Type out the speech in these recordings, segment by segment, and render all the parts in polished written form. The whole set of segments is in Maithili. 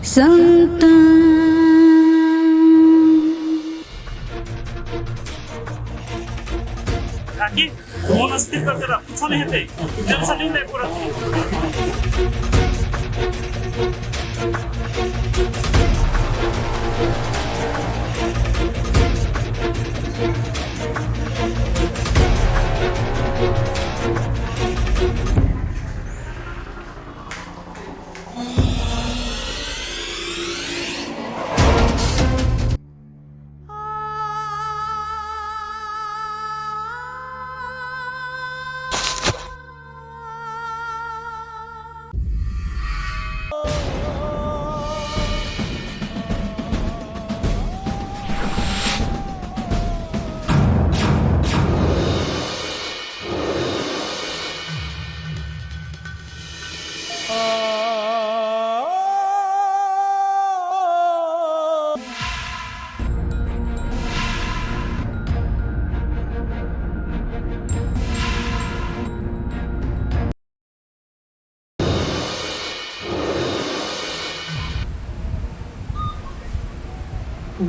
संतान। काकी, मोन स्थिर करके रख, कुछो नहीं हेतै, टेंशन नहीं ले पूरा।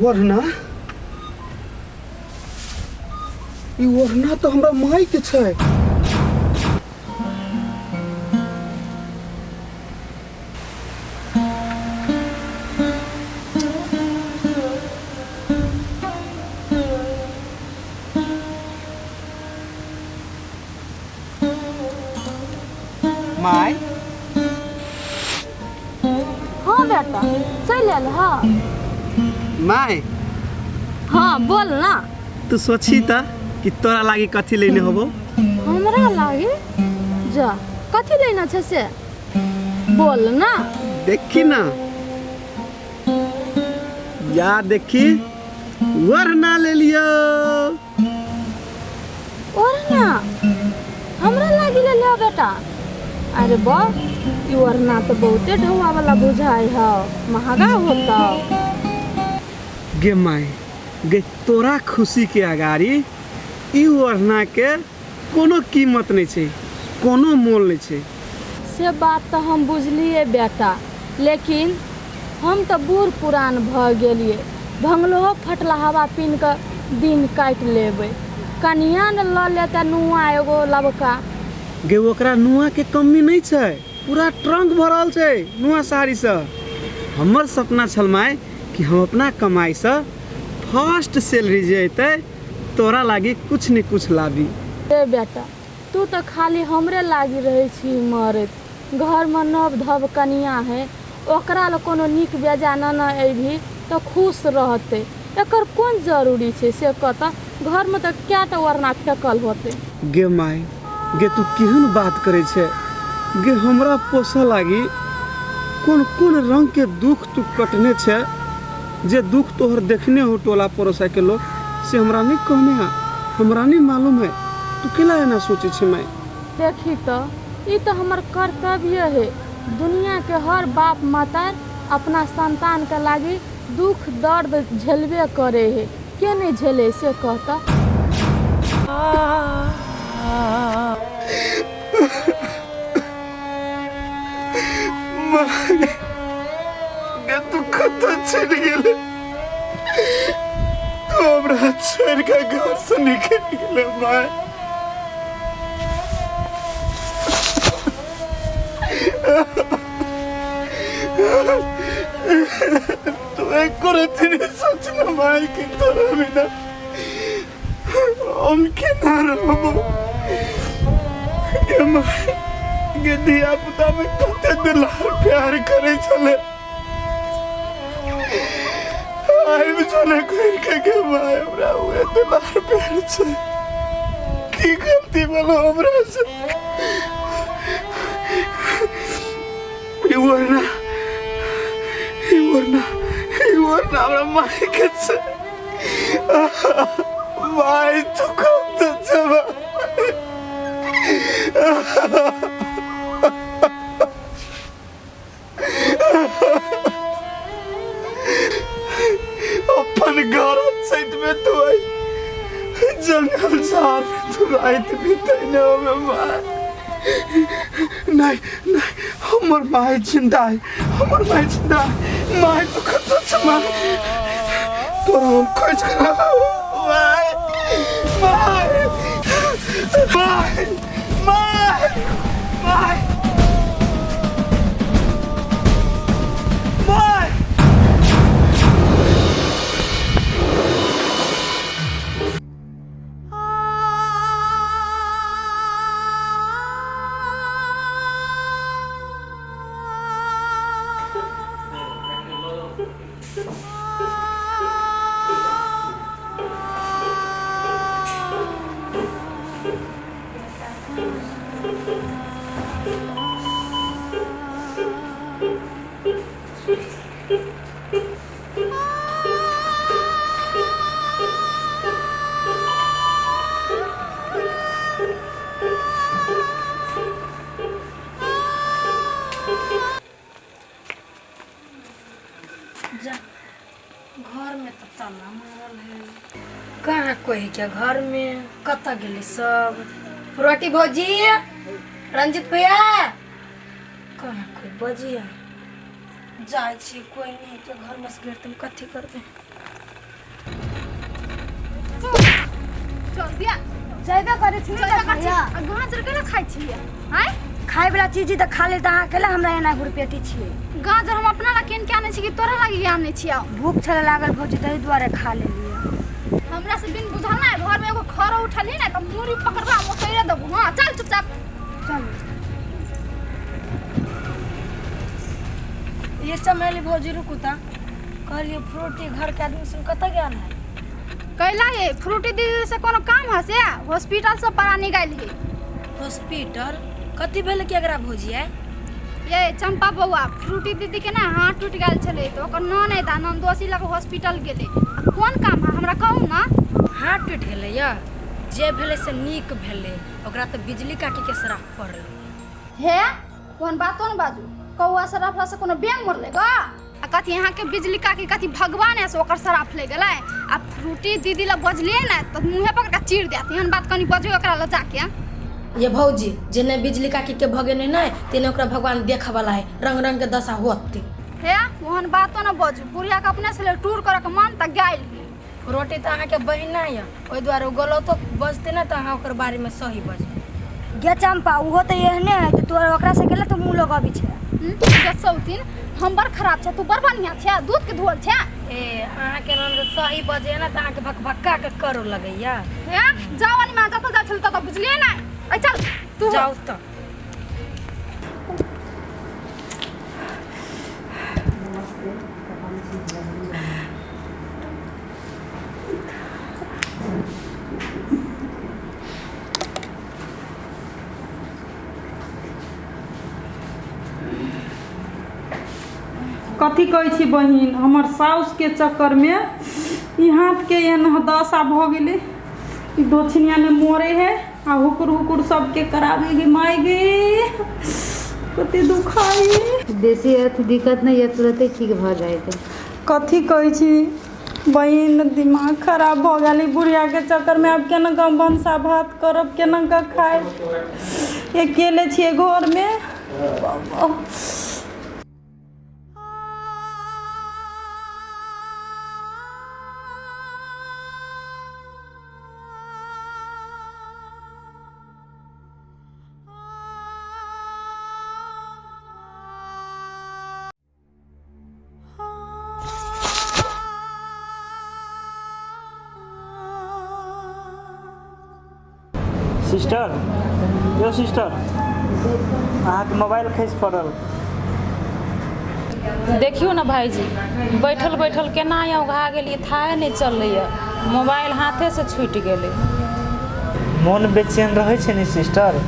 ओढ़ना, ई ओढ़ना तऽ हमरा माय के छै। माय। हाँ बेटा, चलि आयल। हाँ माय। हाँ, बोल ना। तू सोची त कि तोरा लागी कथी लेने होबो। हमरा लागी? जा, कथी लेना छै से बोल ना। देखी ना, या देखी, वरना ले लियो। ओढ़ना हमरा लागी ले लियो बेटा? अरे बा, ई ओढ़ना तो बहुते ढौआ वाला बुझाइ हौ, महंगा होतौ। गे माय गे, तोरा खुशी के अगाड़ी ई ओढ़ना के कोनो कीमत नहीं छै, कोनो मोल नहीं छै। से बात तऽ हम बुझलियै बेटा, लेकिन हम तऽ बूढ़ पुरान भऽ गेलियै, भंगलहो फटलहवा पिन्ह कऽ दिन काटि लेबै। कनिया ने लऽ लेतै नुआ एगो लबका। गे, ओकरा नुआ के कमी नहीं छै, पूरा ट्रंक भरल छै नुआ साड़ी से। हमर सपना छल माय कि हम अपना कमाई से फर्स्ट सैलरी जे अयतै तोरा लागी कुछ ने कुछ लाबी। ए बेटा, तू तऽ खाली हमरे लागी रहै छी मरैत। घरमे नव धव कनिया है, ओकरा लए कोनो नीक बेजा न ने अयबही तऽ खुश रहतै। एकर कोन जरूरी छै से कह तऽ? घरमे तऽ कएटा ओढ़ना फेकल होतै। गे माय गे, तू केहन बात करै छै गे? हमरा पोसऽ लागी कोन कोन रंग के दुख तू कटने छै, जे दुख तोहर देखने हो टोला पड़ोसा के लोग, से हमरा नहीं कहने है, हमरा नहीं मालूम है। तू केला एना सोचे छै माय? देखी तऽ, ई तऽ हमर कर्तव्य है। दुनियाके हर बाप माता अपना संतानके लागी दुख दर्द झेलबे करे है। के नहीं झेले से कहता? गे, तू कतऽ चलि गेलै? तू हमरा छोड़ि कऽ घरसँ निकलि गेलै माय। तू एको रत्ती नहि सोचने माय कि तोरा बिना हम केना रहबो। गे माय गे, धिया पुता में कते दुलार प्यार करै छलै, आबि जाने घुरि के। गे माय, हमरा उहे दुलार प्यार छै। की गलती भेलो हमरा से? ई वरना, ई वरना, ई वरना हमरा माय के छै। माय, तू कतऽ जेबा? अपन घर चैत में तू आई जंगल झाड़ में तू रात बितैने होबे माय। नहीं नहीं, हमर माय जिंदा है, हमर माय जिंदा माय तू कतऽ छै माय तोरा हम खोज के my my my my my my. जा, घर में तो ताला मारल है। कहाँ कोई है क्या घर में? कतऽ गेलै सब? रोटी भौजी, रंजित भैया, कहाँ कोई बजिया? जाइ छी, कोई नहीं है क्या घर में? से तुम कथी करबै? चल दिया। जयबे करै छी। चल कर छी आ गाजर केना खाइ छी आय? खाय वाला चीज तऽ खा ले, तऽ अहाँ केला हमरा एना घुरपेटी छियै? गाजर हम अपना ला केन के आनै छी कि तोरा लागी आनै छी? भूख छले लागल भौजी, ताहि दुआरे खा लेलियै। हमरा से बिन बुझल ना घर में एगो खरो उठली ना तऽ मुरी पकड़बा मोचैरे देबू। हां चल चुपचाप। चलू। ये चमेली भौजी, रुकू ता। कहलिए फ्रूटी घर के आदमी सुन कतऽ गेल है? कैला ये फ्रूटी दीदी से कोनो काम है से हॉस्पिटल से परा निकाल है। हॉस्पिटल कथी भेलै कि एकरा भौजी है? ये चंपा बौआ, फ्रूटी दीदी के ना हाथ टूट गेल छलै तऽ ओकर ननैद आ ननदोसी लग हॉस्पिटल गेलै। आ कोन काम है हमरा कहू ना। हाथ टूटि गेलै या जे भेलै से नीक भेलै, ओकरा तऽ बिजली काकी के श्राप पड़लै। हे कोन बातो न बाजू, कौआ सराफला से कोनो बेंग मरलै गा? आ कथी यहाँ के बिजली काकी कथी भगवान है से ओकर सराफ ले गेलै? आ फ्रूटी दीदी ला बजलियै ने तऽ मुँहे पकड़ के चीर देत। एहन बात कनी बजबै ओकरा लऽ जाके। ये भौजी, जेने बिजली काकी के भगेने नहि तेने ओकरा भगवान देखऽ वाला है, रंग रंग के दशा होते। हे ओहन बातो न बजू, बुढ़िया के अपने से ले टूर करे के मन तऽ गेल ही। रोटी तऽ अहाँके बहिना यऽ, ओहि दुआरे ओ गलतो बजतै ने तऽ अहाँ ओकर बारेमे सही बजबै। गे चंपा, उहो तऽ एहने है तऽ तोरा ओकरा से केला तऽ मुँह लगबी छै? सौतीन, हम बड़ खराब छै, तू बड़ बढ़िया छै, दूध के धोल छै। ए अहाँके ननद सही बजै ने तऽ अहाँके भकभक्का के करो लगैया। हे जाओ अनिमा, जतऽ जाइ छल ततऽ बुझलियै ने। ऐ चल तू। जाउ तऽ। कथी कहै छी बहिन, हमर साउसके चक्करमे ई हाथके एहन दशा भऽ गेलै। ई दक्षिणिया ने मरे है आ हुकुर हुकुर सबके कराबे गे। माय गे, कते दुखाई। बेसी अथी दिक्कत नहि यऽ, तुरते ठीक भऽ जायत। कथी कहै छी बहिन, दिमाग खराब भऽ गेल ई बुढ़ियाके चक्करमे। आब केना कऽ भनसा भात करब, केना कऽ खायब? अकेले छियै घरमे। सिस्टर, यो सिस्टर, अहाँके मोबाइल खसि पड़ल। देखियौ ने भाइजी, बैठल बैठल केना औघा गेलियै थाहे नहि चलैए, मोबाइल हाथेसँ छूटि गेलै। मोन बेचैन रहै छै ने सिस्टर,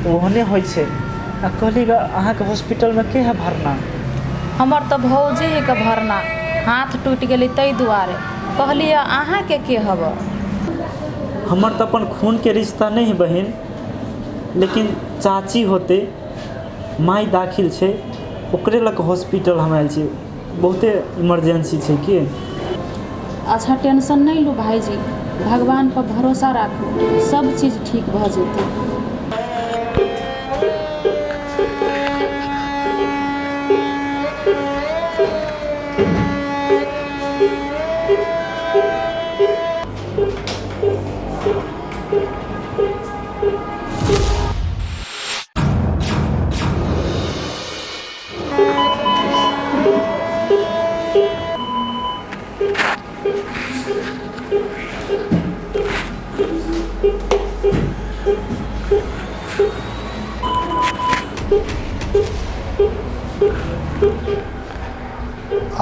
तऽ ओहने होइ छै। आ कहली ग, अहाँके हॉस्पिटलमे के है भरना? हमर तऽ भौजी के भरना, हाथ टूटि गेलै ताहि दुआरे कहलियै। अहाँके के हबऽ? हमर तऽ अपन खूनके रिश्ता नहि है बहिन, लेकिन चाची होतै, माय दाखिल छै, ओकरे लऽ कऽ हॉस्पिटल हम आयल छी। बहुते इमरजेंसी छै की। अच्छा, टेंशन नहि लू भाइजी, भगवान पर भरोसा राखू, सब चीज ठीक भऽ जेतै।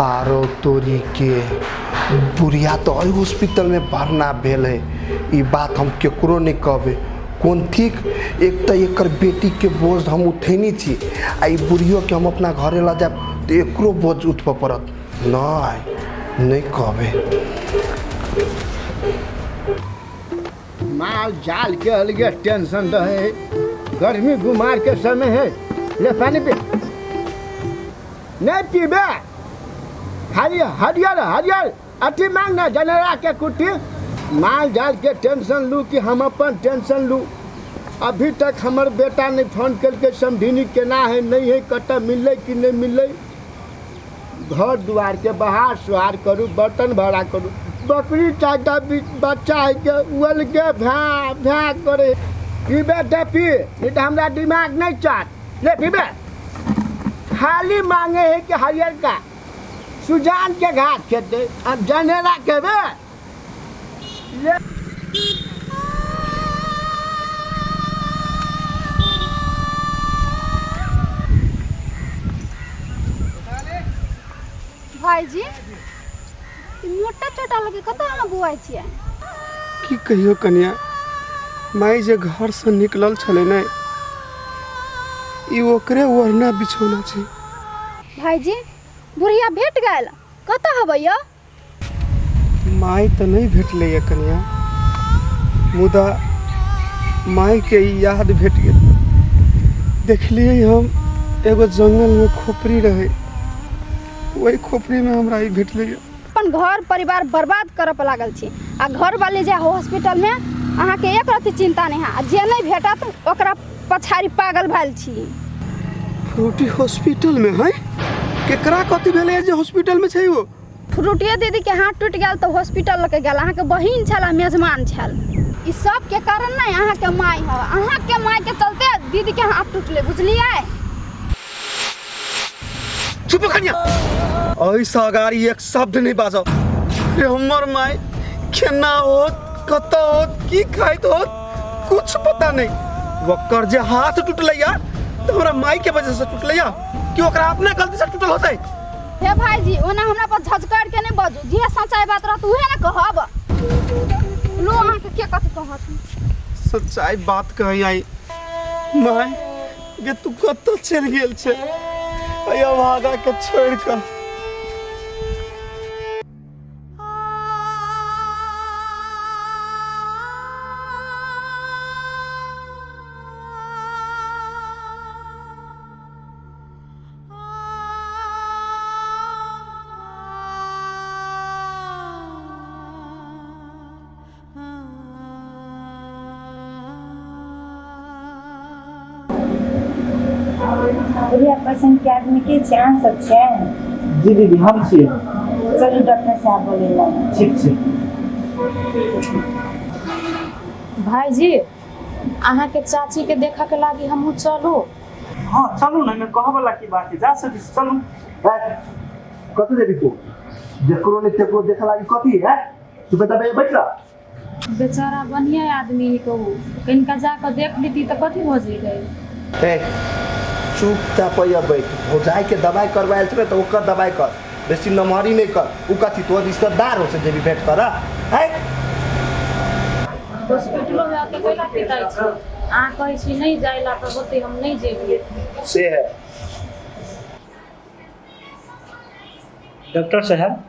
आरो तोरी के बुढ़िया तऽ एहि हॉस्पिटलमे भरना भेल है। ई बात हम केकरो नहि कहबै। कोन ठीक, एक तऽ एकर बेटीके बोझ हम उठेने छी आ ई बुढ़ियोके हम अपना घरे लऽ जायब तऽ एकरो बोझ उठबऽ पड़त। नहि नहि कहबै। माल जाल के अलगे टेंशन रहे है, गर्मी गुमार के समय है। ले पानी पी, नहीं पीबे खाली हरियर हरियर अथी मांग ना जनरा के कुट्टी। माल जाल के टेंशन लू कि हम अपन टेंशन लू। अभी तक हमर बेटा नहीं फोन करके समझिनी केना है नहीं है, कतऽ मिललै कि नहीं मिललै। घर दुआर के बहार सुहार करू, बर्तन भरा करू। बकरी चारिटा बच्चा है के उल के भै भै करे। पीबे तऽ पी, नहीं तऽ हमरा दिमाग नहीं चाट। ले पीबे, खाली मांगे है कि हरियर का सुजान के घास खेते अब जनेरा के बे। ले भाईजी मोटा छोटा लगे कतऽ अहाँ बौआइ छियै? की कहियो कनिया, माई जे घर से निकलल छलै ने, ई ओकरे ओढ़ना बिछौना छै। भाईजी बुढ़िया भेट गेल, कतऽ हबै यौ? माई तऽ नहि भेटलै ये कनिया, मुदा माई के ई याद भेट गेल। देखलियै हम एगो जंगल में खोपड़ी रहे, वही खोपड़ी में हमरा ई भेटलै। अपन घर परिवार बर्बाद करऽ पर लागल छी आ घर वाले जे हॉस्पिटल में अहाँके एक रत्ती चिंता नहीं है, आ जे नहीं भेटत ओकरा पछाड़ी पागल भेल छी। फ्रूटी हॉस्पिटल में है? केकरा कथी भेलै जे हॉस्पिटल में छै वो? फ्रूटिये दीदी के हाथ टूटि गेल तऽ हॉस्पिटल लऽ के गेल। अहाँके बहिन छल आ मेजमान छल। ई सब के कारण नहीं अहाँके माय है, अहाँके माय के चलते दीदी के हाथ टूटले, बुझलियै? चुप कनिया, ऐसा अगाड़ी एक शब्द नहीं बाजब। रे हमर माय केना होत, कतऽ होत, की खाइत होत, कुछ पता नहीं। ओकर जे हाथ टूटलै या तऽ हमरा माय के वजह से टूटलै या कि ओकरा अपना गलती से टूटल होतै? हे भाईजी, ओना हमरा पर झझकार के नहीं बाजू, जे सच्चाई बात रहत उहे ने कहब। लो अहाँके के कथी कहत? सच्चाई बात कहै आई माय गे, तू कतऽ चलि गेल छै अय अभागा के छोड़ि कऽ? बुढ़िया पेशेंट के आदमी के छै? अहाँ सब छै? जी दीदी हम छियै। चलू डॉक्टर साहब बोले ला। ठीक छै। भाईजी अहाँके चाची के देखऽ के लागी हमहूँ चलू? हाँ चलू ने, एहिमे कहऽ वाला की बात है, जा सकै छी चलू। कतऽ जेबी तू? जकरो ने तेकरो देखऽ लागी कथी है? तू बेटा बैठ रह। बेचारा बढ़िया आदमी है कहू, कनिका जाकऽ देख लीती तऽ कथी भऽ जेतै? ए चुपचाप अइया बैठ। भौजाई के दवाई करवायल छै ने तऽ ओकर दवाई कर, बेसी नमहरी नहि कर। उ कथी तोहर रिश्तेदार हो से जेबी भेंट कर? है हॉस्पिटलो में आके कैला पिटाइ छी? अहाँ कहै छी नहि जाय ला तऽ होतै हम नहि जेबै। से है। डॉक्टर साहब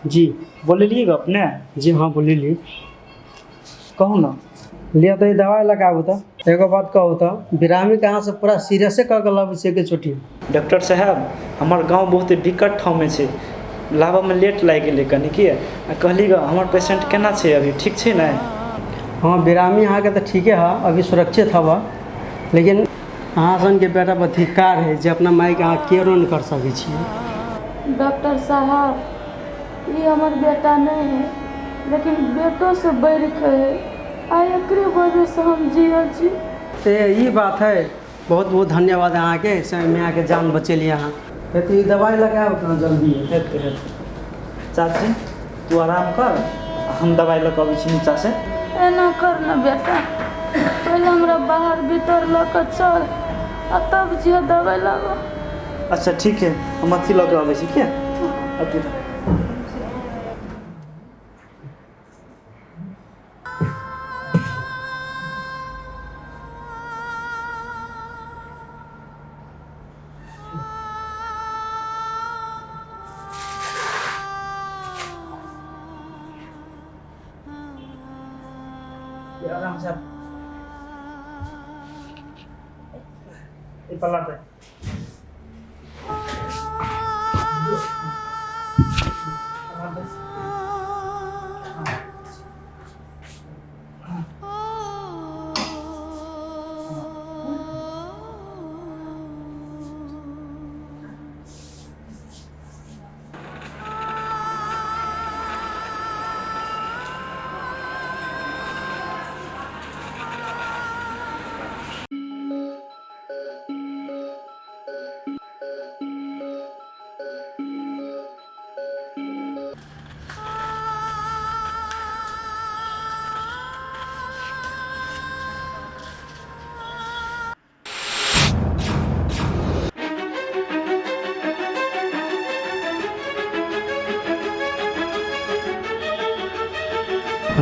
जी बोललियै गप ने? जी हाँ बोलली। कहू ना। लिअ तऽ ई दवाइ लगाबू। तऽ एगो बात कहू तऽ बिरामी के अहाँ सब पूरा सीरियसे कऽ के लबै छियै कि चोटी? डॉक्टर साहब हमर गाँव बहुत विकट ठाममे छै, लाबऽमे लेट लागि गेलै कनि की। आ कहली गऽ हमर पेशेंट केना छै अभी, ठीक छै ने? हाँ बिरामी अहाँके तऽ ठीके है, अभी सुरक्षित हवा, लेकिन अहाँ सनके बेटा पर धिक्कार है जे अपना मायके अहाँ केयरो नहि कर सकै छियै। डॉक्टर साहब, ई हमर बेटा नहीं है, लेकिन बेटो से बढ़ के है, आ एकरे वजह से हम जियल छी। से ई बात है। बहुत बहुत धन्यवाद अहाँके, समय आके जान बचेलियै अहाँ। हेतै ई दवाइ लगायब कहाँ जल्दी। हेतै हेतै चाची, तू आराम कर, हम दवाइ लऽ कऽ अबै छी नीचासँ। एना कर न बेटा, पहिले हमरा बाहर भीतर लऽ कऽ चल आ तब जिह दवाइ लाबऽ। अच्छा ठीक है, हम अथी लऽ कऽ अबै छी के अथी। आराम से ई पल्ला दे।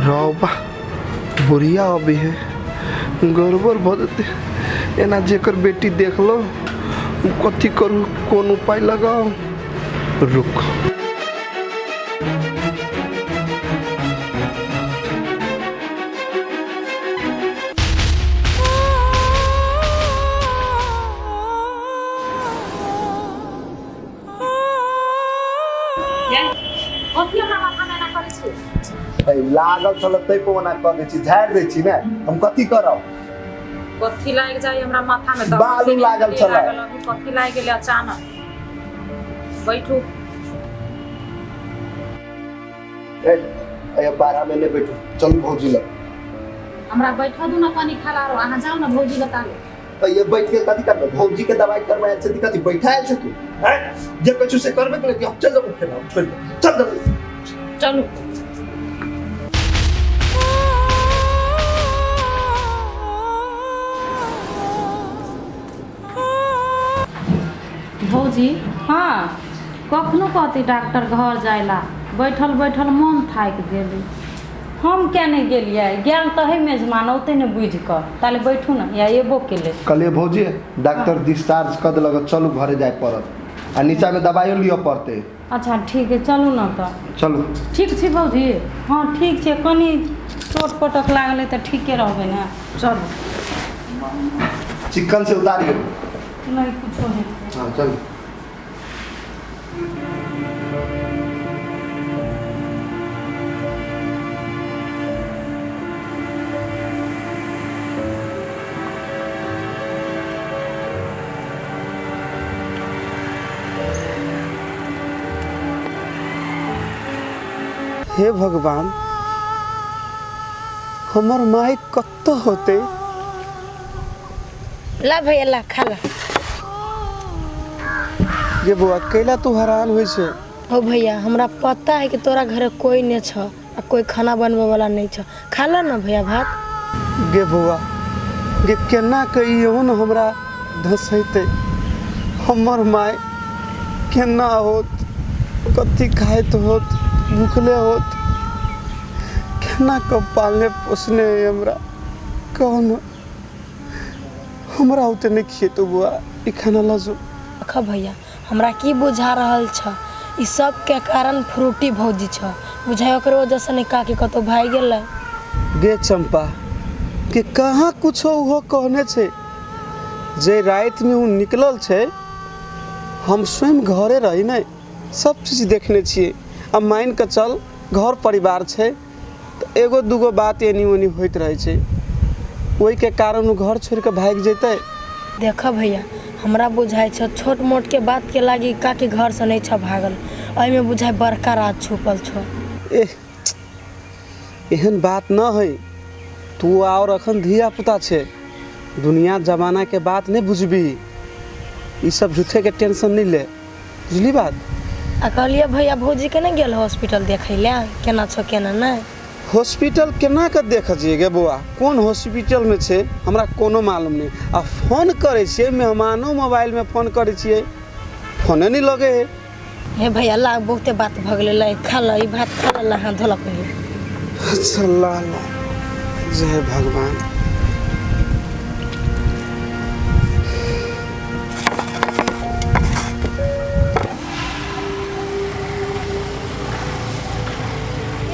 रौबा बुढ़िया अभी है, गड़बड़ भऽ जेतै। एना जेकर बेटी देखलो, कथी करू, कोन उपाय लगाउ? रुक। कथी हमरा माथामे एना करै छी? लागल छल तै पर ओना कऽ दै छी, झाड़ि दै छी ने। हम कथी करब? कथी लागि जाइ हमरा माथामे? बालू लागल छलै। अभी कथी लागि गेलै अचानक? बैठू। ए 12 में नहि बैठू, चलू भौजी लग। हमरा बैठऽ दू ने कनी खाला, अहाँ जाउ ने भौजी बता ले। तऽ ये बैठ के कथी करबै? भौजी के दवाई करबै आयल छै तऽ कथी बैठा आयल छै तू? हैं, जे कहै छु से करबे के हम चल जेबो, फेर हम छोड़ि के चल जल्दी। चलू। भौजी। हाँ। कखनो कहती डॉक्टर घर जाय ला, बैठल बैठल मन थाकि गेलै। हम किया नहि गेलियै? गेल तऽ है मेजमान, औतै ने बुझि कऽ। ताले बैठू ने, या एबो केलै। कहलियै भौजी, डॉक्टर डिस्चार्ज कऽ देलक, चलू घरे जाय पड़त आ नीचामे दवाइयो लिअ पड़तै। अच्छा ठीक है, चलू ने तऽ। चलू। ठीक छी भौजी? हँ ठीक छै, कनि चोट पटक लागलै तऽ ठीके रहबै ने। चलू। चिकन से उतारियौ। नहि कुछो नहि। हँ चलू। हे भगवान, हमर माय कतऽ होतै? ला भैया, ला खा ला। गे बौआ, कैला तू हैरान होइ छै? हो भैया, हमरा पता है कि तोरा घरे कोई नहीं छ आ कोई खाना बनबे वाला नहीं छ। खा ला ना भैया भात। गे बौआ गे, केना कहियो न हमरा धसेतै? हमर माय केना होत? कथी खाइत होत? भूखले होत? केना कऽ पालने पोसने है हमरा? कहू न, हमरा ओते नहि खिएतौ बौआ, ई खाना लऽ जो। देख भैया, हमरा की बुझा रहल छ, ई सब के कारण फ्रूटी भौजी छ। बुझाय ओकरे वजह से नहीं काकी कतौ भागि गेलै। गे चंपा, के कहाँ कुछो ओहो कहने छै। जे रातिमे ओ निकलल छै, हम स्वयं घरे रही ने, सब चीज देखने छियै। आ मानि कऽ चल, घर परिवार छै तऽ एगो दूगो बात एनी ओनी होइत रहै छै, ओहिके कारण ओ घर छोड़ि कऽ भागि जेतै? देख भैया, हमरा बुझाइ छौ छोट मोटके बातके लागि काकी घरसँ नहि छौ भागल, एहिमे बुझाइ बड़का राज छुपल छौ। एह, एहन बात न है, तू आओर अखन धिया पुता छे, दुनिया जमाना के बात नहीं बुझबी, ई सब झूठे के टेंशन नहीं ले, बुझली बात? आ कहलियै भैया भौजीके नहि गेल हॉस्पिटल देखै लए, केना छौ केना नहि? हॉस्पिटल केना के देख जियै गे बौआ, कोन हॉस्पिटल में छे हमरा कोनो मालूम नहीं। आ फोन करै छियै, मेहमानो मोबाइल में फोन करै छियै, फोने नहीं लगे है। हे भैया ला, बहुते बात भऽ गेलै, ला खा ल, ई भात खा ल, हाथ धोला पहिले। अच्छा ला ला, जय भगवान।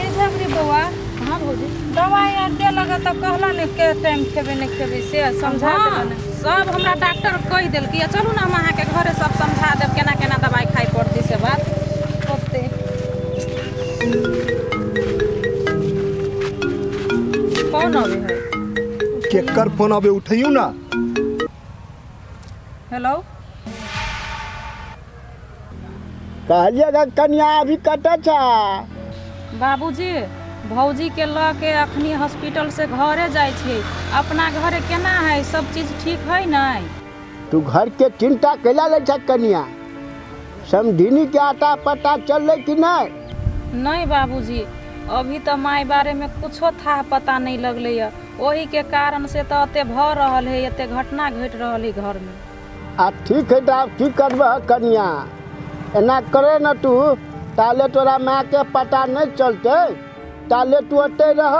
ए झबरी बौआ। हाँ भौजी। दवाइ आर देलक तऽ कहला ने के टाइम खेबै नहि खेबै से समझा देलक ने? सब हमरा डॉक्टर कहि देलकै। चलू ने, हम अहाँके घरे सब समझा देब केना केना दवाइ खाइ पड़तै से बात। होतै। फोन अबै है। केकर फोन अबे, उठैयौ ना। हेलो। कहलिए कनिया अभी कतऽ छ? बाबूजी, भौजीके लऽ के अखनी हॉस्पिटल से घरे जाइ छियै। अपना घरे केना है, सब चीज ठीक है नहि? तू घर के चिंता कैला लै छ कनिया? समधिनी के आता पता चललै कि नहि? नहीं बाबूजी, अभी तऽ माय बारेमे कुछो था पता नहीं लगलै यऽ, ओहिके कारण से तऽ एते भऽ रहल है, एते घटना घटि रहल है घरमे। आ ठीक है, तऽ आब की करबह कनिया? एना करे न तू, ताले तोरा मायके पता नहि चलतै ताले तू ओतै रह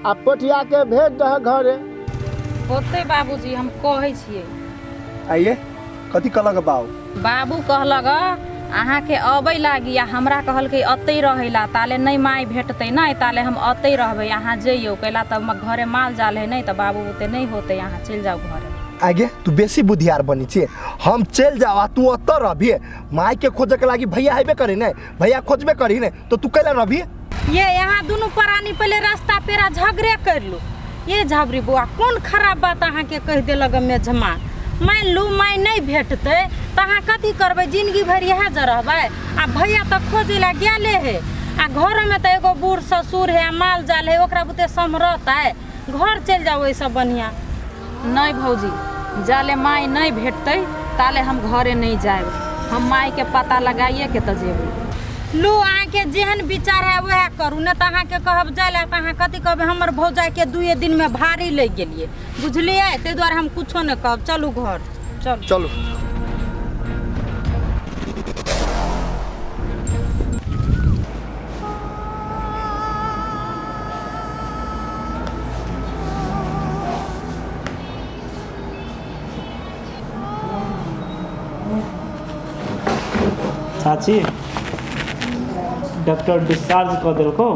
आ पोठियाके भेज दह घरे। होतै बाबूजी, हम कहै छियै। आइए कथी कहलक बाबू? बाबू कहलक अहाँके अबै लागी आ हमरा कहलकै अतै रहै ला, ताले नहि माय भेटतै नहि ताले हम अतै रहबै, अहाँ जइयौ, कैला तऽ घरे माल जाल है नहि तऽ बाबू ओते नहि होतै, अहाँ चलि जाउ घरे। आगे तू बेसी बुधियार बनी छे, हम चलि जाओ आ तू ओतऽ रहबी? माय के खोजे के लागी भैया हेबे करी ने, भैया खोजबे करी ने, तो तू कैला रहबी? ये यहाँ दुनू प्राणी पहले रास्ता पेरा झगड़े कर लू। ये झबरी बौआ, कोन खराब बात अहाँके कहि देलक मेझमा? मानि लू माय नहि भेटतै तऽ अहाँ कथी करबै? जिंदगी भरि इएह जे रहबै? आ भैया तऽ खोजै लए गेले है, आ घरमे तऽ एगो बूढ़ ससुर है आ माल जाल है, ओकरा बुते सम्हरतै? घर चलि जाउ, ओहिसँ बढ़िआँ। नहि भौजी, जाले माय नहि भेटतै ताले हम घरे नहि जायब, हम मायके पता लगाइए के तऽ जेबै। लू, अहाँके जेहन विचार है वएह करू, नहि तऽ अहाँके कहब जाय लए तऽ अहाँ कथी कहबै? हमर भौजाइके दुए दिनमे भारी लागि गेलियै, बुझलियै? ताहि दुआरे हम कुछो नहि कहब। चलू घर चलू। चलू। चाची, डॉक्टर डिस्चार्ज कऽ देलको,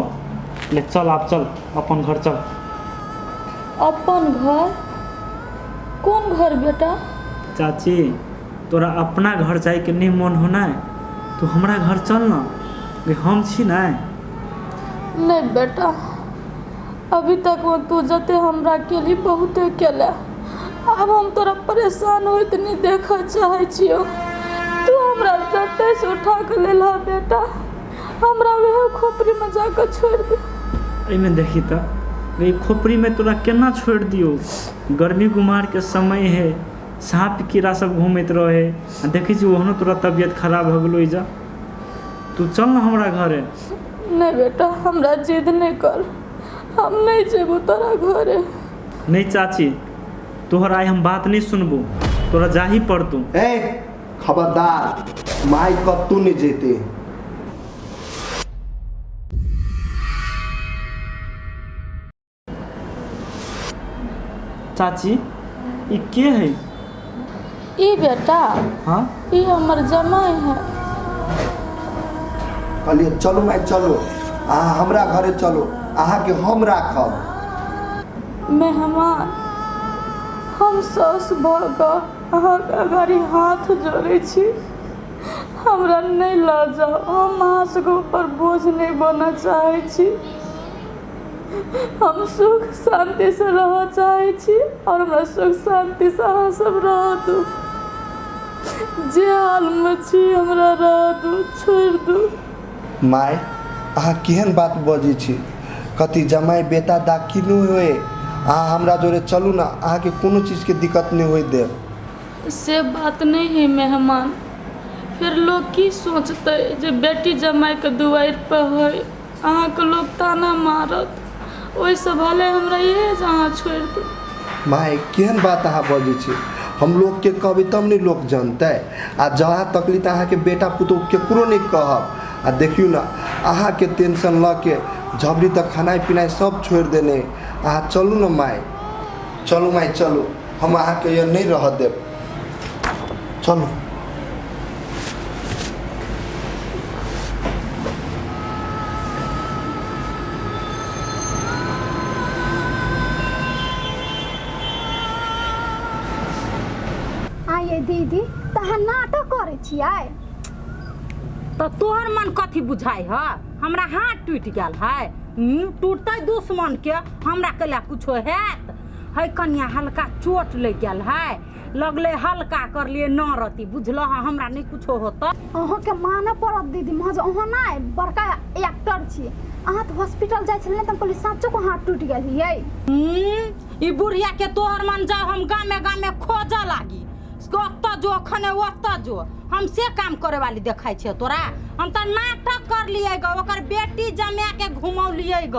ले चल, आब चल, अपन घर चल। अपन घर? कोन घर बेटा? चाची, तोरा अपना घर जाइके नहि मोन हो ने, तू हमरा घर चल न गे, हम छी ने। नहीं बेटा, अभी तक वो तू जते हमरा केली बहुते केले, आब हम तोरा परेशान होइत नहीं देखऽ चाहै छियौ। तू हमरा जतऽ से उठा के लेलह बेटा, हमरा वएह खोपड़ीमे जाकऽ छोड़ि दे। एहिमे देखी तऽ गे, खोपड़ीमे तोरा केना छोड़ि दियौ? गर्मी कुमारके समय है, साँप कीड़ा सब घूमैत रहे, आ देखै छी ओहनो तोरा तबियत खराब भऽ गेलौ। एहिजा तू चल न हमरा घरे। नहीं बेटा, हमरा जिद नहीं कर, हम नहीं जेबो तोरा घरे। नहीं चाची, तोहर आइ हम बात नहीं सुनबो, तोरा जाही पड़तौ। ए खबरदार, माय कतू नहीं जेते। चाची, ई के है? ई बेटा? हाँ। ई हमर जमाई है। कहलिए चलो माय चलो, अहाँ हमरा घरे चलो, अहाँके हम राखब। मेहमान, हम सास भऽ कऽ अहाँके अगाड़ी हाथ जोड़ै छी, हमरा नहि लऽ जाउ। हम अहाँ सबके ऊपर बोझ नहि बनऽ चाहै छी। हम सुख शान्तिसँ रहऽ चाहै छी आओर हमरा सुख शान्तिसँ अहाँ सब रहऽ दू। जे हालमे छी हमरा रह दू, छोड़ि दू। माय, अहाँ केहन बात बजै छी? कथी जमाइ बेटा दाखिल नहि होए? अहाँ हमरा जोरे चलू ने, अहाँके कोनो चीजके दिक्कत नहि होय देब। से बात नहि है मेहमान, फेर लोग की सोचतै जे बेटी जमाइके दुआरि पर है, अहाँके लोग ताना मारत। ओहिसँ भले हमरा इएह जे अहाँ छोड़ि दू। माय, केहन बात अहाँ बजै छी? हम लोकके कहबै तब ने लोक जनतै। आ जहाँ तकली तऽ अहाँके बेटा पुतोहु केकरो नहि कहब। आ देखियौ ने, अहाँके टेंशन लऽ के झबरी तऽ खेनाइ पिनाइ सब छोड़ि देने। अहाँ चलू ने माय, चलू माय चलू, हम अहाँके यहाँ नहि रहऽ देब, चलू। आइए दीदी, तऽ अहाँ नाटक करै छियै? तऽ तोहर मन कथी बुझाइ ह? हमरा हाथ टूटि गेल है। टूटतै दुश्मन के, हमरा कैला कुछो हैत है? कनिया हल्का चोट लागि गेल है, लगले हल्का करलिए न रति, बुझल? हमरा नहीं कुछो होता। अहाँके मानऽ पड़त दीदी, महज अहाँ नहि बड़का एक्टर छी। अहाँ तऽ हॉस्पिटल जाइ छलियै तऽ हम कहलियै साँचो के हाथ टूटि गेल यै। ई बुढ़िया के तोहर मन जाओ हम गामे गामे खोजऽ लागी, ओतऽ जो अखने ओतऽ जो, हम से काम करे वाली देखाइ छियै तोरा? हम तऽ नाटक करलियै ग, ओकर बेटी जमा के घुमौलियै ग,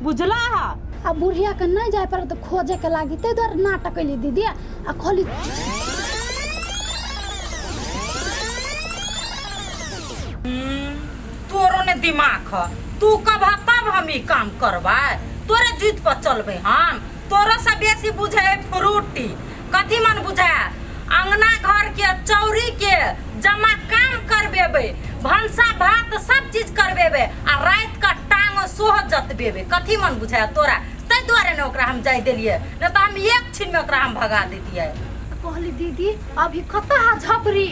बुझलह? आ बुढ़िया के नहि जाय पड़त खोजे के लागी, ताहि दुआरे नाटक कैली दीदी। आ कहली तोरो ने दिमाग ह, तू कब तब हम ई काम करबै, तोरे जीत पर चलबै हम। तोरो से बेसी बुझे है फ्रूटी, कथी मन बुझे? अंगना घर के चौरी के जमा काम करबेबै, भनसा भात सब चीज करबेबै, आ रात का टांग सोह जतबेबै, कथी मन बुझे तोरा? ताहि दुआरे ने ओकरा हम जाय देलियै, नहि तऽ हम एक क्षण में ओकरा हम भगा देतियै। कहली दीदी, अभी कतऽ है झपरी?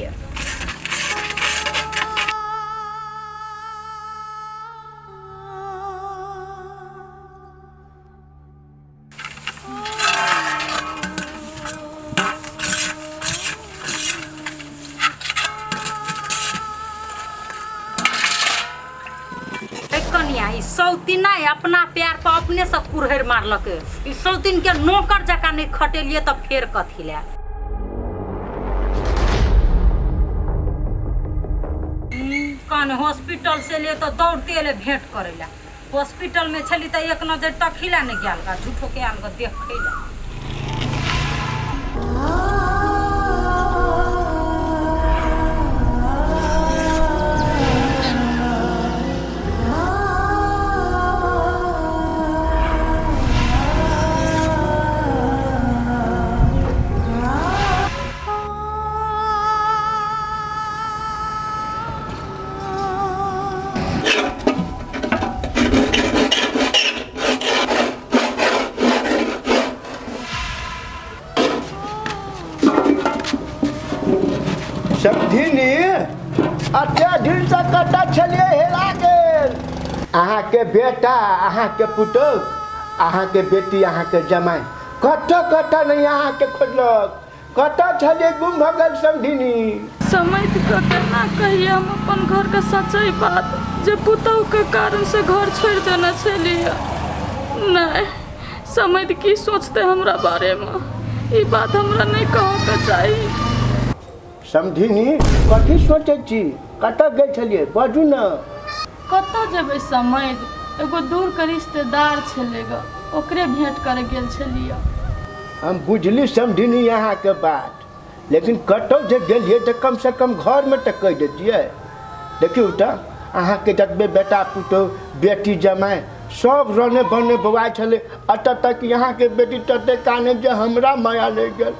कनिया, ई सौतीन नहि अपना पैर पर अपने से कुरहरि मारलकै। ई सौतीन के नौकर जकाँ नहि खटेलियै तऽ फेर कथी लए? कन हॉस्पिटल से लिए तऽ दौड़ते एलै भेंट करै लए। हॉस्पिटल में छली तऽ एक नजर तखिला नहि गेल गा, झूठो के आयल गा देखै लए। समधिनी, अते दिन से कतऽ छलियै हेरा गेल? अहाँके बेटा, अहाँके पुतोहु, अहाँके बेटी, अहाँके जमाइ कतऽ कतऽ नहि अहाँके खोजलक। कतऽ छलियै गुम भऽ गेल समधिनी? समझ कऽ केना कहिए हम अपन घरके सच्चाई बात जे पुतोहुके कारण से घर छोड़ि देने छलियै। नहि समझ की सोचतै हमरा बारेमे, ई बात हमरा नहि कहऽके चाही। समधिनी, कथी सोचै छी? कतऽ गेल छलियै बाजू ने। कतऽ जेबै समझ, एगो दूरके रिश्तेदार छलै ग, ओकरे भेंट करे गेल छलियै। हम बुझली समधिनी अहाँके बात, लेकिन कतौ जे गेलियै तऽ कमसँ कम घरमे तऽ कहि दैतियै। देखियौ तऽ अहाँके जतबे बेटा पुतोहु बेटी जमाइ सब रने बने बौआइ छलै, एतऽ तक अहाँके बेटी तते काने जे हमरा माया लागि गेल।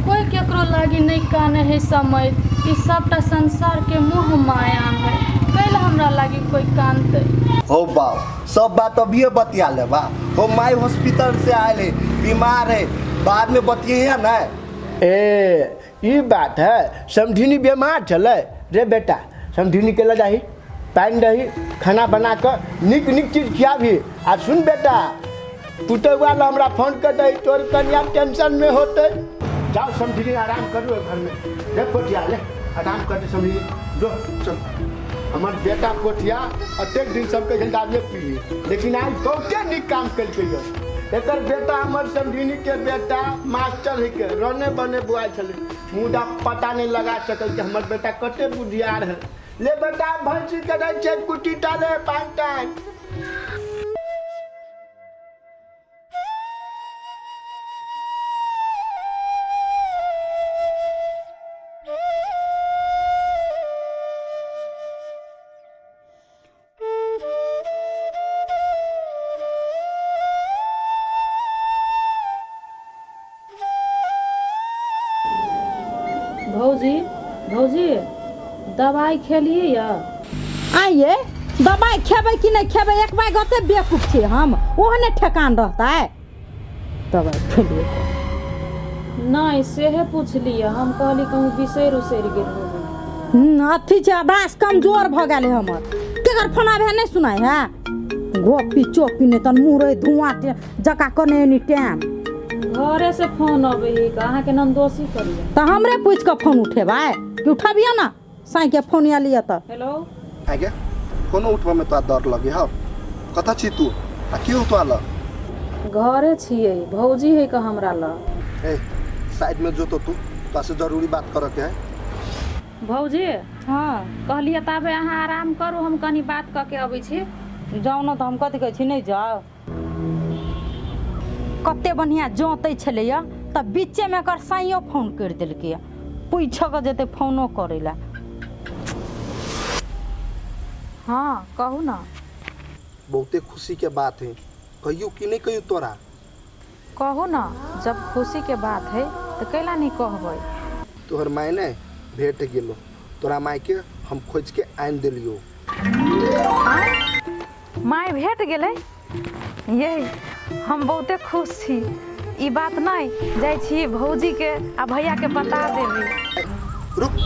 कोई केकरो लागी नहीं काने है समय, ई सबटा संसार के मोह माया है, कैला हमरा लागी कोई कानते? हो बाप, सब बात अभिये बतिया ले बा। हो my hospital से आयल है, बीमार है, बाद में बतिये है ना। ए ई बात है, समधिनी बीमार छलै रे बेटा, समधिनी के लऽ जाही, पानि दही, खाना बना कऽ नीक नीक चीज खियाबही। आ सुन बेटा, पुतहुआ ला हमरा फोन कर दही, तोर कनिया टेंशन में होते। जाओ समधिनी आराम करू घर में। रे पोटिया ले आराम करते समझी जो चल। हमर बेटा कोठिया अतेक दिन सबके छल दाबिए पी, लेकिन आज बहुते नीक काम केलकै यऽ। एकर बेटा हमर समझिनी के बेटा मास्टर है के रने बने बुआइ छलै, मुदा पता नहीं लगा सकल कि हमर बेटा कते बुधियार है। ले बेटा भैंसी के दै छै कुट्टी डाले पान टाइम। भौजी भौजी दवाइ खेलियै यऽ? आइए दवाइ खेबै कि नहि खेबै, एक बार गते बेवकूफ छियै हम, ओहने ठेकान रहतै। दवाइ खेलियै नहि सेहे पुछलियै, हम कहली कहूँ बिसरि उसरि गेल होबै। अथी छै, आवाज कमजोर भऽ गेल है हमर। केकर फोन आबै है नहि सुनाइ है? गोपी चोपी नहि तन मुँह रहे धुआँ जका कने एनी टाइम। घरे से फोन अबै है, अहाँके ननदोसी करियै। तऽ हमरे पूछि कऽ फोन उठेबै कि उठबियै ना? साँइ के फोन आयल यऽ तऽ। हेलो। आगे फोनो उठबऽ में तोरा डर लगे हौ? कतऽ छी तू आ के हो तोरा लग? घरे छियै, भौजी है के हमरा लग। ए साइड में जो तो तू, तोरा से जरूरी बात करऽ के है। भौजी। हाँ। कहलियै ताबे अहाँ आराम करू, हम कनी बात कऽ के अबै छी। जाउ ने तऽ हम कथी कहै छी, नहि जाउ। कते बढ़िआँ जोतै छलैया तऽ बीचेमे एकर साइयो फोन करि देलकै, पूछऽ के जेतै फोनो करै लए। हाँ कहू ना। बहुते खुशी के बात है, कहियो कि नहीं कहियो तोरा? कहू ना, जब खुशी के बात है तऽ कैला नहीं कहबै? तोहर माय ने भेट गेलो, तोरा माय के हम खोज के आनि देलियो। माय भेट गेलै? ये हम बहुते खुश छी। ई बात नहीं, जाइ छी भौजी के आ भैया के बता देबै। रुक,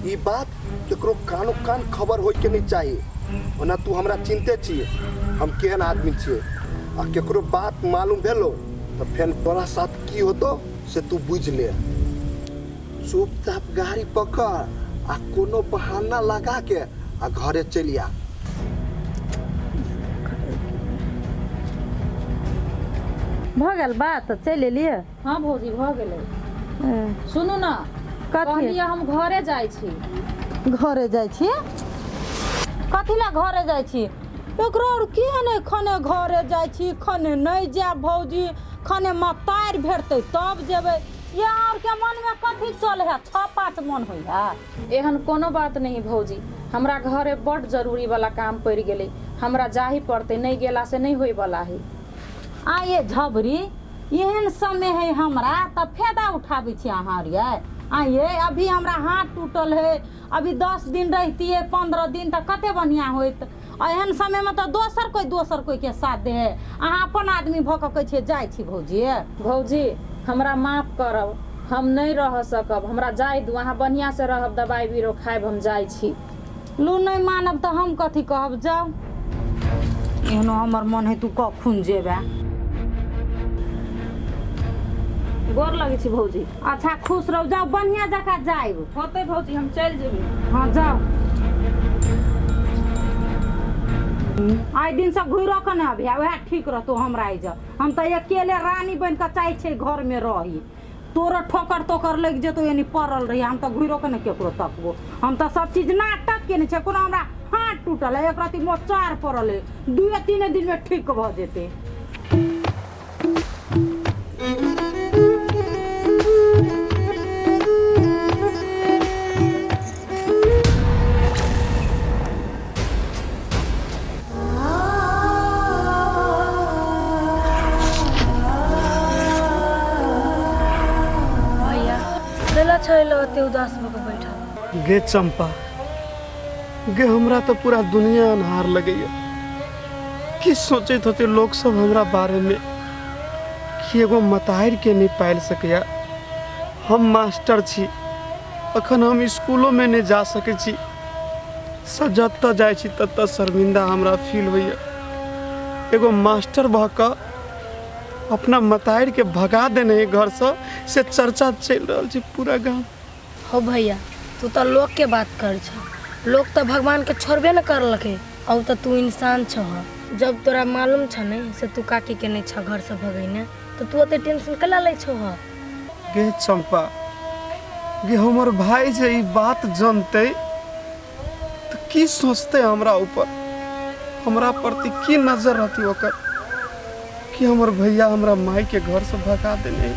ई बात केकरो कानो कान खबर होय के नहीं चाहिए। ओना तू हमरा चिन्हते छियै हम केहन आदमी छियै, आ केकरो बात मालूम भेलो तऽ फेर तोरा साथ की होतो से तू बुझि ले। चुपचाप गाड़ी पकड़ आ कोनो बहाना लगा के आ घरे चलि आ। भऽ गेल बात, चलि एलियै? हाँ भौजी भऽ गेलै। सुनू ना, कहलियै हम घरे जाइ छी। घरे जाइ छी? कथी लए घरे जाइ छी? एकरो आओर की नहि, खने घरे जाइ छी खने नहि जायब भौजी, खने मतारि भेटतै तब जेबै। ये और के मन में कथी चल है, 6 5 मन होइ है? एहन कोनो बात नहीं भौजी, हमरा घरे बड जरूरी वाला काम पड़ि गेलै, हमरा जाही पड़तै, नहीं गेला से नहीं होय वाला है। आ ये झबरी, एहन समय है हमरा तऽ फायदा उठाबै छी अहाँ रे। आ ये अभी हमरा हाथ टूटल है, अभी 10 दिन रहितियै 15 दिन तऽ कते बढ़िआँ होइत। एहन समयमे तऽ दोसर कोइ के साथ दे है, अहाँ अपन आदमी भऽ कऽ कहै छियै जाइ छी भौजी। भौजी हमरा माफ करब, हम नहीं रह सकब, हमरा जाय दू, अहाँ बढ़िआँ से रहब, दवाइ बीरो खायब, हम जाइ छी। लू नहीं मानब तऽ हम कथी कहब, जाउ। एहनो हमर मन है तू कखन जेबे। गोर लगै छी भौजी। अच्छा खुश रहू, जाउ बढ़िआँ जकाँ जायब। होतै भौजी, हम चलि जेबै। हाँ जाउ। आइ दिनसँ घुरो कऽ नहि अबिहे, वएह ठीक रहतौ। हमरा एहिजऽ हम तऽ अकेले रानी बनि कऽ चाहै छियै घरमे रही, तोरो ठोकर तोकर लागि जेतौ एनी पड़ल रही। हम तऽ घुरो कऽ नहि केकरो तकबो, हम तऽ सब चीज नाटक केने छियै। कोनो हमरा हाथ टूटल है, एक रति मोचार पड़ल है, 2-3 दिनमे ठीक भऽ जेतै। भैया कैला छै ओते उदास भऽ कऽ बैठल? गे चंपा गे, हमरा तऽ पूरा दुनिया अन्हार लगैया। की सोचैत होतै लोक सब हमरा बारे में कि एगो मतारि के नहीं पालि सकैया। हम मास्टर छी, अखन हम स्कूलो में नहीं जा सकै छी। जतऽ जाइ छी ततऽ शर्मिंदा हमरा फील होइया। एगो मास्टर भऽ कऽ अपना मतारि के भगा देने है घरसँ, से चर्चा चलि रहल छै पूरा गाम। हो भैया तू तऽ लोकके बात कर छ, लोक तऽ भगवानके छोड़बे न करलकै। औ तऽ तू इंसान छह, जब तोरा मालूम छ ने से तू काकीके नहि छ घरसँ भगैने, तऽ तू ओते टेंशन केला लै छह? गे चंपा गे, हमर भाई जे ई बात जनतै तऽ की सोचतै हमरा ऊपर, हमरा प्रति की नजर रहती ओकर, कि हमर भैया हमरा माई के घर से भगा देने।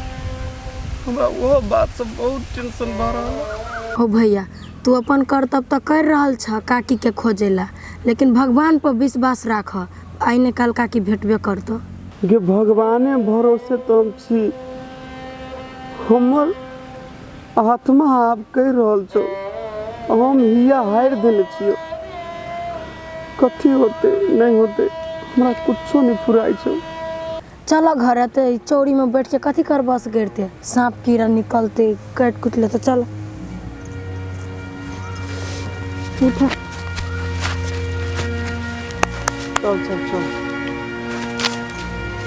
हमरा ओहो बात से बहुत टेंशन भऽ रहल है। हो भैया, तू अपन कर्तव्य तऽ कर रहल छ काकीके खोजै ला, लेकिन भगवान पर विश्वास राख, आइ ने काल काकी भेटबे करतौ। गे भगवाने भरोसे तो हम छी, हमर आत्मा आब कहि रहल छौ, हम हिया हारि देने छियौ। कथी होतै नहि होतै हमरा कुछो नहि फुराइ छौ। चल घर, एते चौरीमे बैठ के कथी कर बस गिरते, साँप कीड़ा निकलते, काटि कुटि लेते। चल उठा। चल चल चल।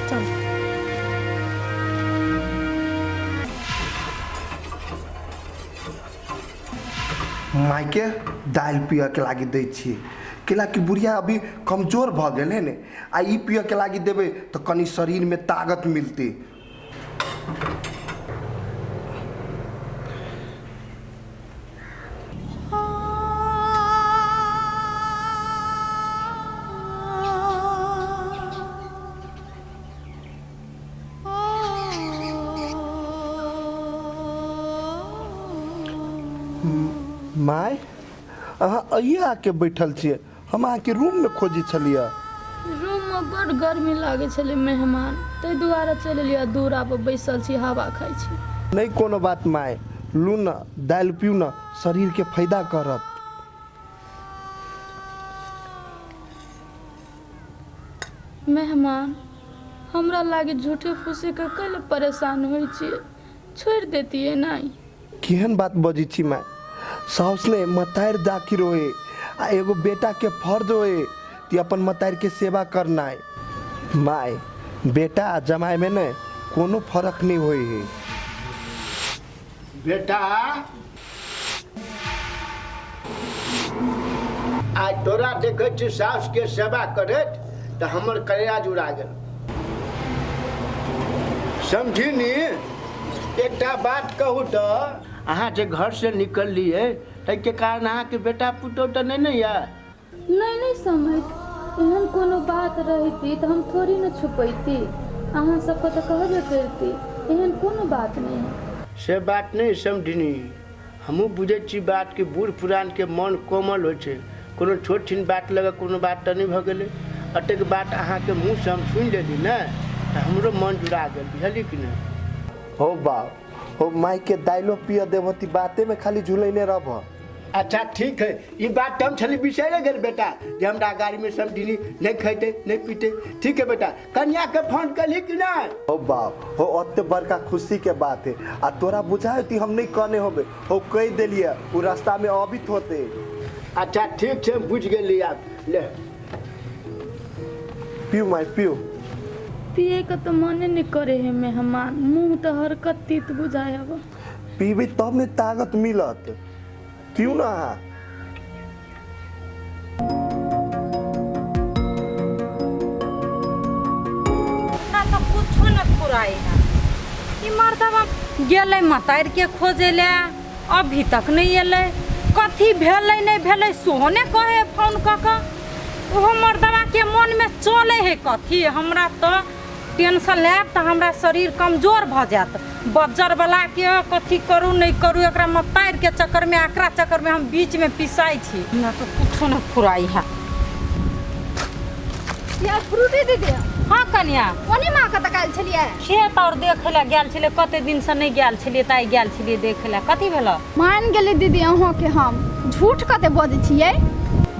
चल। मायके दालि पियऽके लागि दै छियै, कैलाकि बुढ़िया अभी कमजोर भऽ गेल है ने, आ ई पियऽके लागि देबै तऽ कनि शरीरमे ताकत मिलतै। माय, अहाँ अहिए आके बैठल छियै? हम अहाँके रूममे खोजै छलियै। रूममे बड्ड गर्मी लागै छलै मेहमान, ताहि दुआरे चलि एलियै, दूरा पर बैसल छी, हवा खाइ छी। नहि कोनो बात माय, लू ने दालि पिउ ने, शरीरके फायदा करत। मेहमान, हमरा लागे झूठे फूसे के कैले परेशान होइ छियै, छोड़ि देतियै नहि। केहन बात बजै छी माय? साउस ने मतारि दाखिर होए, आ एगो बेटाके फर्ज होए कि अपन मतारिके सेवा करनाइ। माय, बेटा आ जमाइमे ने कोनो फरक नहि होइ है। बेटा, आइ तोरा देखै छी सासुके सेवा करैत तऽ हमर करेजा जुड़ा गेल। समझिनी, एकटा बात कहू तऽ अहाँ जे घरसँ निकललियै ताहिके कारण अहाँके बेटा पुतोहु तऽ नहि ने यऽ? नहि नहि समैध, एहन कोनो बात रहिती तऽ हम थोड़ी ने छुपैती, अहाँ सबके तऽ कहबे करिती, एहन कोनो बात नहि है। से बात नहि समझिनी, हमहूँ बुझै छी बात कि बूढ़ पुरानके मन कोमल होइ छै, कोनो छोट छिन बात लऽ कऽ कोनो बात तऽ नहि भऽ गेलै। एतेक बात अहाँके मुँहसँ हम सुनि लेली ने तऽ हमरो मन जुड़ा गेल, बुझलियै कि नहि? हो बाप हो, मायके दाइलो पिय देबह ती बातेमे खाली झुलैने रहबह। अच्छा ठीक है, ई बात तऽ हम छली बिसरि गेल बेटा जे हमरा गाड़ीमे समझिनी नहि खैतै नहि पीतै। ठीक है बेटा, कन्याके फोन कयली कि नहि? हो बाप हो, ओते बड़का खुशीके बात है आ तोरा बुझाय कि हम नहि कहने होबे? हो कहि देलियै, ओ रास्तामे अबित होते। अच्छा ठीक छै, बुझि गेली। आब ले। पिउ माय, पिउ। पियैके तऽ मने नहि करे है मेहमान, मुँह तऽ हरकत तीत बुझाय हब। पीबै तब ने ताकत मिलत, पिउ ने अहाँ। हमरा तऽ कुछो न फुराइ है। ई मर्दबा गेलै मतारिके खोजै लए, अभी तक नहि एलै। कथी भेलै नहि भेलै सेहो नहि कहै फोन कऽ कऽ। ओहो मर्दबाके मोनमे चलै है कथी? हमरा तऽ टेंशन लेब तऽ हमरा शरीर कमजोर भऽ जायत। बज्जरवलाके कथी करू नहि करू, एकरा मतारिके चक्करमे, एकरा चक्करमे हम बीचमे पिसाइ छी। हमरा तऽ कुछो नहि फुराइ है। यार फ्रूटी दीदी। हाँ कनिया। कोनी माँ कतऽ काल्हि छलियै? खेत और देखै लए गेल छलियै, कते दिनसँ नहि गेल छलियै तऽ आइ गेल छलियै देखै लए। कथी भेल? मान गेली दीदी अहाँके, हम झूठ कते बजै छियै।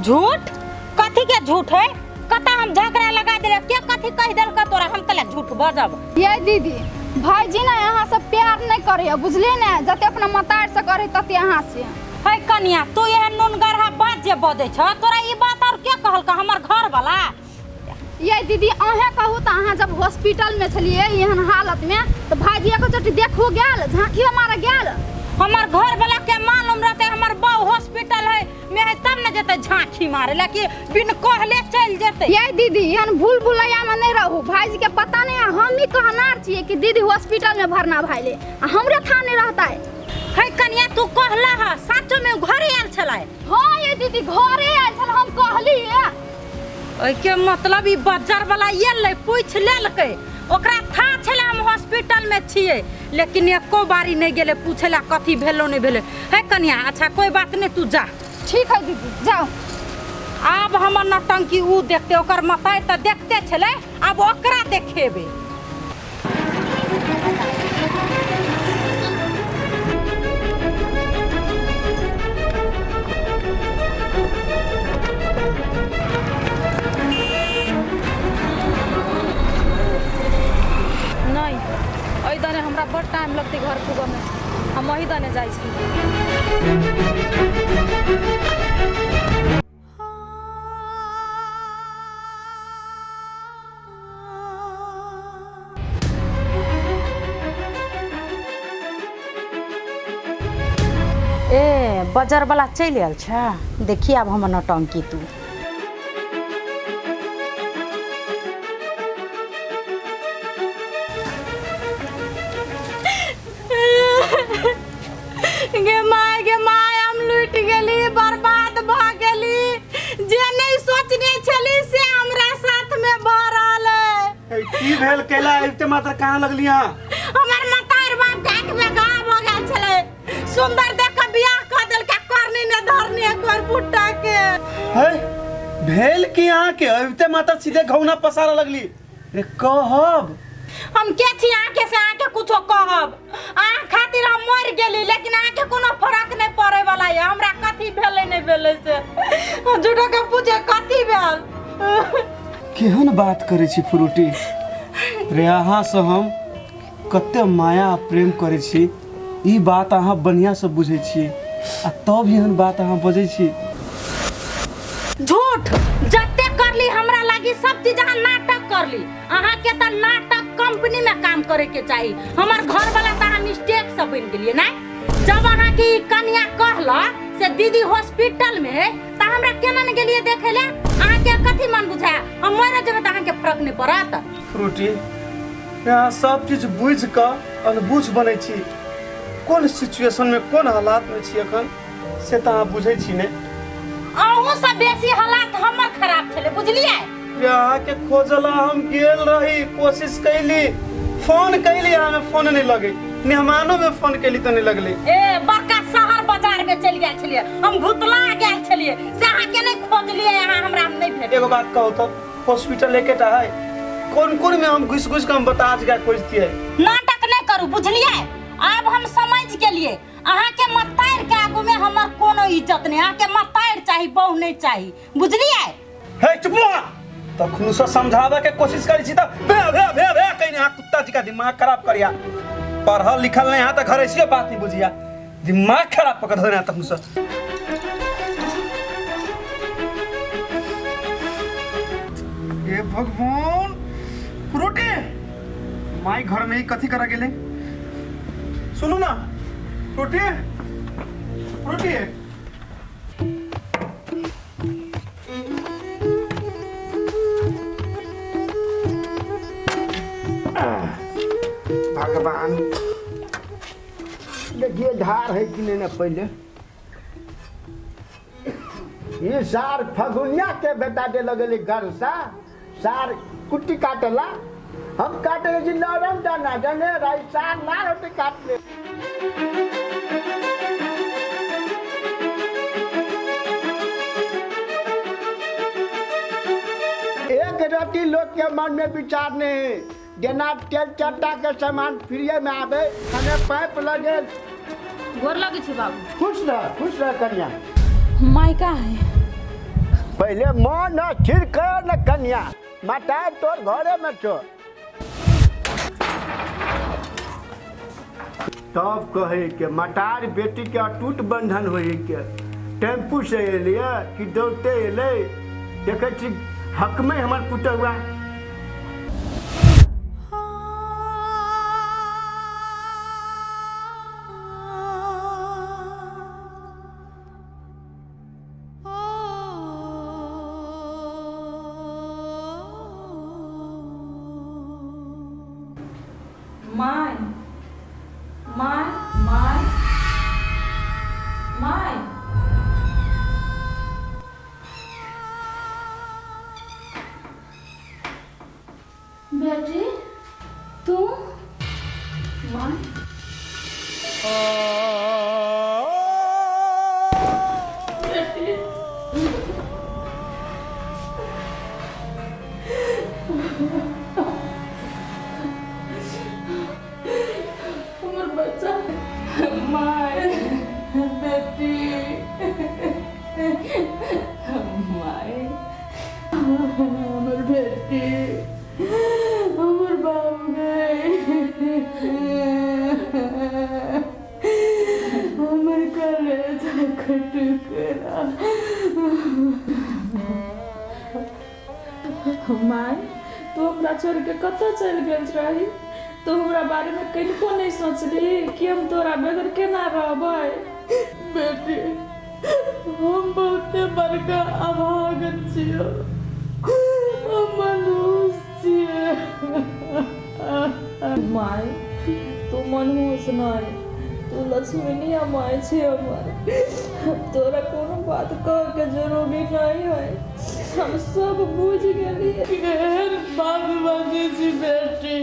झूठ कथी के झूठ है? कतऽ हम झगड़ा लगा देलियै? के कथी कहि देलक तोरा? हम कला झूठ बजब? ये दीदी, भाईजी ने अहाँ से प्यार नहीं करे, बुझलियै ने? जते अपना मतार से करे तते अहाँ से। है कनिया, तू एहन नुनगरहा बात जे बजै छ, तोरा ई बात और के कहलक? हमर घर वाला? ये दीदी, अहें कहू तऽ अहाँ जब हॉस्पिटल में छलियै एहन हालत में तऽ भाईजी एको चोटी देखो गेल, झाँकियो मारे गेल? हमर घर वाला के मालूम रहते हमर बहू हॉस्पिटल है में है तब न जेते झांकी मारे लेकिन बिन कहले चल जेते। ये दीदी एहन भूल भुलैया में नहीं रहू, भाईजी के पता नहीं है, हम ही कहनार छियै कि दीदी हॉस्पिटल में भरना भाई ले, आ हमरे था नहीं रहता है। है कनिया तू कहला ह साचो में घरे आयल छलै? हाँ ये दीदी घरे आयल छल, हम कहली है। ओइके मतलब ई बाजार वाला एलै पूछ लेलकै, ओकरा था छलै हम हॉस्पिटल में छियै, लेकिन एको बारी नहीं गेलै पूछे ला कथी भेलो नहीं भेलै। है कनिया अच्छा कोई बात नहीं तू जा। ठीक है दीदी जाओ। आब हमर नौटंकी ऊ देखते, ओकर मताइ तऽ देखते छलै, आब ओकरा देखेबै। नहीं एहि दने हमरा बड़ टाइम लगतै घर पुगऽमे, हम एहि दने जाइ छी। ए बाजार वाला चलि आयल छै, देखी आब हमर नौटंकी तू। गे my हम लुटि गेली, बर्बाद भऽ गेली, जे नहीं सोचने छली से हमरा साथ में भऽ रहल है। की भेल कैला अबिते मात्र कहाँ लगली अहाँ? हमर मतार बाप के आँख में घाव भऽ गेल छलै, सुंदर देख के बियाह कऽ देलकै, करनी ने धरनी कर फुट्टा के। है भेल की अहाँ के अबिते मात्र सीधे घौना पसारऽ लगली? रे कहब हम के छी अहाँके से अहाँके कुछो कहब? अहाँ खातिर हम मरि गेली, लेकिन अहाँके कोनो फरक नहीं पड़े वाला है। हमरा कथी भेलै नहीं भेलै से झूठो के पूछे कथी भेल। केहन बात करै छी फ्रूटी रे, अहाँ से हम कते माया प्रेम करै छी, ई बात अहाँ बढ़िया से बुझै छी आ तब एहन बात अहाँ बजै छी। झूठ जते करली हमरा लागी सब चीज अहाँ नाटक करली। अहाँ के त नाटक कंपनी में काम करे के चाही, हमर घर वाला त अहाँ मिस्टेक से बन गेलिए ना। जब अहाँ के कन्या कहला से दीदी हॉस्पिटल में है त हमरा केना न गेलिए देखे ले? अहाँ के कथी मन बुझाया? हम मर जेबै त अहाँ के फरक नहीं पड़त। फ्रूटी अहाँ सब चीज बुझ क अनबुझ बनै छी, कोन सिचुएशन में कोन हालात में छी अखन से त अहाँ बुझै छी ने। अहूँ से बेसी हालात हमर खराब छलै बुझलिए। अहाँ के खोजला हम गेल रही, कोशिश कैली, फोन कैली, अहाँ में फोन नहीं लगे, मेहमानों में फोन कैली तो नहीं लगले। ए बड़का शहर बाजार में चल गेल छलिए हम, भुतला गेल छलिए से अहाँ के नहीं खोजलिए, अहाँ हमरा नहीं भेटल। एगो बात कहू तो हॉस्पिटल एकेटा है, कोन कोन में हम घुस घुस के हम बता जगह खोजतिए। नाटक नहीं करू बुझलिए, आब हम समझ गेलिए अहाँ के मतार के आगू में हमर कोनो इज्जत नहीं, अहाँ के मतार चाही बहु नहीं चाही बुझलिए। हे चुप तखनु से समझावे के कोशिश करै छी त भे भे भे भे कहिने अहाँ कुत्ता जी का दिमाग खराब करिया, पढ़ल लिखल नहीं यहाँ त घर ऐसी बात नहीं बुझिया, दिमाग खराब पकड़ देना तखनु से। हे भगवान रोटी माई घर में ही कथी करा गेले? सुनू ना रोटी रोटी भगवान देखिए धार है कि नहीं ना पहले ये सार फगुनिया के बेटा दे लगल गरसा सार कुट्टी काटला, हम काटे जी नरम दाना जने राई सार लाल होते काटले। एक रति लोग के मन में विचार नहीं है, जेना तेल चट्टा के सामान फ्रीए में आवे, हमें पाइप लगे। गोर लगे छी बाबू। खुश रह कन्या। मायका है पहले मन स्थिर कर न कन्या, माता तोर घरे में छो। तब कहे के मटार बेटी के अटूट बंधन होई के टेम्पू से एलिए कि दौड़ते एले, देखे छी हक में हमर पुतहुआ। My my my my. बेटी तू my. बेटी हमर बच्चा my बेटी my हमर बेटी हमर बाबू गए हमर कलेजा के टुकड़ा। My तू हमरा छोड़ के कतऽ चलि गेल रही? तू हमरा बारे में कनिको नहीं सोचली कि हम तोरा बगैर केना रहबै? बेटी हम बहुते बड़का अभागन छियौ, हम मनहूस छियै। My तू मनहूस नहीं, तू लक्ष्मीनिया my छी हमर। तोरा कोनो बात कह के जरूरी नहीं है, हम सब बुझ गेलियै। केहन बात बाजै छी बेटी,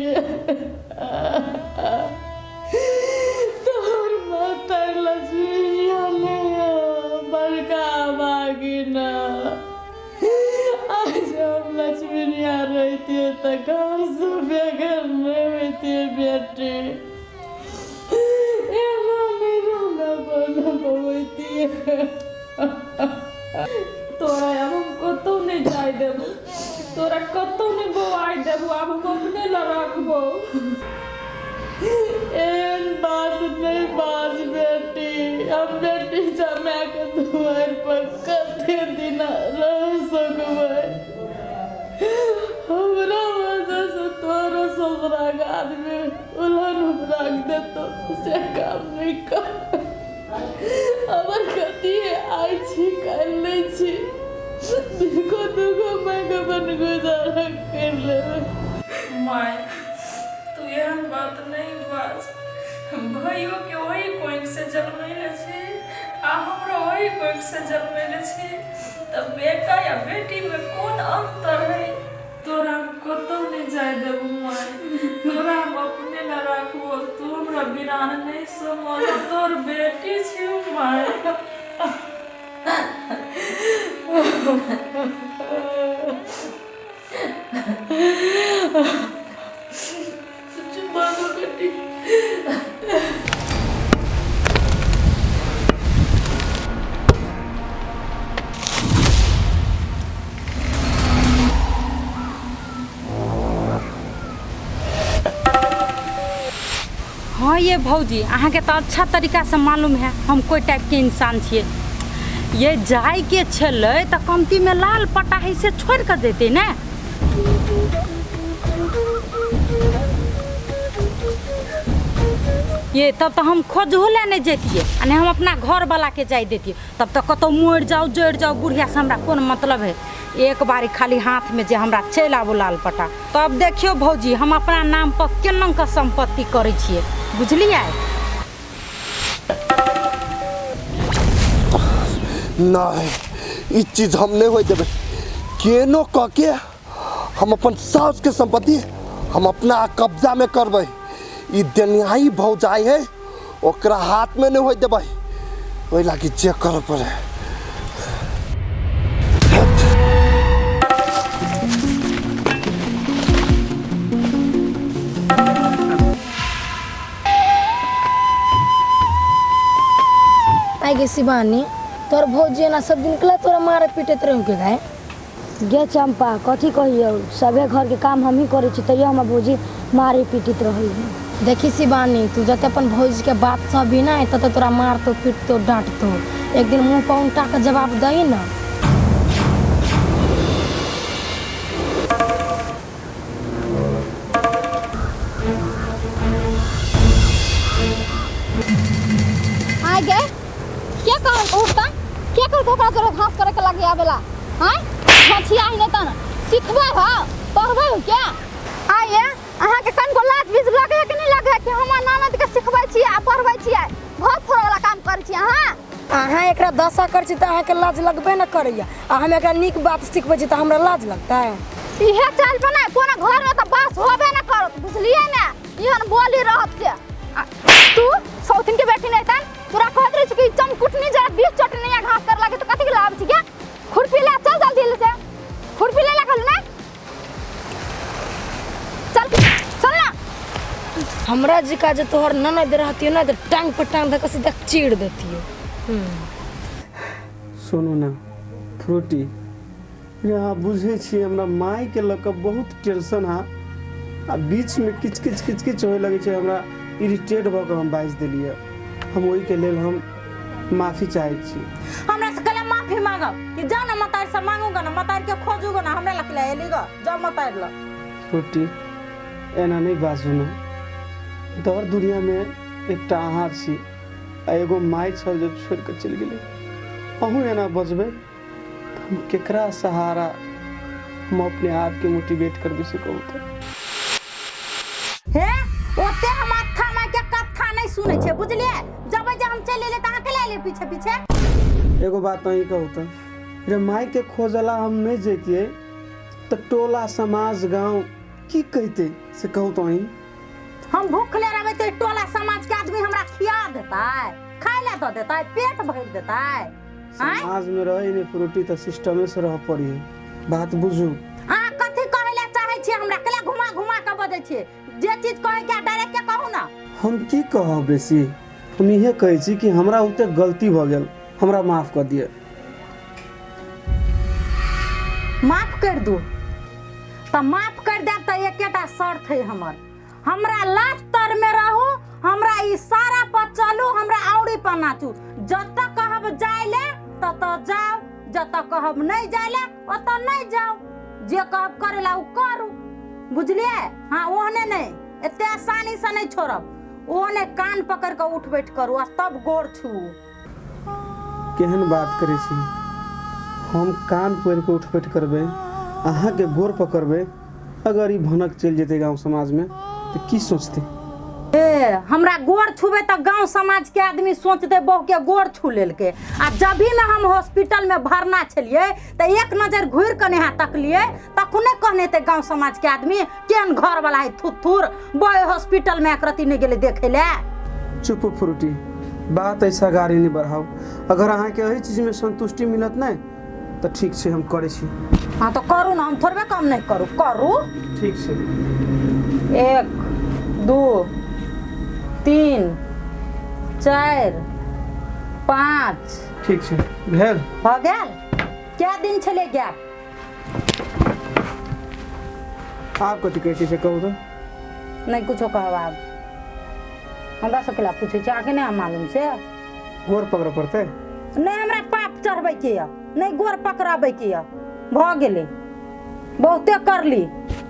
तोहर माता लक्ष्मीनिया नहीं है, बड़का अभागिन। आज हम लक्ष्मीनिया रहतियै तऽ घर से बेघर नहीं होइतियै बेटी। एना नहि रहना बना पबैतियै। तोरा आब हम कतौ नहीं जाय देबो, तोरा कतौ नहीं बौआइ देबो, आब हम अपने लग राखबो। एहन बात नहीं बाज बेटी, हम बेटी जमा के दुआर पर कते दिन रह सकबै? हमरा वजह से तोरो ससुरा के आदमी उलहन राख देतो से काम नहीं कर। हमर कथी आइ छी काल्हि नहीं छी, दुगो दुगो मैं अपन गुजारा कर लेबै। My तू एहन बात नहीं बाज, भाइयों के वही कोइक से जन्मैले छी आ हमरो वही कोइक से जन्मैले छी, तऽ बेटा या बेटी में कोन अंतर है? तोरा हम कतौ नहीं जाय देबो my, तोरा हम अपने न राखबो, तू हमरा बिरान नहीं समझ, तोर बेटी छियौ my. चुप भऽ बेटी। हाँ ये भौजी अहाँके तऽ अच्छा तरीकासँ मालूम है हम कोई टाइप के इंसान छियै। ये जायके छलै तऽ कमतीमे लाल पटा है से छोड़ि कऽ देतै ने। ये तब तऽ हम खोजहो लए नहि जैतियै आ नहि हम अपना घरवलाके जाय दैतियै। तब तऽ कतहु मरि जाउ जरि जाउ बुढ़ियासँ हमरा कोन मतलब है। एक बारी खाली हाथमे जे हमरा चलि आबू लाल पटा, तब देखियौ भौजी हम अपना नाम पर केना कऽ सम्पत्ति करै छियै, बुझलियै? नहीं, ई चीज हम नहीं होय देबै। केनो कऽ के हम अपन साउस के संपत्ति हम अपना कब्जा में करबै। ई देनिहाई भौजाई है ओकरा हाथ में नहीं होय देबै, ओहि लागी जे करऽ पड़े। आइ गे शिवानी, तोर भौजी एना सब दिन कला तोरा मारे पीटैत रहू के गाय? गे चंपा कथी कहियौ, सभे घर के काम हमही करै छी तैयो हमर भौजी मारे पीटैत रहै है। देखी शिवानी, तू जते अपन भौजी के बात सहबी ना तते तोरा मारतो पीटतो डांटतो। एक दिन मुँह पर उल्टा के जवाब दही ना। आइ गे के कहल उठता के कहल ओकरा जोरे घास करे के लागी आवेला? हाँ हथिया ही नहीं तन सिखबै हो पढ़बै हो क्या? आइए अहाँ के कनको लाज बीज लगे है कि नहीं लगे? कि हमर ननद के सिखबै छी आ पढ़बै छी घर फोड़ै वाला काम करै छी अहाँ। अहाँ एकरा दशा करै छी तऽ अहाँके लाज लगबे न करैया, आ हम एकरा नीक बात सिखबै छी तऽ हमरा लाज लगतै? इहे चाल पर ना कोनो घर में तऽ बास होबे न करत, बुझलियै ने? एहन बोली रहत से। आ तू सौतिन के बेटी नहीं तन तोरा कहत रहे छी कि चमकुटनी जरा 20 चटनी या घास कर लागे तो कथी के लाभ छी के? खुरपी ले चल जल्दी से, खुरपी ले ला कहलू ना, चल चल ना। हमरा जी का जे तोहर ननद रहतियो ना तऽ टांग पर टांग धऽ कऽ सीधा चीर देतियो। सुनू ना फ्रूटी, अहाँ बुझै छियै हमरा मायके लऽ कऽ बहुत टेंशन है, आ बीचमे किच किच किच किच होय लगै छै, हमरा इरिटेट भऽ कऽ हम बाजि देलियै। हम ओहिके लेल हम माफी चाहै छी। हमरा से कहले माफी मांगब कि जाओ ना मतार से मांगूगा ना, मतार के खोजूगा ना, हमरा लग ले एली ग जाओ मतार ल। फ्रूटी एना नहि बाजू ना, दर दुनियामे एकटा अहाँ छी आ एगो माय छल जे छोड़ि कऽ चलि गेलै। अहूँ एना बजबै तऽ हम केकरा सहारा हम अपने आपके मोटिवेट करबै से कहू तऽ? हे ओते हम अत्था माय के कथा नहीं सुनै छियै, बुझलियै? जबै जे हम चलि एलियै तऽ अहाँ के ले एलियै पीछे पीछे? एगो बात अहीं कहू तऽ, रे माय के खोजला हम नहीं जैतियै तऽ टोला समाज गाँव की कहते से कहू तऽ अहीं? हम भूखले रहबै तऽ टोला समाज के आदमी हमरा खिया देतै, खाय ला दऽ देतै, पेट भरि देतै? समाज में रहे नहीं फ्रूटी तऽ सिस्टमे से रह पड़ी, बात बुझू। अहाँ कथी कहै ला चाहै छियै हमरा? केला घुमा घुमा के बजै छियै? जे चीज कहै के डायरेक्ट के कहू ना। हम की कहब बेसी, हम इहे कहै छी कि हमरा ओते गलती भऽ गेल, हमरा माफ कऽ दिअ। माफ कर दू तऽ माफ कर देब तऽ एकेटा शर्त है हमर, हमरा लात तर में रहू, हमरा इशारा पर चलू, हमरा औरी पर नाचू। जतऽ कहब जाय ले ततऽ जाओ, जतऽ कहब नहीं जाय ले ओतऽ नहीं जाओ, जे कहब करे ला उ करू, बुझलियै? हाँ ओहने नहीं, एते आसानी से नहीं छोड़ब, ओहने कान पकड़ के उठ बैठ करू आ तब गोर छू। केहन बात करै छी, हम कान पकड़ के उठ बैठ करबै, अहाँके गोर पकड़बै, अगर ई भनक चलि जेतै गाँव समाजमे तऽ की सोचतै? ए हमरा गोर छुबै तऽ गाँव समाज के आदमी सोचतै बहु के गोर छू लेलकै। आ जभी में हम हॉस्पिटल में भरना छलियै तऽ एक नजर घुरि कऽ नेहा तकलियै तखने कहने ते गाँव समाज के आदमी केहन घर वाला है थुथुर, बॉय हॉस्पिटल में एकरती नहीं गेलै देखै ले। चुप फ्रूटी, बात ऐसा गाड़ी नहीं बढ़ाओ, अगर अहाँके एहि चीजमे संतुष्टि मिलत नहि तऽ ठीक छै हम करै छी। हाँ तो करू ना, हम थोड़बे कम नहीं करू, करू। ठीक छै। 1 2 3 4 5। ठीक छै, भेल? भऽ गेल। क्या दिन छलै गैप? आब कथी कहै छी से कहू तऽ? नहीं कुछो कहब आब, हमरा सबके ला पूछै छी अहाँके नहि मालूम से? गोर पकड़ऽ पड़तै? नहीं हमरा पाप चढ़बै के यऽ, नहीं गोर पकड़ाबै के यऽ, भऽ गेलै। बहुते करली,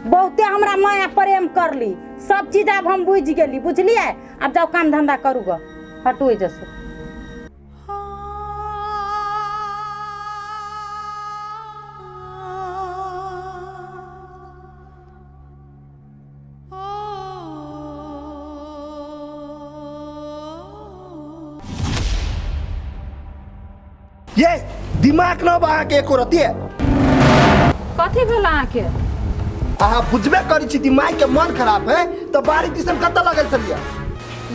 बहुते हमरा माया प्रेम करली, सब चीज आब हम बुझि गेली, बुझलियै? आब जाउ काम धंधा करू गऽ, हटू एहिजे से। ये दिमाग न बा अहाँके एको रति। कथी भेल अहाँके? अहाँ बुझबे करै छी दिमाग के मन खराब है तऽ बाड़ी दिसन कतऽ लगल छलियै?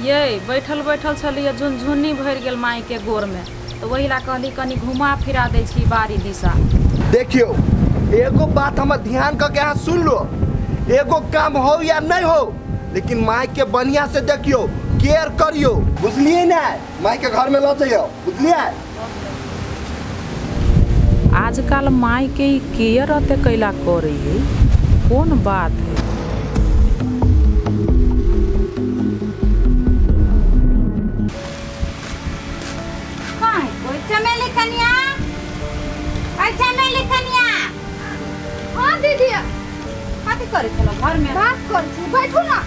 ये बैठल बैठल छलियै, झुनझुन्नी भरि गेल माय के गोर में, तऽ वही ला कहली कनी घुमा फिरा दै छी बाड़ी दिशा। देखियौ एगो बात हमर ध्यान कऽ के अहाँ सुन लो, एगो काम हो या नहीं हो लेकिन माय के बढ़िया से देखियौ, केयर करियौ, बुझलियै ने? माय के घर में लऽ जइयौ, बुझलियै? आजकल माय के ई केयर अते कैला करै है, कोन बात है? कहाँ है कोई? चमेली कनिया, अरे चमेली कनिया। हाँ दीदी। कथी करै छलौ घर में? बात करै छी, बैठू ना।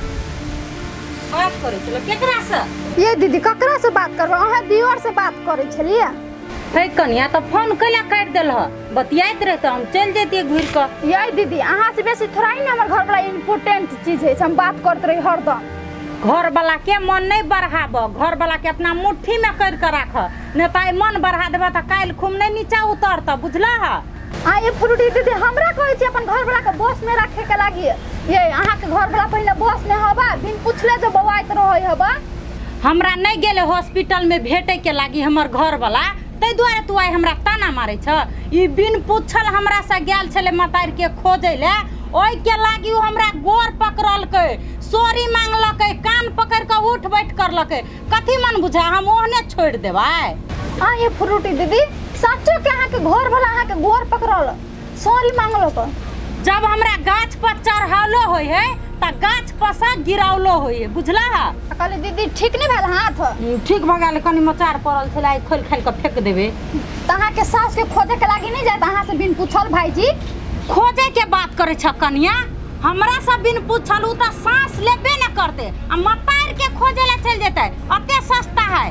बात करै छलौ केकरा से? ये दीदी ककरा से बात करबै, अहाँ दियोर से बात करै छलियै। हे कनिया तऽ फोन कैला काटि देलह? बतियाइत रहे तऽ हम चलि जैतियै घुरि कऽ। ये दीदी अहाँ से बेसी थोड़ा ही ना हमर घरवाला इम्पोर्टेंट चीज है, हम बात करते रही हरदम। घरवला के मन नहीं बढ़ाब, घरवला के अपना मुट्ठी में कर के राख, नहीं तो मन बढ़ा देबा त काल्हि खूब नहीं नीचा उतरत, बुझला है? आ ये फ्रूटी दीदी हमरा कहै छी अपन घरवला के बस में राखे के लागी। ये अहाँ के घरवला पहिले बस में हबा, बिन पुछले जो बौआइत रहै हबा। हमरा नहीं गेले हॉस्पिटल में भेटे के लागी हमर घरवला, ताहि दुआरे तू आइ हमरा ताना मारै छ। ई बिन पुछल हमरा से गेल छलै मतारि के खोजै ले, ओहि के लागी उ हमरा गोर पकड़लकै, सॉरी मांगलकै, कान पकड़ के उठ बैठ करलकै। कथी मन बुझा हम ओहने छोड़ि देबै? आ ये फ्रूटी दीदी सच्चो के अहाँ के घरवला अहाँ के गोर पकड़ल सॉरी मांगलक? जब हमरा गाछ पर चढ़ालो होय है त गाछ पर से गिरावलो होय है, बुझला है? कहली दीदी ठीक नहीं भेल हाथ? ठीक भ गेल, कनी मचार पड़ल छलै, आइ खोलि खालि के फेंक देबै। त अहाँ के सास के खोजे के लागी नहीं जात अहाँ से बिन पूछल भाईजी? खोजे के बात करै छ कनिया, हमरा से बिन पूछल उ त सांस लेबे न करते आ मतार के खोजे ला चल जेतै, अते सस्ता है।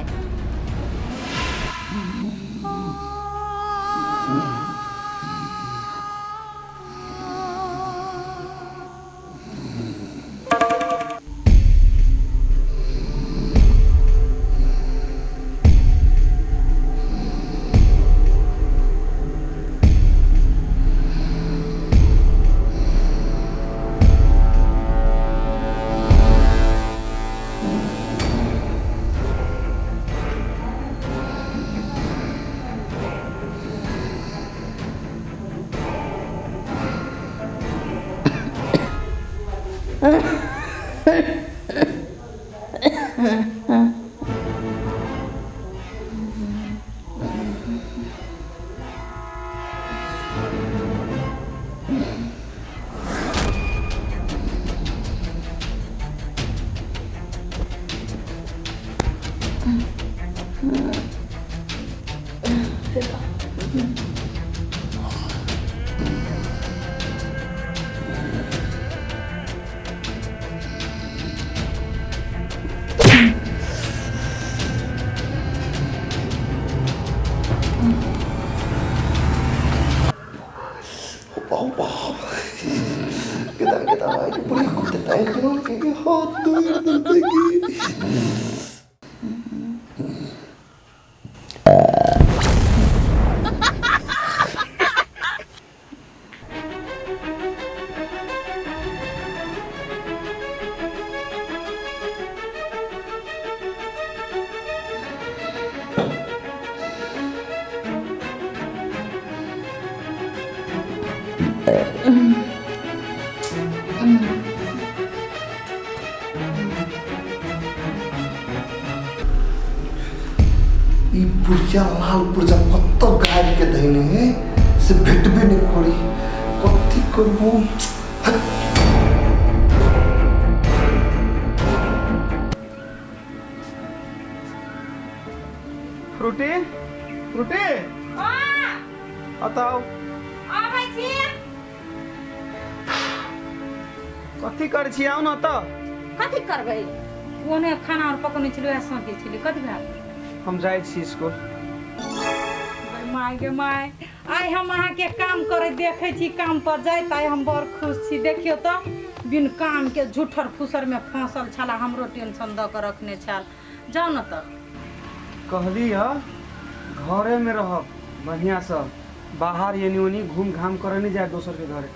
ई पुर्जा लाल पुर्जा कत गाड़ के धैने है से भेटबे नहीं करी, कथी करबो? फ्रूटी फ्रूटी बताओ आबै छी। कथी करै छी? आउ न त। कथी करबै? ओने खाना और पकौने छलै, वएह सौंपै छलै। कथी भेल? हम जाइ छी स्कूल। My गे my, आइ हम अहाँके काम करे देखै छी, काम पर जाइत आइ हम बड़ खुश छी। देखियौ त बिन काम के झूठर फूसर में फंसल छला, हमरो टेंशन दऽ के रखने छल। जाउ न त। कहली ह घरे में रहब बढ़िया से, बाहर एनी ओनी घूम घाम करे नहीं जाए दोसर के घरे,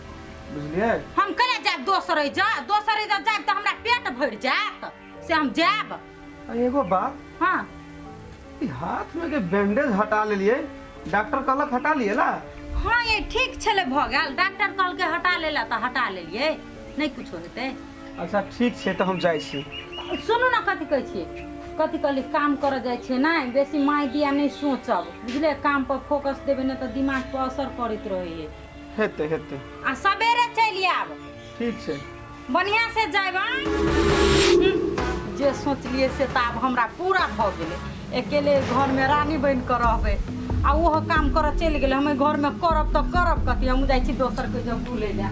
बुझलिए? हम केना जायब दोसर एजा? दोसर एजा जायब त हमरा पेट भरि जायत, से हम जायब। एगो बात, हाँ, हाथ में के बैंडेज हटा लेलिए, डॉक्टर कहलक हटा लिए ला? हाँ ये ठीक छले भ गेल, डॉक्टर कहलकै हटा लेला त हटा लेलिए, नहीं कुछो हेतै। अच्छा ठीक छै त हम जाइ छी। सुनू न कथी कहै छियै, कथी कहली काम करऽ जाइ छियै नहि, बेसी माय दिया नहीं सोचब, बुझलिए? काम पर फोकस देबै नहि तऽ दिमाग पर असर पड़ैत रहै। हेतै हेतै। आ सबेरे चलि आयब। ठीक छै, बढ़िया से जायब। जे सोचलिए से तऽ आब हमरा पूरा भऽ गेलै। अकेले घर में रानी बनि कऽ रहबै आ ओहो काम करऽ चलि गेलै, हम घर में करब तऽ करब कथी? हम जाइ छी दोसर के जब भूले जा।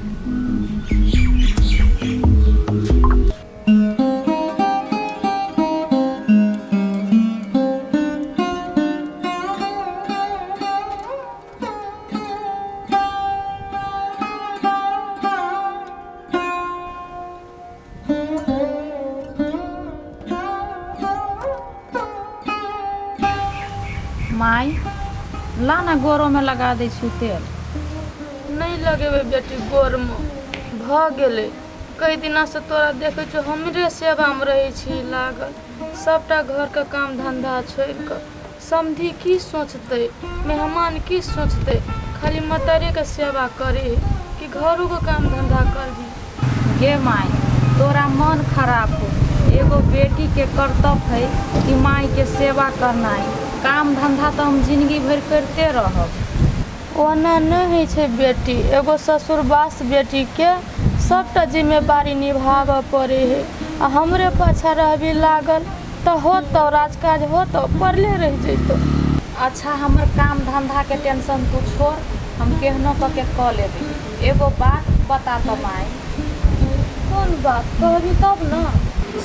ला ना गोरोमे लगा दै छी तेल। नहि लगेबै बेटी गोरमे, भऽ गेलै। कई दिनासँ तोरा देखै छियौ हमरे सेवामे रहै छी लागल, सभटा घरके काम धन्धा छोड़ि कऽ। समधि की सोचतै, मेहमान की सोचतै, खाली मतरेके सेवा करै है कि घरोके काम धन्धा करबही। गे माय, तोरा मन खराब हो। एगो बेटीके कर्तव्य है कि मायके सेवा करनाइ। काम धन्धा तऽ हम जिनगी भरि करिते रहब। ओना नहि होइ छै बेटी, एगो ससुरबास बेटीके सभटा जिम्मेवारी निभाबऽ पड़ै है आ हमरे पाछाँ रहबही लागल तऽ होतौ, राजकाज होतौ, पड़ले रहि जैतौ। अच्छा हमर काम धन्धाके टेंशन तू छोड़, हम केहनो कऽ के कऽ लेबै। एगो बात बता तऽ माय। कोन बात कहबही तब ने।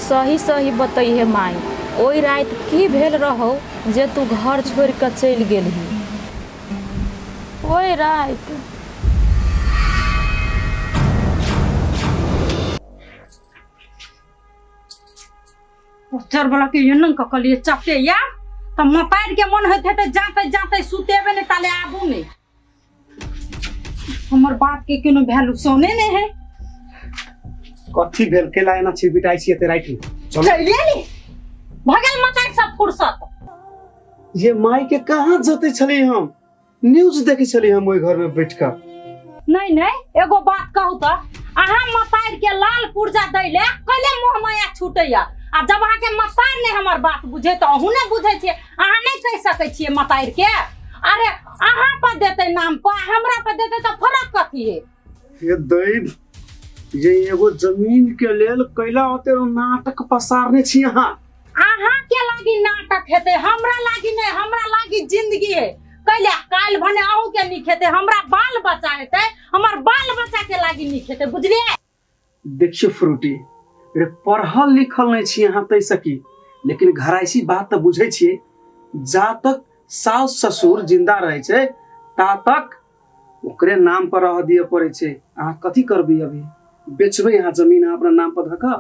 सही सही बतैहे माय, ओहि राति की भेल रहौ जे तू घर छोड़ि कऽ चलि गेलही? ओहि राति चर वाला के एना कऽ कहलियै चपटे या तऽ मतारि के मन होइत हेतै जाते जाते सुतेबे नहि ताले आबू नहि। हमर बात के कोनो वैल्यू सोने नहि है। कथी भेल केला एना छिरपिटाइ छी एते राति में? चलू। चलि एली भऽ गेल मतारि सब फुर्सत। ये माई के कहाँ जते छली हम? न्यूज देखै छली हम ओहि घर में बैठ कऽ। नहीं नहीं एगो बात कहू तऽ अहाँ मतारि के लाल पुर्जा दै ले कैले मोह माया छूटैया, आ जब अहाँ के मतारि नहीं हमर बात बुझे तऽ अहूँ नहीं बुझै छियै, अहाँ नहीं कहि सकै छियै मतारि के। अरे अहाँ पर देतै नाम पर हमरा पर देतै तऽ फरक कथी है? हे दैव, ये एगो जमीन के लेल कैला ओते नाटक पसारने छी अहाँ। अहाँ के लागी नाटक हेतै, हमरा लागी नहीं, हमरा लागी जिंदगी है। कैले काल्हि भने अहूँ के नीक हेतै, हमरा बाल बच्चा हेतै, हमर बाल बच्चा के लागी नीक हेतै, बुझलियै? देखियौ फ्रूटी रे, पढ़ल लिखल नहीं छी अहाँ तै सकी, लेकिन घराइसी बात तऽ बुझै छियै। जा तक सास ससुर जिंदा रहै छै ता तक ओकरे नाम पर रह दिए पड़ै छै। अहाँ कथी करबै अभी? बेचबै अहाँ जमीन अहाँ अपना नाम पर धऽ कऽ?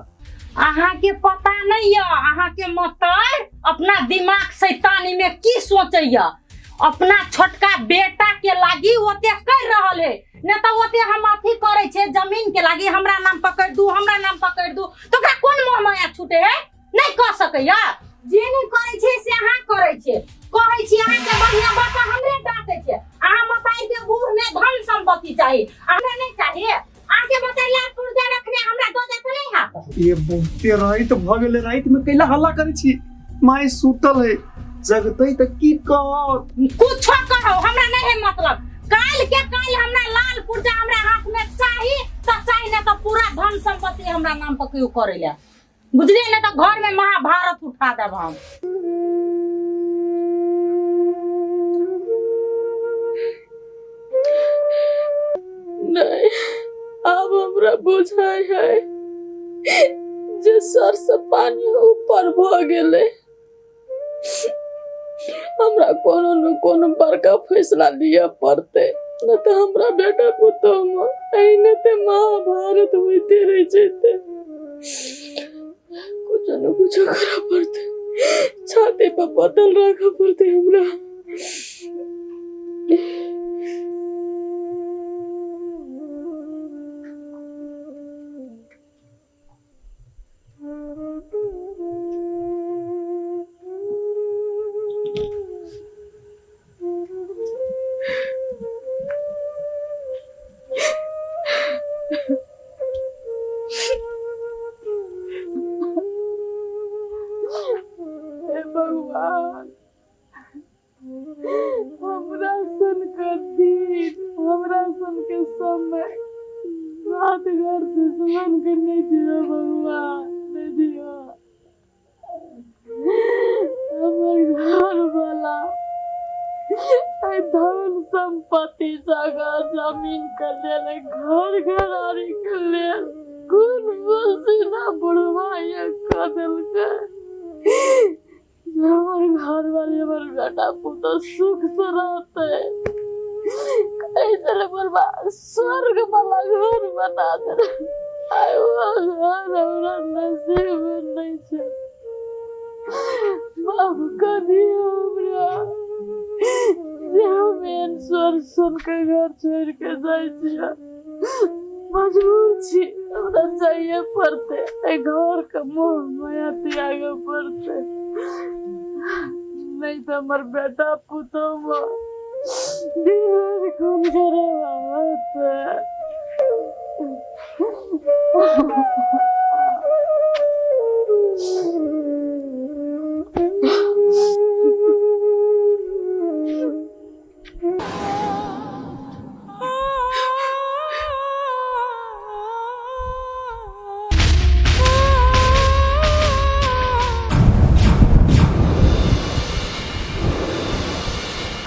अहाँ के पता नहीं यऽ अहाँ के मतार अपना दिमाग शैतानी में की सोचैया। अपना छोटका बेटा के लागी ओते कर रहल है, नहीं तो ओते हम अथी करे छे जमीन के लागी हमरा नाम पकड़ दू, हमरा नाम पकड़ दू, तो ओकरा कोन मोह माया छूटे है? नहीं कह सकैया। जे नहीं करे छे से अहाँ करे छे। कहै छी अहाँ के बढ़िया बात हमरे डांटे छे। अहाँ मताई के बूढ़ में धन संपत्ति चाही, हमरा नहीं चाहिए। अहाँ के मताई लाल पुर्जा रखने हमरा दऽ जात नहीं हाथ। ये बहुते राति भऽ गेलै, राति में कैला हल्ला करै छी? माय सुतल है, जगतै तऽ की कहत? कुछो कहो हमरा नहीं है मतलब। काल के काल हमरा लाल पुर्जा हमरा हाथ में चाही तऽ चाही, नहीं तऽ पूरा धन संपत्ति हमरा नाम पर क्यों करे ले, बुझलिए? नहीं तो घर में महाभारत उठा देब हम। नहीं, अब हमरा बुझाय है जे सर से पानी ऊपर भ गेलै। हमरा कोनो न कोनो बड़का फैसला लिअ पड़तै, न तऽ हमरा बेटा पुतोह में एहने तऽ महाभारत होइते रहि जेतै। कुछो न कुछो करऽ पड़तै, छाती पर बदल राखऽ पड़तै हमरा। हे भगवान, हमरा सन के दिन, हमरा सन के समय रात घर दुश्मन के नहीं दियो भगवान, नहीं दियो। हमर घर वाला धन संपत्ति जगह जमीन के लेल, घर घरारी के लेल खून पसीना बुढ़वा ये कऽ देलकै। हमर घर वाली हमर बेटा पुतोह सुख से रहते, कहे छलै बुढ़वा स्वर्ग वाला घर बना देले। आइ ओ घर हमरा नसीब में नहीं छै। माफ कर दियौ हमरा। जे हम एहन स्वर सुन के घर छोड़ के जाइ छियै। मजबूर छी, हमरा जाइए पड़तै, एहि घर के मोह माया त्यागे पड़तै, नहीं तो हमर बेटा पुतोह दिन राति खून खराबा होतै।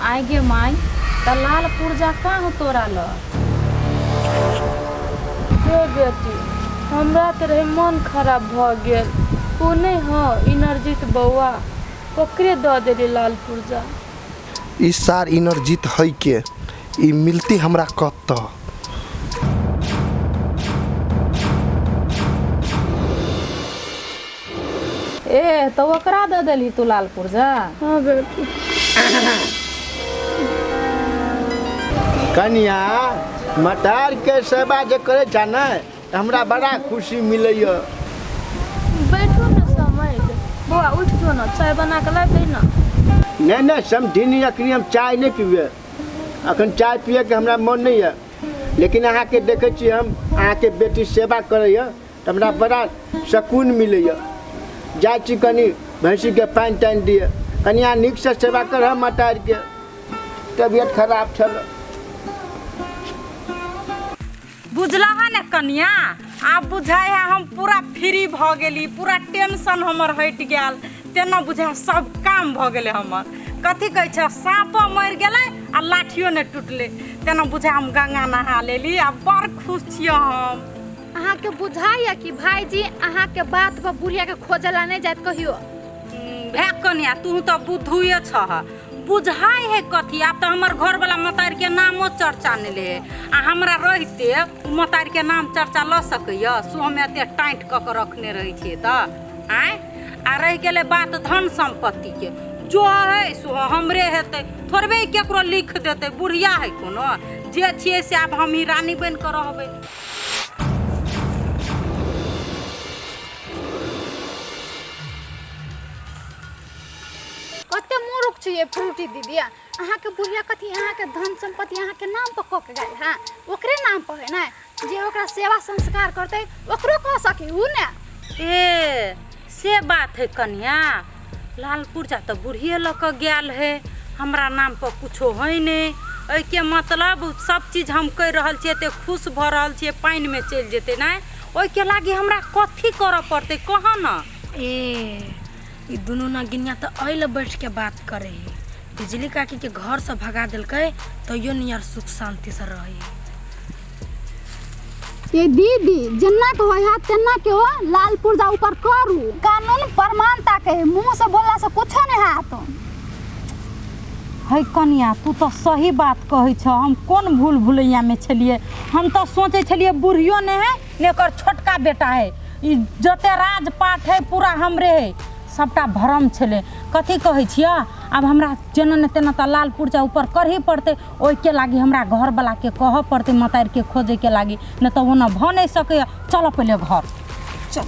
आइ गे माय, तऽ लाल पुर्जा कहाँ हो तोरा लग? हे बेटी, हमरा तऽ रहै मन खराब भऽ गेल। ओ नहि हँ इनरजीत बौआ, ओकरे दऽ देली लाल पुर्जा। ई सार इनरजीत है के ई मिलती हमरा कतऽ? ए तऽ ओकरा दऽ देलही तू लाल पुर्जा? हाँ बेटी। कनिया, मतार के सेवा जे करै छा ने, तऽ हमरा बड़ा खुशी मिलैया। बैठू ने समय बौआ, उठि जो ने, चाय बना कऽ लाबि दे ने। नहि नहि समधिनी, अखनी हम चाय नहि पीबै, अखन चाय पियैके हमरा मन नहि यऽ, लेकिन अहाँके देखै छी हम, अहाँके बेटी सेवा करैया तऽ हमरा बड़ा सकून मिलैया। जाइ छी कनि भैंसीके पानि तानि दिअ। कनिया, नीकसँ सेवा करह मतारके, तबियत खराब छल। बुझलह ने कनिया, आब बुझाइ है हम पूरा फ्री भऽ गेली, पूरा टेंशन हमर हटि गेल, तेना बुझाइ सब काम भऽ गेलै हमर। कथी कहै छै, साँपो मरि गेलै आ लाठियो नहि टूटलै, तेना बुझाइ हम गंगा नहा लेली। आ बड़ खुश छियै हम। अहाँके बुझाइया कि भाईजी अहाँके बात पर बुढ़िया के खोजऽ ला नहि जायत कहियो? भए कनिया, तू तऽ बुद्धुए छह। बुझाइ है कथी, आब तऽ हमर घरवला मतारिके नामो चर्चा नहि ले, आ हमरा रहिते ओ मतारिके नाम चर्चा लऽ सकैए? सोहमे एते टाइट कऽ कऽ रखने रहै छियै तऽ। आँय, आ रहि गेलै बात धन सम्पत्तिके, जो है सो हमरे हेतै, थोड़बे केकरो लिख देतै। बुढ़िया है कोनो जे छियै से आब हमही रानी बनि कऽ रहबै। कते मूर्ख छियै फ्रूटी दीदी। अहाँके बुढ़िया कथी अहाँके धन सम्पत्ति अहाँके नाम पर कऽ के गेल है? ओकरे नाम पर है ने, जे ओकरा सेवा संस्कार करतै ओकरो कह सकी उ ने। ए से बात है कन्या, लाल पुर्जा तऽ बुढ़िए लऽ कऽ गेल है, हमरा नाम पर कुछो है नहि। एहिके मतलब सब चीज हम कहि रहल छियै, एते खुश भऽ रहल छियै, पानिमे चलि जेतै नहि? ओहिके लागि हमरा कथी करऽ पड़तै, कहऽ ने। ए ई दुनू नागिनिया तऽ एहि लए बैठ के बात करे है। बिजली काकी के घर से भगा देलकै तैयो नियर सुख शांति से रहे है। ये दीदी, जेना के होय है तेना के हो, लाल पुर्जा ऊपर करू। कानून प्रमाणता के है, मुंह से बोलला से कुछो नहीं हाथ। है कनिया, तू तऽ सही बात कहै छह। हम कोन भूल भुलैयामे छलियै? हम तऽ सोचै छलियै बुढ़ियो नहि है ने एकर छोटका बेटा है, ई जते राजपाट है पूरा हमरे है। सबटा भ्रम छलै। कथी कहै छियै, आब हमरा जेना ने तेना तऽ लाल पुर्जा ऊपर करही पड़तै। ओहिके लागि हमरा घरवलाके कहऽ पड़तै मतारिके खोजैके लागि, नहि तऽ ओना भऽ नहि सकैए। चलऽ पहिले घर चल।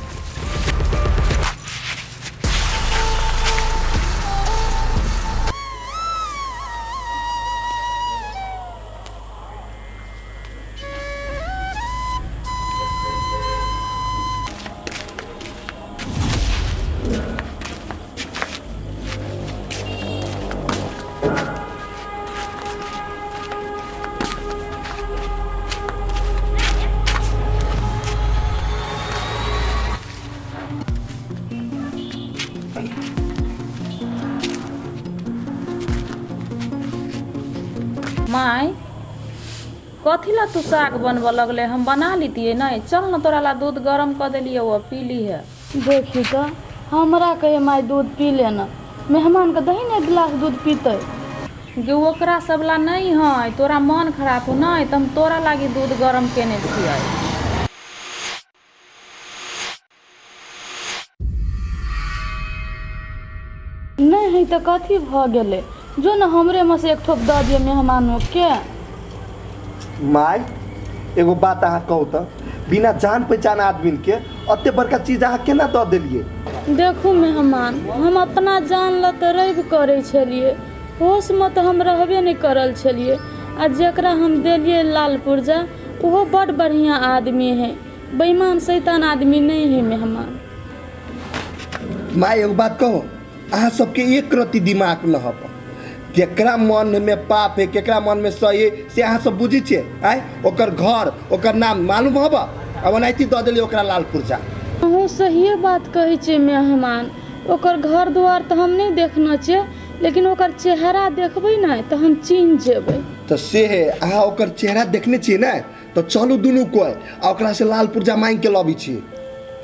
माय, कथी ला तू साग बनबऽ लगले? हम बना लीतियै नहि? चल ने, तोरा ला दूध गरम कऽ देलियै, ओ पी लीहे। देखी तऽ हमरा कहिए माय दूध पी लेना, मेहमानके दही ने एक गिलास दूध पीतै। गे ओकरा सब ला नहि है, तोरा मन खराब हो नहि तऽ हम तोरा लागी दूध गरम केने छियै। नहि है तऽ कथी भऽ गेलै? जो ने हमरे में से एक ठोप दऽ दिअ मेहमानोके। माय, एगो बात अहाँ कहू तऽ, बिना जान पहचान आदमी के एते बड़का चीज अहाँ केना दऽ देलियै? देखू मेहमान, हम अपना जान लऽ तऽ रवि करै छलियै, होशमे तऽ हम रहबे नहि करल छलियै। आ जकरा हम देलियै लाल पुर्जा, ओहो बड्ड बढ़िआँ आदमी है, बेईमान शैतान आदमी नहि है मेहमान। माय, एगो बात कहू, अहाँ सबके एक रत्ती दिमाग न हब। केकरा मन में पाप है, केकरा मन में सही है, से अहाँ सब बुझै छियै? आँय, ओकर घर ओकर नाम मालूम हब, आ ओनाहिते दऽ देलियै ओकरा लाल पुर्जा? अहूँ सहिए बात कहै छियै मेहमान। ओकर घर दुआर तऽ हम नहि देखने छियै, लेकिन ओकर चेहरा देखबै ने तऽ हम चिन्ह जेबै। तऽ से है, अहाँ ओकर चेहरा देखने छियै ने? तऽ चलू दुनू कोइ आ ओकरा से लाल पुर्जा मांगि के लबै छी।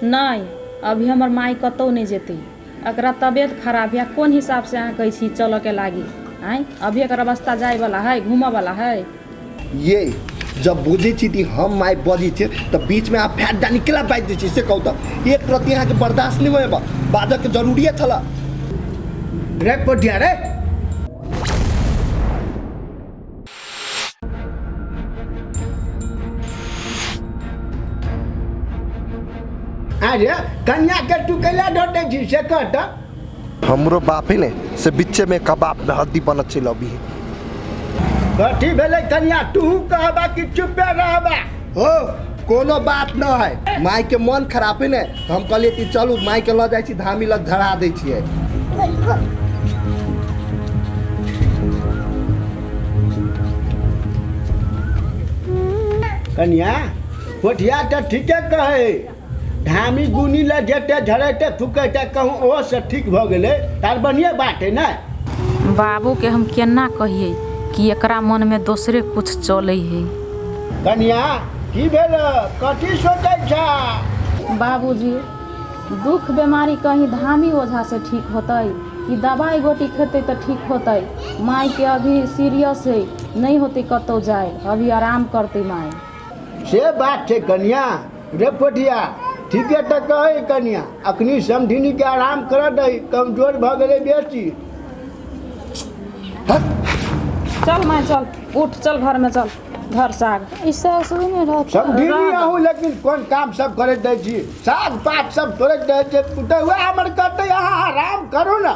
नहि, अभी हमर माय कतहु नहि जेतै। एकरा तबियत खराब यऽ, कोन हिसाबसँ अहाँ कहै छी चलऽके लागी? आँय, अभी एकर अवस्था जायवला है, घूमऽवला है? ये जब बुझै छी कि हम माय बजै छियै तऽ बीचमे अहाँ फैट डानी केला बाजि दै छी, से कहू तऽ? एक रत्ती अहाँके बर्दाश्त नहि होय, बाजऽके जरूरिए छलए। रे पोठिया रे, अरे कन्या के तू कैला ढोटै छी, से कह तऽ। हमरो बाप है ने, से बीचे में कबाब में हड्डी बनत चलि अभी। कथी भेलै कन्या, तू कहबा कि चुपे रहबा? हो, कोनो बात न है। माय के मन खराब है ने, तऽ हम कहलियै कि चलू माय के लऽ जाइ छी, धामी लग धरा दै छियै। कन्या, कोठिया तऽ ठीके कहै, धामी गुनी लए जेतै, झड़ेतै फुकेतै, कहूँ ओहोसँ ठीक भऽ गेलै तार बढ़िएँ बात है ने। बाबूके हम केना कहियै कि एकरा मनमे दोसरे कुछ चलै है। कन्या, की भेल? कथी सोचै छ? बाबूजी, दुख बीमारी कहीं धामी ओझा से ठीक होतै कि दवाइ गोटी खेतै तऽ ठीक होतै? मायके अभी सीरियस है, नहि होतै कतहु जाय, अभी आराम करतै माय। से बात छै कन्या? रे पोठिया, ठीके तऽ कहै कन्या, अखनी समधिनीके आराम करऽ दही, कमजोर भऽ गेलै बेसी। चल माय, चल, उठ, चल, घरमे चल, घर साग। ई सासुर मे रहत। समधिनी अहूँ लेकिन कोन काम सब करैत दै छी? साग पात सब तोड़ैत रहै छै पुतहुआ हमर करतै, अहाँ आराम करू ने।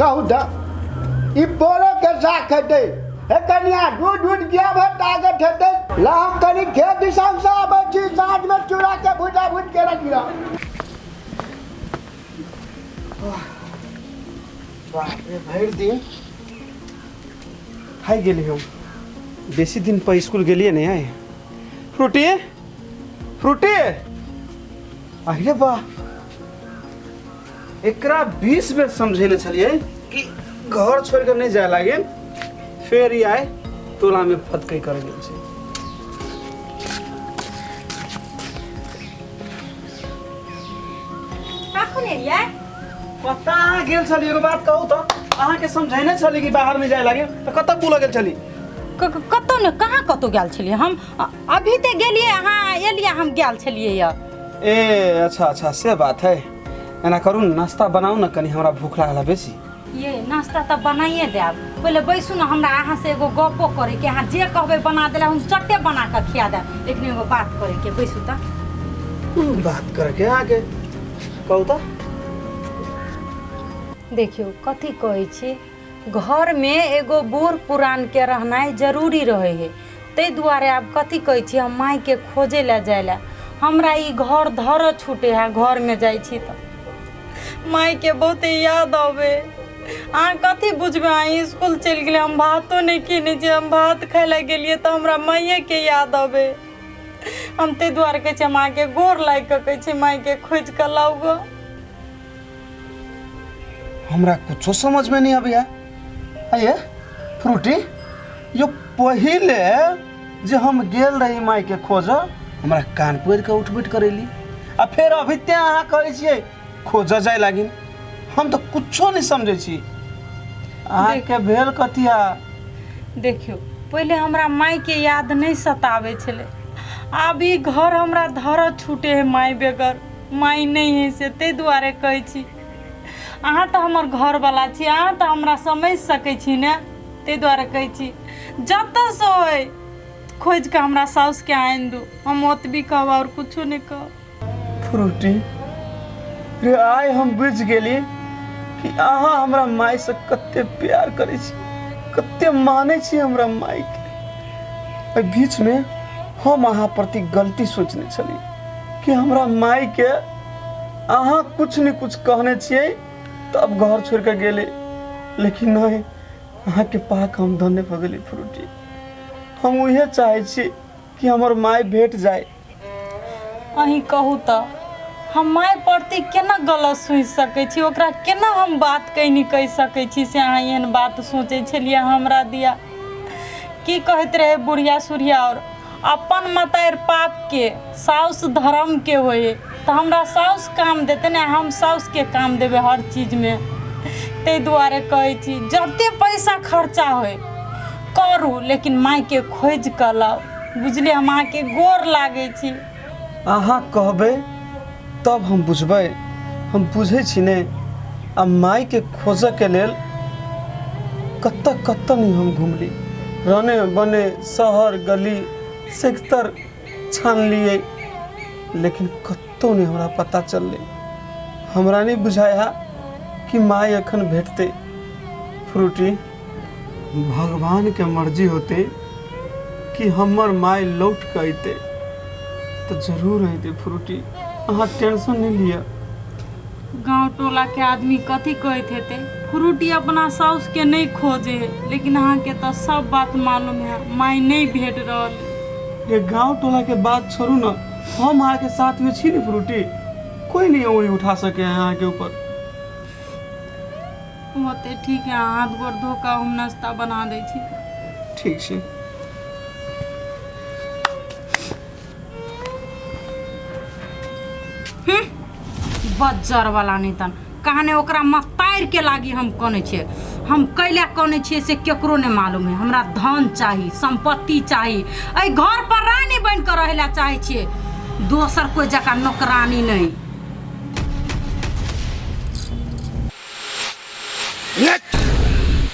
कहू तऽ, ई पोरोके साग खेतै? हे कन्या, दूध उध किया भर ताकत हेतै। ला, हम कनि खेत दिसन से आबै छी, साँझमे चूड़ाके भुजा भुजि के रखियौ। बाप रे, भरि दिन थाकि गेली हम। बेसी दिन पर स्कूल गेलियै नहि आइ। फ्रूटी, फ्रूटी, अरे वाह, एकरा 20 बेर समझेने छलियै कि घर छोड़ि कऽ नहि जाय लागिन, फेर ई आइ टोलामे फदकै कर गेल छै। कखन एलियै? कतऽ अहाँ गेल छली? एगो बात कहू तऽ, अहाँके समझेने छली कि बाहर नहि जाय लागिन, तऽ कतऽ बुलऽ गेल छली? कतौ ने, कहाँ कतौ गेल छलियै हम। अभी तऽ गेलियै, अहाँ एलियै, हम गेल छलियै यऽ। ए अच्छा अच्छा, से बात है। एना करू ने, नाश्ता बनाउ ने कनि, हमरा भूख लागल है बेसी। ये नाश्ता तऽ बनाइए देब, पहिले बैसू ने, हमरा अहाँ से एगो गपो करैके। अहाँ जे कहबै बना देला, हम चट्टे बना कऽ खिया देब, लेकिन एगो बात करैके, बैसू तऽ। कोन बात करैके अहाँके, कहू तऽ। देखियौ, कथी कहै छी, घरमे एगो बूढ़ पुरानके रहनाइ जरूरी रहै है। ताहि दुआरे आब कथी कहै छी, हम मायके खोजै लए जाय लए, हमरा ई घर धरऽ छूटे है। घरमे जाइ छी तऽ मायके बहुते याद अबै। अहाँ कथी बुझबै? अहाँ इसकुल चलि गेलियै, हम भातो नहि खेने छियै। हम भात खाय लए गेलियै तऽ हमरा माइएके याद अबै। हम ताहि दुआरे कहै छी, हम अहाँके गोर लागि कऽ कहै छी, मायके खोजि कऽ लाउ गऽ। हमरा कुछो समझमे नहि अबैया। अये फ्रूटी, यो पहिले जे हम गेल रही मायके खोजऽ, हमरा कान पकड़ि कऽ उठ बैठ करैली, आ फेर अभी तेँ अहाँ कहै छियै खोजऽ जाय लागिन। हम तऽ कुछो नहि समझै छी, अहाँके भेल कथिया? देखियौ, पहिले हमरा मायके याद नहि सताबै छलै, आब ई घर हमरा धरऽ छूटे है माय बगैर। माय नहि है से, ताहि दुआरे कहै छी। अहाँ तऽ हमर घरवला छी, अहाँ तऽ हमरा समझि सकै छी ने, ताहि दुआरे कहै छी जतऽसँ होय खोजि कऽ हमरा साउसके आनि दू। हम ओतबी कहब, आओर कुछो नहि कहब। फ्रूटी रे, आइ हम बुझि गेली कि अहाँ हमरा मायसँ कते प्यार करै छी, कते मानै छी हमरा मायके। एहि बीचमे हम अहाँ प्रति गलती सोचने छली कि हमरा मायके अहाँ कुछ ने कुछ कहने छियै तब घर छोड़ि कऽ गेलै, लेकिन नहि, अहाँके पाक हम धन्य भऽ गेली फ्रूटी। हम उहे चाहै छी कि हमर माय भेट जाय। अहीं कहू तऽ हम माय प्रति केना गलत सोचि सकै छी, ओकरा केना हम बात कहि नहि कहि सकै छी से अहाँ एहन बात सोचै छलियै हमरा दिया। की कहैत रहै बुढ़िया सुढ़िया, आओर अपन मतारि पापके साउस धर्मके होइ हइ, तऽ हमरा साउस काम देतै ने, हम साउसके काम देबै हर चीजमे। ताहि दुआरे कहै छी जते पैसा खर्चा होइ करू, लेकिन मायके खोजि कऽ लाउ, बुझलियै? हम अहाँके गोर लागै छी। अहाँ कहबै तब हम बुझबै, हम बुझै छी ने। आ मायके खोजऽके लेल कतऽ कतऽ नहि हम घुमली, रने बने शहर गली सेक्टर छानलियै, लेकिन कतहु नहि हमरा पता चललै। हमरा नहि बुझाइ है कि माय एखन भेटतै। फ्रूटी, भगवानके मर्जी होतै कि हमर माय लौट कऽ अयतै तऽ जरूर अयतै। फ्रूटी, अहाँ टेंशन नहि लिअ। गाँव टोलाके आदमी कथी कहैत हेतै, फ्रूटी अपना साउसके नहि खोजे है, लेकिन अहाँके तऽ सब बात मालूम है, माय नहि भेट रहल है। ये गाँव टोलाके बात छोड़ू ने, हम अहाँके साथमे छी ने फ्रूटी, कोई नहीं उंगली उठा सके है अहाँके ऊपर। होतै ठीक है, अहाँ हाथ गोर धो कऽ हम नाश्ता बना दै छी। ठीक छै। बज्जर वाला नहीं तन कहाने ओकरा मतारि के लागी हम कनै छियै, हम कैला कनै छियै से केकरो नहि मालूम है। हमरा धन चाही, संपत्ति चाही, एहि घर पर रानी बनि कऽ रहै लए चाहै छियै, दोसर कोइ जकाँ नौकरानी नहि।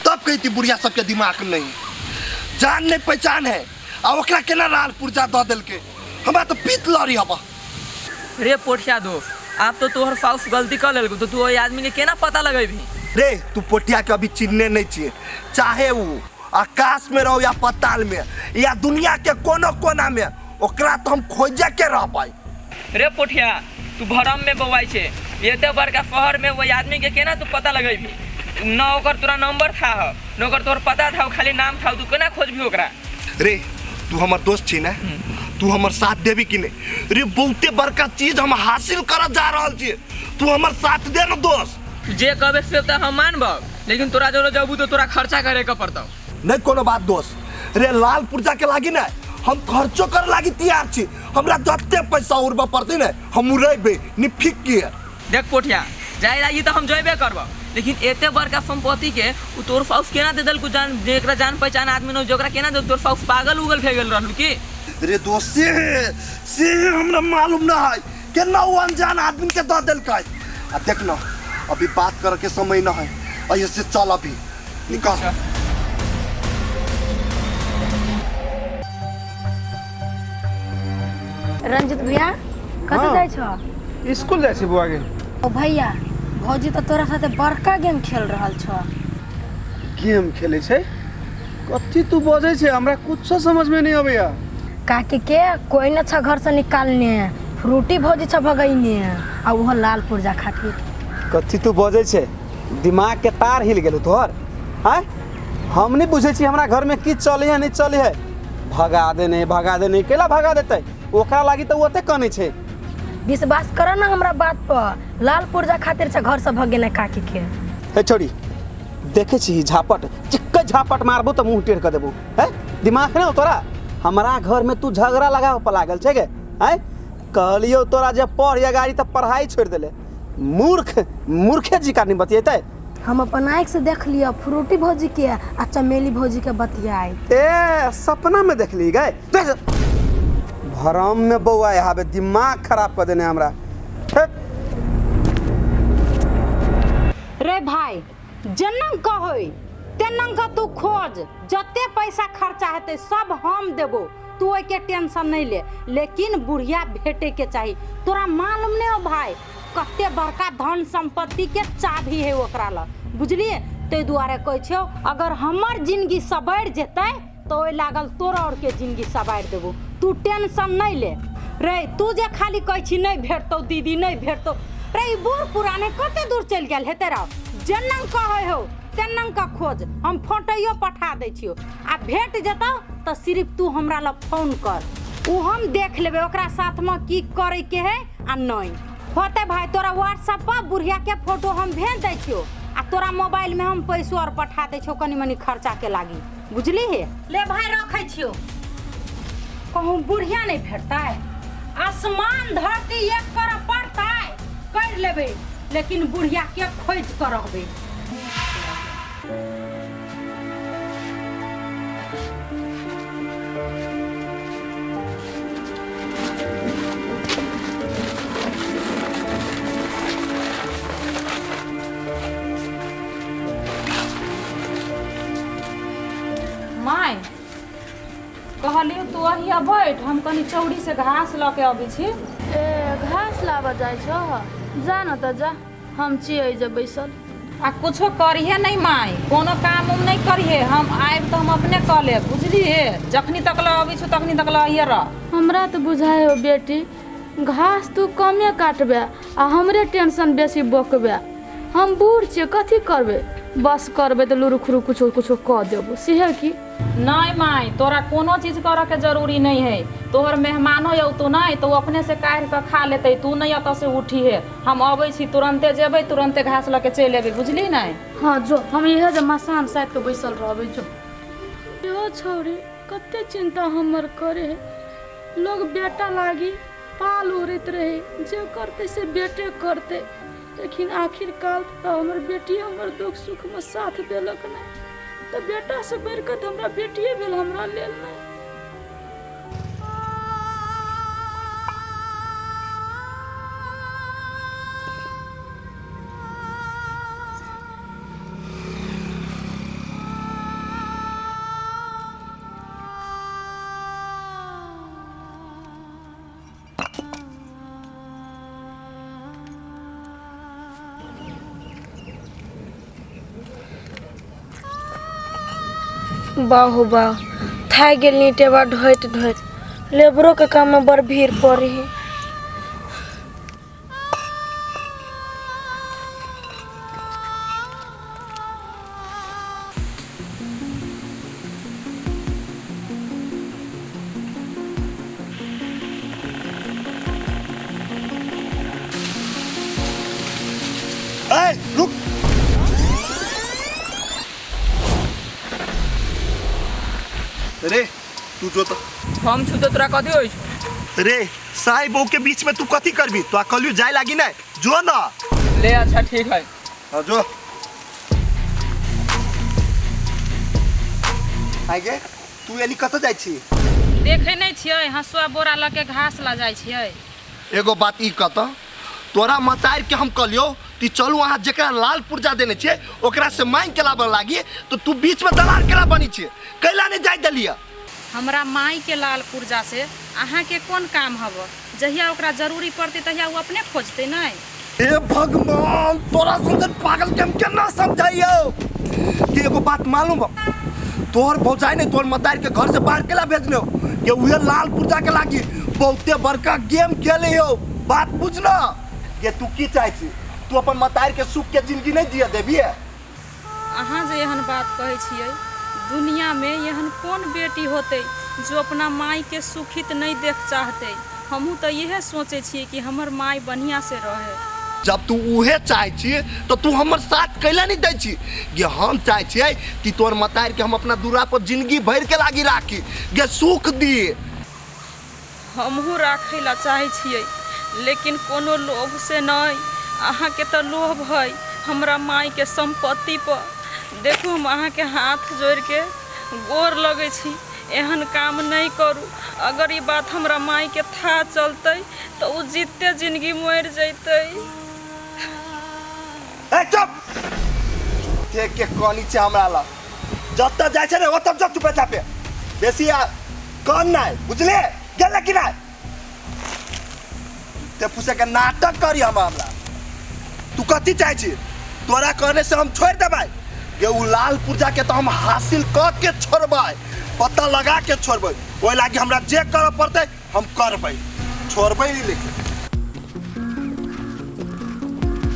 तब कहती बुढ़िया सबके दिमाग नहीं, जान नहीं पहचान है, आ ओकरा केना लाल पुर्जा दऽ देलकै, हमरा तऽ पीत लड़ी हबा। रे पोठिया दोस्त, आब तो तोहर साउस गलती कर लेलको, तो तू ओहि आदमी के केना पता लगेबही? रे तू पोठिया के अभी चिन्हने नहीं छियै, चाहे वो आकाश में रहो या पताल में या दुनिया के कोनो कोना में, ओकरा तो हम खोजे के रहबै। रे पोठिया, तू भरम में बौआइ छे, एते बड़का शहर में ओहि आदमी के केना तू पता लगेबही? न ओकर तोरा नंबर था ह, न ओकर तोहर पता था, खाली नाम था, तू केना खोजबही ओकरा? रे तू हमर दोस्त छी ने, तू हमर साथ देबी कि नहीं? रे बहुते बड़का चीज हम हासिल करऽ जा रहल छियै, तू हमर साथ दे न दोस्त। जे कहबे से तऽ हम मानबौ, लेकिन तोरा जरो जबू तो तोरा खर्चा करे के पड़तौ। नहीं कोनो बात दोस्त, रे लाल पुर्जा के लागी ने हम खर्चो करे लागी तैयार छी, हमरा जते पैसा उड़बऽ पड़तै ने हम उड़ेबै निफिक के। देख पोठिया, जाय लागी तऽ हम जयबे करबौ, लेकिन एते बड़का संपत्ति के उ तोर साउस केना दे देलकौ? जान जेकरा जान पहचान आदमी न जोकरा केना दे? तोर साउस पागल उगल भे गेल रहलू की? रे दोस्त से हमरा मालूम न है केना उ अनजान आदमी के दऽ देलकै। आ देख न अभी बात करे के समय न है, ऐसे चल अभी निकल। रंजित भैया कतऽ जाइ छह? स्कूल जाइ छी बौआ गे। ओ भैया, भौजी तऽ तोरा साथे बड़का गेम खेल रहल छह। गेम खेलै छै? कथी तू बजै छै, हमरा कुछो समझ में नहीं अबैया। काकी के कोई न छ घर से निकालने, फ्रूटी भौजी छ भगैने, आ उहो लाल पुर्जा खातिर। कथी तू बजै छै, दिमाग के तार हिल गेलौ तोहर? आँय, हम नहीं बुझै छी हमरा घर में की चलै है नहीं चलै है। भगा देने भगा देने केला भगा देतै, ओकरा लागी तऽ ओते कनै छै। विश्वास कर ना हमरा बात पर, लाल पुर्जा खातिर छ घर से भगेने काकी के। हे छोड़ी, देखे छी झापट, चिक्के झापट मारबो तऽ मुँह टेढ़ कऽ देबो। है दिमाग नहीं हो तोरा? हमरा घर में तू झगड़ा लगाव पर लागल छै गे। आँय, कहलियौ तोरा जे पढ़ या गाड़ी तऽ पढ़ाई छोड़ि देले। मूर्ख मूर्खे जी का नहीं बतियेतै। हम अपन आँखि से देख लिअ फ्रूटी भौजी के आ चमेली भौजी के बतियाई। ए सपना में देख ली गए, भरम में बौआ हाबे दिमाग खराब कर देने हमरा। रे भाई, जेना कहै तेना के तू खोज, जते पैसा खर्चा हेतै सब हम देबो, तू ओहिके टेंशन नहीं ले, लेकिन बुढ़िया भेटे के चाही। तोरा मालूम नहीं हो भाई कते बड़का धन संपत्ति के चाबी है ओकरा लग, बुझलिए? ताहि दुआरे कहै छियौ, अगर हमर जिंदगी सवरि जेतै तो ओहि लागल तोरा और के जिंदगी सवारि देबो, तू टेंशन नहीं ले। रे तू जे खाली कहै छी नहीं भेटतौ दीदी नहीं भेटतौ, रे ई बूढ़ पुराने कते दूर चलि गेल हेतै रौ? जेना कहै हो तेना के खोज, हम फोटोयो पठा दै छियौ, आ भेट जेतौ तऽ सिर्फ तू हमरा लग फोन कर, उ हम देख लेबै ओकरा साथमे की करे के है आ नहीं होते। भाई तोरा व्हाट्सएप पर बुढ़िया के फोटो हम भेज दै छियौ, आ तोरा मोबाइल में हम पैसो और पठा दै छियौ कनी मनी खर्चा के लागी, बुझली? हे ले भाई रखै छियौ, कहूँ बुढ़िया नहीं भेटतै, आसमान धरती एक करऽ पड़तै कर लेबै, लेकिन बुढ़िया के खोज कर रहबै। माय कहलियौ तू अहिया बैठ, हम कनी चौड़ी से घास लऽ के अबै छी। ए घास लाबऽ जाइ छह? जा न तऽ जा, हम छियै जे बैसल। आ कुछो करिहे नहीं माय, कोनो काम उम नहीं करिहे, हम आयब तऽ हम अपने कऽ लेब, बुझलिए? जखनी तक लऽ अबै छौ तखनी तक लऽ अहिये रह। हमरा तऽ बुझाइ हो बेटी, घास तू कमे काटबे आ हमरे टेंशन बेसी बकबे। हम बूढ़ छियै, कथी करबै? बस करबै तऽ लुरु खुरु कुछो कुछो कऽ देबो, सेहे की? नहीं माय, तोरा कोनो चीज करऽ के जरूरी नहीं है, तोहर मेहमानो औतो नहीं तो अपने से काढ़ि कऽ खा लेतै, तू नहीं एतऽ से उठी है, हम अबै छी तुरन्ते जेबै तुरन्ते घास लऽ के चलि एबै, बुझली नहीं? हाँ जो, हम इहे जे मसान साइड के बैसल रहबै। जो यो छौड़ी कते चिंता हमर करे है, लोग बेटा लागी पाल उड़ैत रहे, जे करते से बेटे करते, लेकिन आखिरकार तऽ हमर बेटी हमर दुख सुखमे साथ देलक नहि, तऽ बेटासँ बढ़ि कऽ तऽ हमरा बेटिए भेल हमरा लेल नहि। बाहो बाह, थाकि गेल ईंटेबा ढोइत ढोइत, लेबरो के काम में बड़ भीड़ पड़ी है। ए, रुक रे, तू जो तो हम छु तो तोरा कथी होइ छौ? रे साई बहू के बीच में तू कथी करबी? तो कहलियो जाय लागी नहीं, जो ना ले। अच्छा ठीक है, हाँ जो आगे तू एनी कतऽ जाइ छी? देखै नहि छियै हँसुआ बोरा लऽ के घास लऽ जाइ छियै। एगो बात ई कहत, तोरा मतार के हम कहलियो कि चलू अहाँ जेकरा लाल पुर्जा देने छियै ओकरा से मांग के लाबऽ लागी, तो तू बीच में दलाल केना बनी छियै? कैला नहीं जाय देलियै? हमरा माई के लाल पुर्जा से अहाँ के कोन काम हब? जहिया ओकरा जरूरी पड़तै तहिया ओ अपने खोजतै नहि। हे भगवान, तोरा सुनकर पागल के हम केना समझाइयो कि एगो बात मालूम हो, तोहर भौजाई ने तोहर मतार के घर से बाहर केला भेजने हो कि उहे लाल पुर्जा के लागी बहुते बड़का गेम खेले हो। बात बुझ ना, ये तू की चाहे छी? तू अपन मतार के सुख के जिंदगी नहीं जिया देबी है? अहाँ जे एहन बात कहै छियै, दुनिया में एहन कोन बेटी होतै जो अपना माई के सुखित नहीं देख चाहतै? हमहूँ तऽ इहे सोचै छियै कि हमर माई बढ़िया से रहे। जब तू उहे चाहे छी तो तू हमर साथ कैला नहीं दै छी? गे हम चाहे छियै कि तोहर मतार के हम अपना दूरा पर जिंदगी भर के लागी राखी, गे सुख दी। हमहूँ राखै ला चाहै छियै, लेकिन कोनो लोभ से नहीं। अहाँके तऽ लोभ है हमरा माई के संपत्ति पर। देखू हम अहाँके हाथ जोड़ि के गोर लगै छी, एहन काम नहीं करू। अगर ई बात हमरा माई के था चलतै तऽ ओ जीते जिंदगी मरि जैतै। ए चुप, देख के कनी छै हमरा लग। जतऽ जाइ छै ने ओतऽ जा चुपे चापे, बेसी आ कन नहि, बुझले गेल कि नहि? ते पूछे के नाटक करी हम हमरा। तू कथी चाहै छी? तोरा कहने से हम छोड़ि देबै गे? उ लाल पुर्जा के तो हम हासिल कऽ के छोड़बै, पता लगा के छोड़बै। ओहि लागी हमरा जे करऽ पड़तै हम करबै, छोड़बै नहीं। लेकिन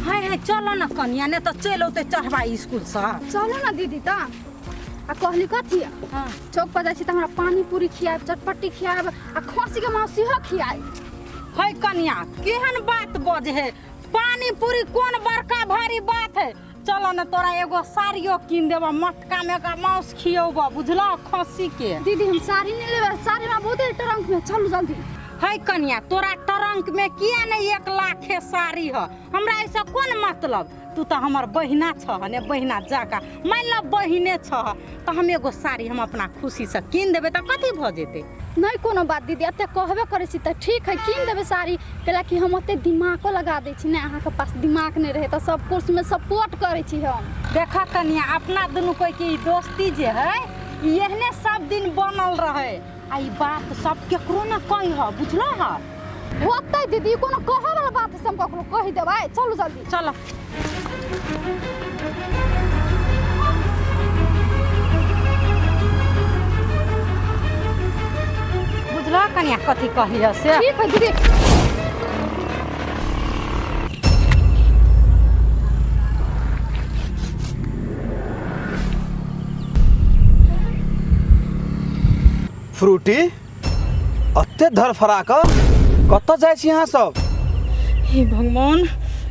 हाय हाय, चलो न कनिया, ने तऽ चलि औतै चढ़बा स्कूलसँ। चलो ना दीदी। तऽ आ कहली कथी? हाँ। चौक पर जाइ छी तऽ हमरा पानी पूरी खियाब, चटपट्टी खियाब आ खसी के मांस सेहो खियाब। है कनिया, केहन बात बजे है? पानी पूरी कोन बड़का भारी बात है? चलो न, तोरा एगो साड़ियो कीन देबऽ, मटका में का मांस खियौबऽ, बुझलऽ, खसी के। दीदी, हम साड़ी नहीं लेबै, साड़ी हमरा बहुत है ट्रंक में, चलू जल्दी। है कनिया, तोरा ट्रंक में किया नहीं 1 लाख साड़ी ह? हमरा ऐसा कोन मतलब? तू तऽ हमर बहिना छह ने, बहिना जाका मान ल, बहिने छह तऽ हम एगो साड़ी हम अपना खुशीसँ कीन देबै तऽ कथी भऽ जेतै? नहीं कोनो बात दीदी, एते कहबे करै छी तऽ ठीक है, कीन देबै साड़ी। कैला कि हम ओते दिमागो लगा दै छी ने, अहाँके पास दिमाग नहीं रहे तऽ सब कोर्समे सपोर्ट करै छी हम। देख कनिया, अपना दुनू कोई के ई दोस्ती जे है, ई एहने सब दिन बनल रहे आ ई बात सब केकरो न कही ह, बुझल ह? होतै दीदी, कोनो कहै वाला बात है से हम ककरो कहि देबै? चलू जल्दी। चलो। बुझल कनिया, कथी कहली से? ठीक है दीदी। फ्रूटी, अते धरफड़ा कऽ कतऽ जाइ छी अहाँ सब? हे भगवान,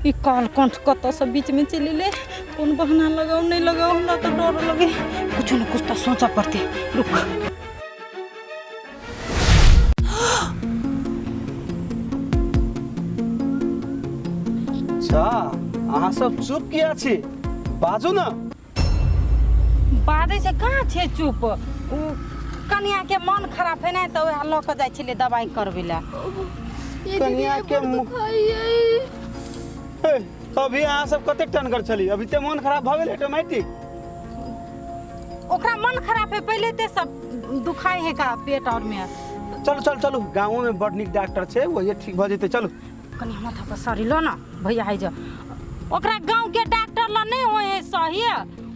ई काल कंठ कतऽसँ बीचमे चलि एलै? कोन बहाना लगाउ, नहि लगाउ, हमरा तऽ डर लगे। कुछ ने कुछ तऽ सोचऽ पड़तै, रुक। अच्छा, अहाँ सब चुप किया छी? बाजू ने। बाजै छै कहाँ छै चुप? ओ कनियाके मन खराब है ने, तऽ वएह लऽ कऽ जाइ छलियै दबाइ करबै लए। कनिया के हे, अभी अहाँ सब कतेक टनगर छली, अभी ते मन खराब भऽ गेल ऑटोमेटिक। ओकरा मन खराब है पहिले ते सब दुखाइ है का पेट और में। चलू चलू चलू, गाँवो में बड़ नीक डॉक्टर छै, वही ठीक भऽ जेतै, चलू। कनि माथा पर साड़ी लो ना भैया, है जा ओकरा गाँव के डॉक्टर ला नहीं होए है सही,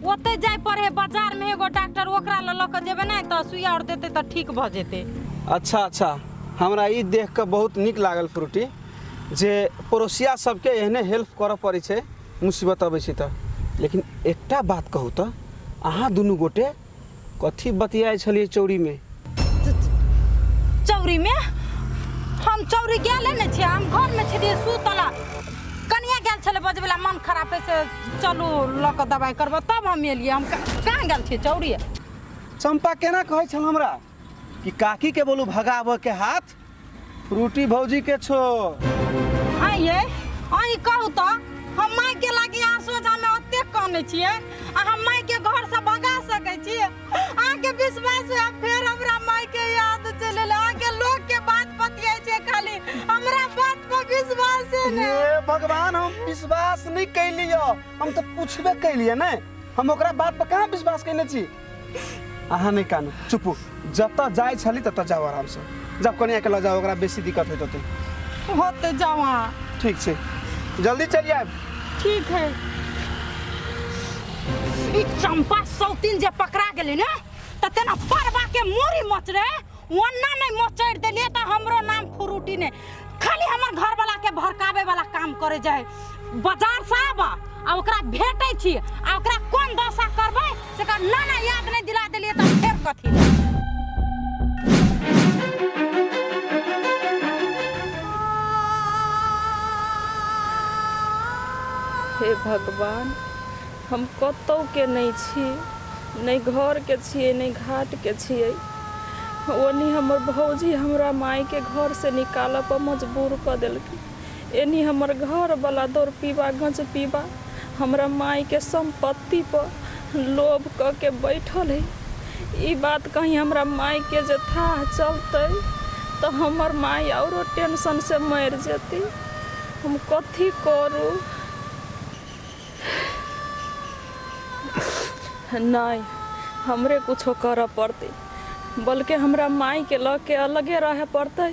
ओते जाय पड़े है बाजार में एगो डॉक्टर, ओकरा लऽ कऽ जेबै ने तऽ सुइया और देतै तऽ ठीक भऽ जेतै। अच्छा अच्छा, हमरा ई देख कऽ बहुत नीक लागल फ्रूटी, जे पड़ोसिया सबके एहने हेल्प करऽ पड़ै छै मुसीबत अबै छै तऽ। लेकिन एकटा बात कहू तऽ, अहाँ दुनू गोटे कथी बतियाइ छलियै चौरीमे? चौरी में? हम चौरी गेले ने छियै, हम घर में छलियै सुतल। कनिया गेल छलै बजबै ला, मन खराब है से चलू लऽ कऽ दबाइ करबऽ, तब हम एलियै। हम कहाँ गेल छियै चौरी? चंपा केना कहै छल हमरा कि काकी के बोलू भगाबऽ के हाथ फ्रूटी भौजी के छो। आइए अहीं कहू तऽ, हम माय के लागी अहाँ सोझामे ओतेक कानै छियै आ हम माय के घरसँ भगा सकै छियै? अहाँके विश्वास हुए? फेर हमरा माय के याद चलि एलै। अहाँके लोक के बात बतियाइ छै खाली, हमरा बात पर विश्वास नहि। हे भगवान, हम विश्वास नहीं कैलियै, हम तऽ पूछबे कैलियै ने, हम ओकरा बात पर कहाँ विश्वास कैने छी? अहाँ नहीं कानू, चुपू। जतऽ जाइ छली ततऽ जाउ आरामसँ। जब कनिया के लऽ जाउ, ओकरा बेसी दिक्कत होइत होतै। होते, जाउ अहाँ। ठीक छै, जल्दी चलि आयब। ठीक है। ई चंपा सौतीन जे पकड़ा गेलै ने तऽ तेना परबा के मोरी मचरे, ओना नहि मचरि देलियै तऽ हमरो नाम फ्रूटी नहि। खाली हमर घरवाला के भड़कावे वाला काम करे जाए। बाजार से आब आ ओकरा भेटै छी आ ओकरा कोन दशा करबै से कर ना ना याद नहि दिला देलियै तऽ फेर कथी लए? हे भगवान, हम कतौके नहि छी, नहि घरके छियै, नहि घाटके छियै। ओनी हमर भौजी हमरा मायके घरसँ निकालऽ पर मजबूर कऽ देलकै, एनी हमर घरवला दौड़ पीबा गँज पीबा हमरा मायके सम्पत्ति पर लोभ कऽ के बैठल है। ई बात कहीं हमरा मायके जे थाह चलतै तऽ हमर माय औरो टेंशनसँ मरि जेतै। हम कथी करू? नहि, हमरे कुछो करऽ पड़तै, बल्कि हमरा मायके लऽ के अलगे रहऽ पड़तै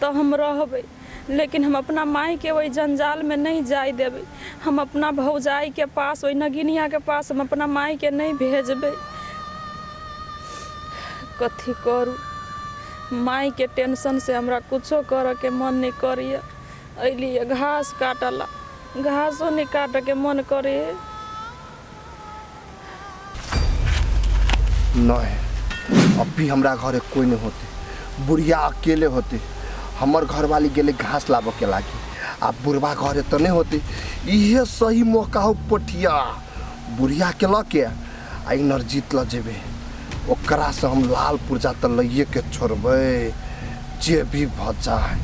तऽ हम रहबै, लेकिन हम अपना मायके ओहि जंजालमे नहि जाय देबै। हम अपना भौजाइके पास, ओहि नगिनियाके पास हम अपना मायके नहि भेजबै। कथी करू, मायके टेंशनसँ हमरा कुछो करऽके मन नहि करैए। अयलियै घास काटऽ ला, घासो नहि काटऽके मन करैए। नहीं, अभी हमरा घरे कोई नहीं होते, बुढ़िया अकेले होते। हमर घरवाली गेले घास लाबऽ के लागी, आ बुढ़वा घरे तो नहीं होते। इहे सही मौका हो पोठिया बुढ़िया के लऽ के आ इनरजीत लऽ जेबै, ओकरा से हम लाल पुर्जा तऽ लइए के छोड़बै, जे भी भऽ जाए।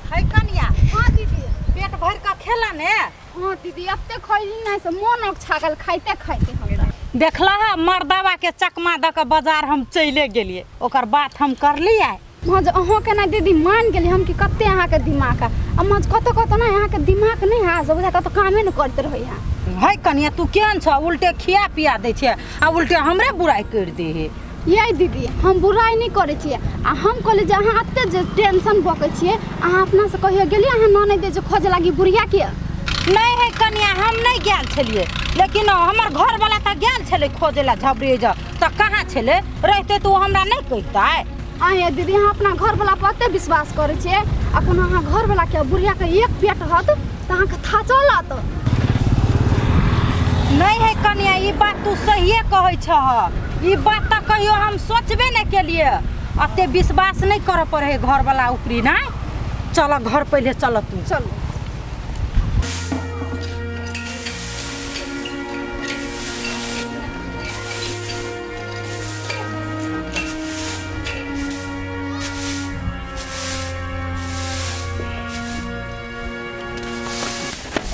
है कनिया। हाँ दीदी। पेट भरि कऽ खेला ने? हाँ दीदी, एते खैली नहीं से मोन अकछा गेल खाइते खाइते हमरा। देखला है मर्दवा के चकमा दऽ कऽ बाजार हम चले गेलियै, ओकर बात हम करलियै। मज अहाँ के ना दीदी मान गेली हम कि कते अहाँ के दिमाग है, आ मज कतौ कतौ ना अहाँ के दिमाग नहीं है, से बुझा कतौ कामे न करते रहै है। है कनिया, तू केहन छ, उल्टे खिया पिया दै छै आ उल्टे हमरे बुराइ कर दे है। ये दीदी, हम बुराइ नहीं करै छियै, आ हम कहली जे अहाँ एते जे टेंशन बकै छियै, अहाँ अपना से कहियो गेलियै अहाँ ननैद जे खोजे लागी बुढ़िया के? नहीं है कनिया, हम नहीं गेल छलियै, लेकिन हमर घरवाला तऽ गेल छलै खोजे ला झबरे जा, तऽ कहाँ छलै, रहते तऽ ओ हमरा नहीं कहितै। आँय दीदी, अहाँ अपना घरवाला पर एते विश्वास करै छियै, अपन अहाँ घरवाला के बुढ़िया के एक पेट रहत तऽ अहाँके था चलत। नहीं है कनिया, ई बात तू सहिए कहै छह, ई बात तऽ कहियो हम सोचबे नहीं केलियै, एते विश्वास नहीं करऽ पड़े है घरवाला ऊपरी। ना चल घर पहिले चल तू। चल।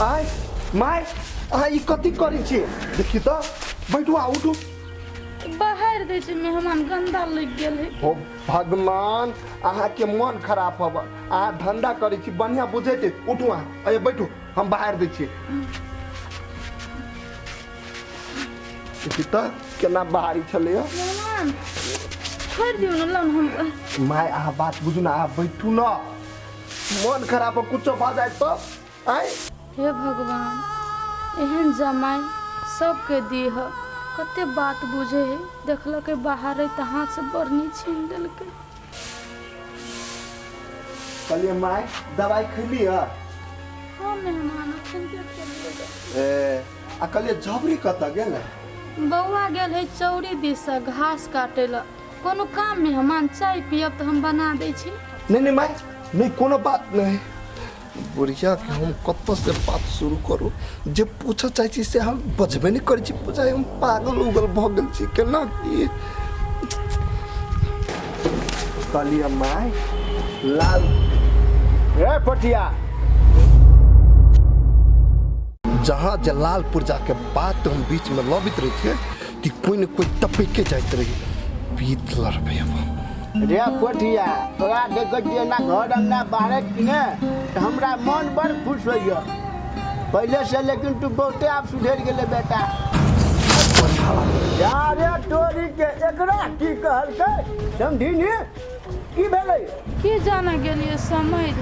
आय my, अहाँ ई कथी करै छियै? देखी तऽ, बैठू आ उठू। बाहर दै छै मेहमान, गंदा लागि गेल है। हो भगवान, अहाँके मन खराब हब, अहाँ धंधा करै छी बढ़िआँ बुझैते। उठू अहाँ, अरे बैठू, हम बाहर दै छियै। देखी तऽ केना बाहरी छलैया। मेहमान छोड़ि दियौ ने, लाउ ने हम। My अहाँ बात बुझू ना, अहाँ बैठू ना, मन खराब हो कुछो भऽ जाए तऽ। आय हे भगवान, एहन जमाइ सबके दीह, कते बात बुझे है। देखलकै बाहर है तऽ हाथ से बढ़नी छीन लेलकै। कहलियै my, दवाइ खैली है? हाँ मेहमान, अखन के खेलियै। ए आ कहलियै झबरी कतऽ गेलै? बौआ गेल है चौरी दिस घास काटे ला। कोनो काम मेहमान, चाय पियब तऽ हम बना दै छी। नहीं नहीं my, नहीं कोनो बात नहीं। बुढ़िया के हम कतऽ से बात शुरू करू, जे पूछऽ चाहै छी से हम बजबे नहि करै छी, बुझाइ हम पागल उगल भऽ गेल छी केना की। कहलियै my लाल रे पटिया, जहाँ जे लाल पुर्जा के बात हम बीच में लबैत रहै छियै कि कोई ने कोई टपके जाइत रही, पीत लड़बै अब। रे पोठिया, तोरा देखै छियै ना घर अंगना बाहर कि ने, तऽ हमरा मन बड़ खुश होइए पहिले से, लेकिन तू बहुते आब सुधरि गेलै बेटा। अरे तोरी के एकरा की कहलकै समधिनी, की भेलै? की जाने गेलियै समझ,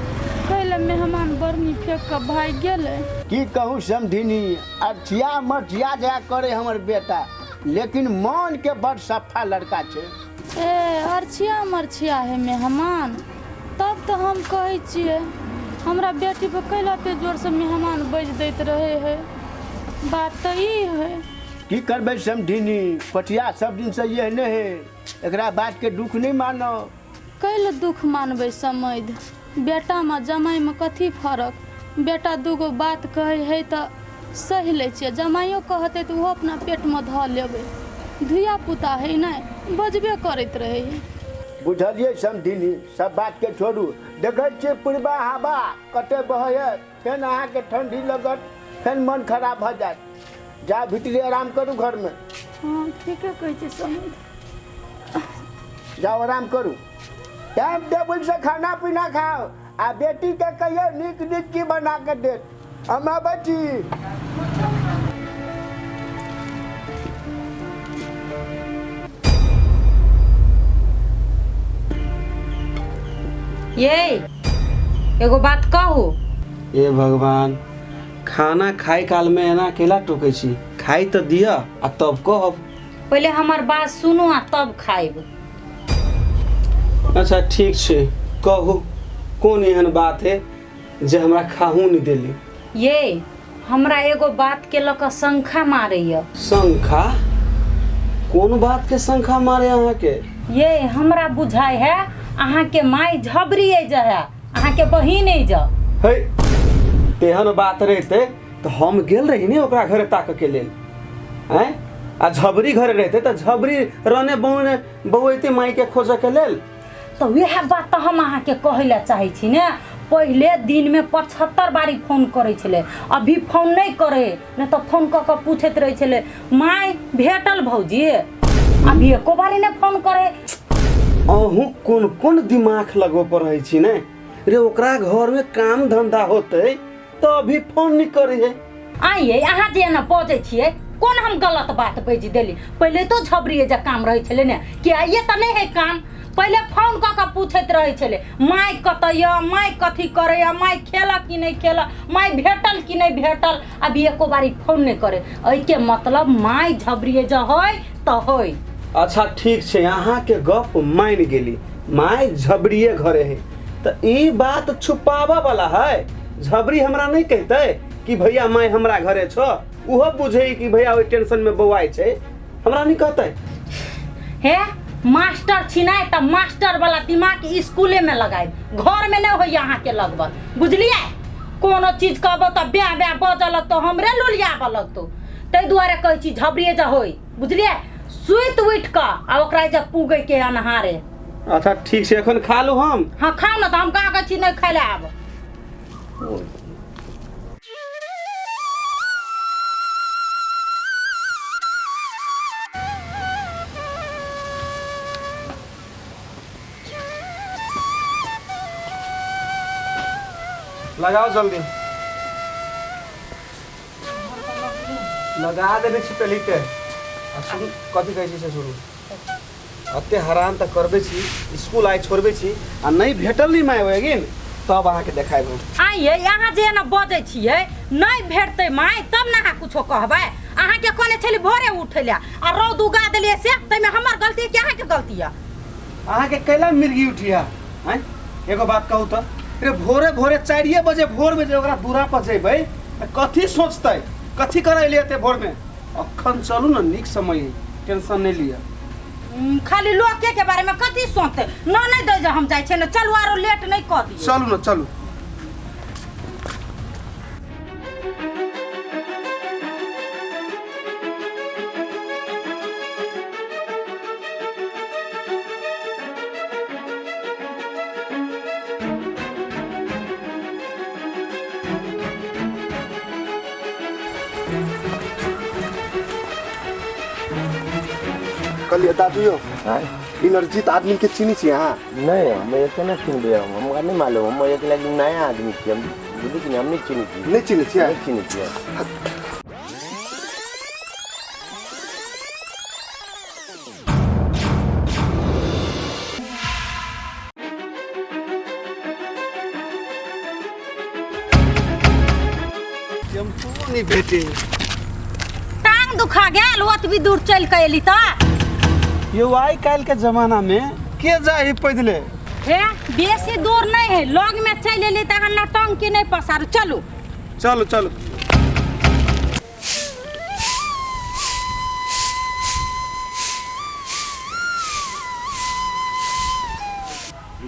कैले मेहमान बरनी फेंक कऽ भागि गेलै। की कहूँ समधिनी, अठिया मठिया जा करे हमर बेटा, लेकिन मन के बड़ सफा लड़का छै। ए अरछिया मरछिया है मेहमान, तब तऽ हम कहै छियै हमरा बेटी पर कैला एते जोर से मेहमान बाजि दैत रहे है, बात तऽ ई है। की करबै समधिनी, पटिया सब दिन से एहने है, एकरा बात के दुख नहीं मानो। कैले दुख मानबै समैध, बेटामे जमाइमे कथी फरक, बेटा दूगो बात कहै है तऽ सहि लै छियै, जमाइयो कहतै तऽ ओहो अपना पेटमे धऽ लेबै, धिया पुता है नहि बजबे करैत रहै है। बुझलियै समधिनी, सब बात के छोड़ू, देखै छियै पूर्वा हवा कते बहै है, फेन अहाँके ठंडी लगत, फेन मन खराब भऽ जायत। जा भीतरी आराम करू घर में। हाँ ठीके कहै छियै समैध, जाओ आराम करू, टाइम टेबुल से खाना पीना खाओ, आ बेटी के कहियो नीक नीक की बना के देत। हम आबै छी। ये एगो बात कहू। ए भगवान, खाना खाए काल में एना केला टोकै छी? खाइ तऽ दिअ आ तब कहब। पहिले हमर बात सुनू आ तब खाइब। अच्छा ठीक छै, कहू कोन एहन बात है जे हमरा खाहू नहीं देली? ये हमरा एगो बात के लऽ कऽ शंखा मारैया। शंखा? कोन बात के शंखा मारे अहाँके? ये हमरा बुझाइ है अहाँके माय झबरी अइ जे है, अहाँके बहिन अइ जे। हे तेहन बात रहते तऽ हम गेल रही ने ओकरा घरे ताकऽ के लेल, आँय? आ झबरी घरे रहते तऽ झबरी रने बौने बौएते माय के खोजऽ के लेल। तऽ वएह बात तऽ हम अहाँके कहै लए चाहै छी ने। पहिले दिनमे 75 बारी फोन करै छलै, अभी फोन नहि करै, नहि तऽ फोन कऽ कऽ पूछैत रहै छलै माय भेटल भौजी, अभी एको बारी नहि फोन करै। अहूँ कोन कोन दिमाग लगबऽ पर रहै छी ने रे? ओकरा घरमे काम धंधा होतै तऽ अभी फोन नहि करै है। आइए अहाँ जे एना बजै छियै, कोन हम गलत बात बाजि देली? पहिले तो झबरिए जे काम रहै छलै ने, कि आइए तऽ नहि है काम। पहिले फोन कऽ कऽ पूछैत रहै छलै माय कतऽ यऽ, माय कथी करैए, माय खेलक कि नहि खेलक, माय भेटल कि नहि भेटल। अभी एको बारी फोन नहि करै। एहिके मतलब माय झबरिए जे होइ तऽ होइ। अच्छा ठीक छै, अहाँके गप मानि गेली, माय झबरिए घरे है तऽ ई बात छुपाबऽ वाला है। झबरी हमरा नहीं कहतै कि भैया माय हमरा घरे छो, उहो बुझे कि भैया ओहि टेंशन में बौआइ छै, हमरा नहीं कहतै। हे मास्टर छिनाइ तऽ मास्टर वाला दिमाग स्कूले में लगायब, घर में नहीं होइए अहाँके लगबल, बुझलियै? कोनो चीज कहबो तऽ ब्या ब्या बजऽ लगतौ, हमरे लुलियाबऽ लगतौ। ताहि दुआरे कहै छी झबरिए जे होइ, बुझलियै? सुति उठि कऽ आ ओकरा जे पुगै के अन्हारे। अच्छा ठीक छै, एखन खा लू हम। हाँ खाउ ने, तऽ हम कहाँ कहै छी नहि खाइ लए आब। लगाओ जल्दी, लगा देने छी पहले के। आ सुन कथी कहै छी से सुनू, एते हरान तऽ करबै छी, स्कूल आइ छोड़बै छी आ नहि भेटल नहि माय ओहिगिन तब अहाँके देखायब हम। आइए अहाँ जे एना बजै छियै, नहि भेटतै माय तब ने अहाँ कुछो कहबै। अहाँके कहने छली भोरे उठै लए आ रौद उगा देलियै से, ताहिमे हमर गलती कि अहाँके गलती यऽ? अहाँके कैला मिर्गी उठिया आँय? एगो बात कहू तऽ रे, भोरे भोरे 4 बजे भोर में जे ओकरा दूरा पर जेबै तऽ कथी सोचतै, कथी करै लिए एते भोर में? अखन चलू ने, नीक समय है, टेंशन नहीं लिअ। खाली लोके के बारे में कथी सोचते न, नहीं दै जे हम जाइ छियै ने, चलू आरो लेट नहीं कऽ दियौ। चलू ने चलू। कहलियै दादू यौ, इनर्जित आदमी के चिन्है छी अहाँ? नहीं, हम एक ना चिन्हबै, हम हमरा नहीं मालूम, हम एक लागी नया आदमी छी, हम बुझली कि नहीं, हम नहीं चिन्है छी। नहीं चिन्है छियै? नहीं चिन्है छियै। टेम्पू नहीं भेटे। टांग दुखा गेल ओतबी दूर चल के एली तऽ। यो आइ काल्हि के जमाना में के जाए पैदले? हे बेसी दूर नहीं है, लग में चल एली तऽ अहाँ नौटंकी नहीं पसारू। चलू चलू चलू।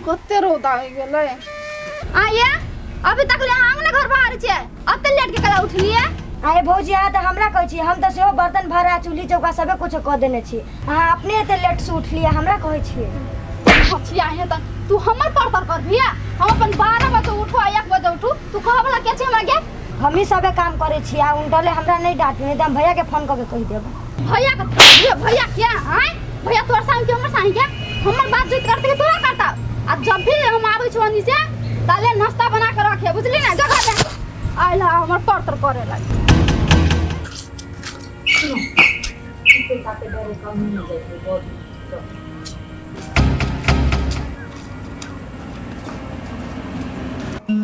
कते रौदा आबि गेलै। आइए अभी तक ले आंगन घर बाहर छे, अते लेट के कला उठलिए। आए भौजी अहाँ तऽ हमरा कहै छी, हम तऽ सेहो बर्तन भाड़ा चूल्ही चौका सबे कुछ कऽ देने छी, अहाँ अपने एते लेट से उठलियै हमरा कहै छियै। हचिया हे तऽ तू हमर पर पर करबिया, हम अपन 12 बजे उठू आ 1 बजे उठू, तू कहऽ वाला के छै हमरा के? हमही सबे काम करै छी आ उनटले हमरा नहीं डांटू, नहीं तऽ हम भैया के फोन कऽ के कहि देब। भैया के भैया, भैया के आय भैया तोर संग के हमर संग के हमर बात जोत करते के तोरा करता। आ जब भी हम आबै छौ ओनी से ताले नाश्ता बना के रखे, बुझली ना? जगह में आइला हमर पर तर करे लाग। रुकू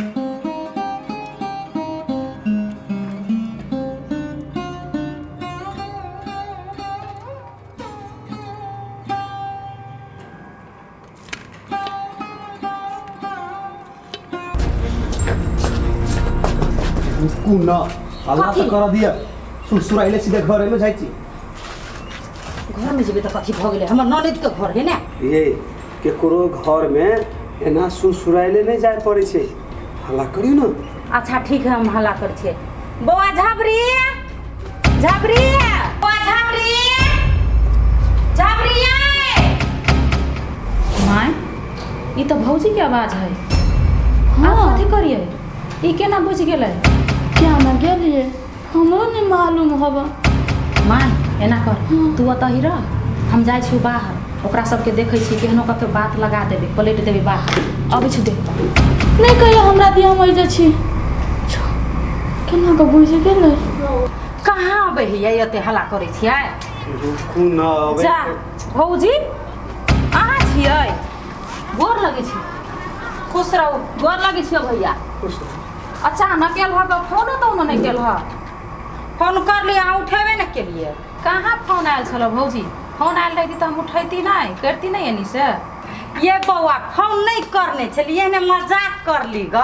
न हल्ला तऽ कर दिअ सुरसुराइले सीधे घरे में जाइ छी। घर में जेबै तऽ कथी भऽ गेलै? हमर ननद के घर है ने। ये केकरो घर में एना सुरसुराइले नहि जाय पड़ै छै, हल्ला करियौ न। अच्छा ठीक है, हम हल्ला कर छियै। बौआ झाबरी, झाबरी, बौआ झाबरी, झाबरी। माय, ई तऽ भौजी के आवाज है। हाँ, कथी करियै? ई केना बुझि गेलै? क्या ना गेलिए, हमरो नहीं मालूम हवा। माय, एना कर, तू ओतऽ ही रह, हम जाइ छी बाहर, ओकरा सबके देखै छी, केहनो कऽ के बात लगा देबै, पलटि देबै बाहर। अबै छी देख। नहीं कहियो हमरा दिया, हम एजे छी। केना कऽ बुझि गेलै? कहाँ अबै हियै एते हल्ला करै छियै? रुकू न, अबै। जा भौजी, अहाँ छियै? गोर लगै छी। खुश रहू। गोर लगै छियौ भैया। अचानक एल हऽ, फोनो तोनो नहि केल हऽ। फोन कर लियै, अहाँ उठेबे ने केलियै। कहाँ फोन आयल छलौ भौजी? फोन आयल रहिती तऽ हम उठैती नहि, करती नहि एनी से। ये बौआ, फोन नहि करने छलियै ने, मजाक करली ग।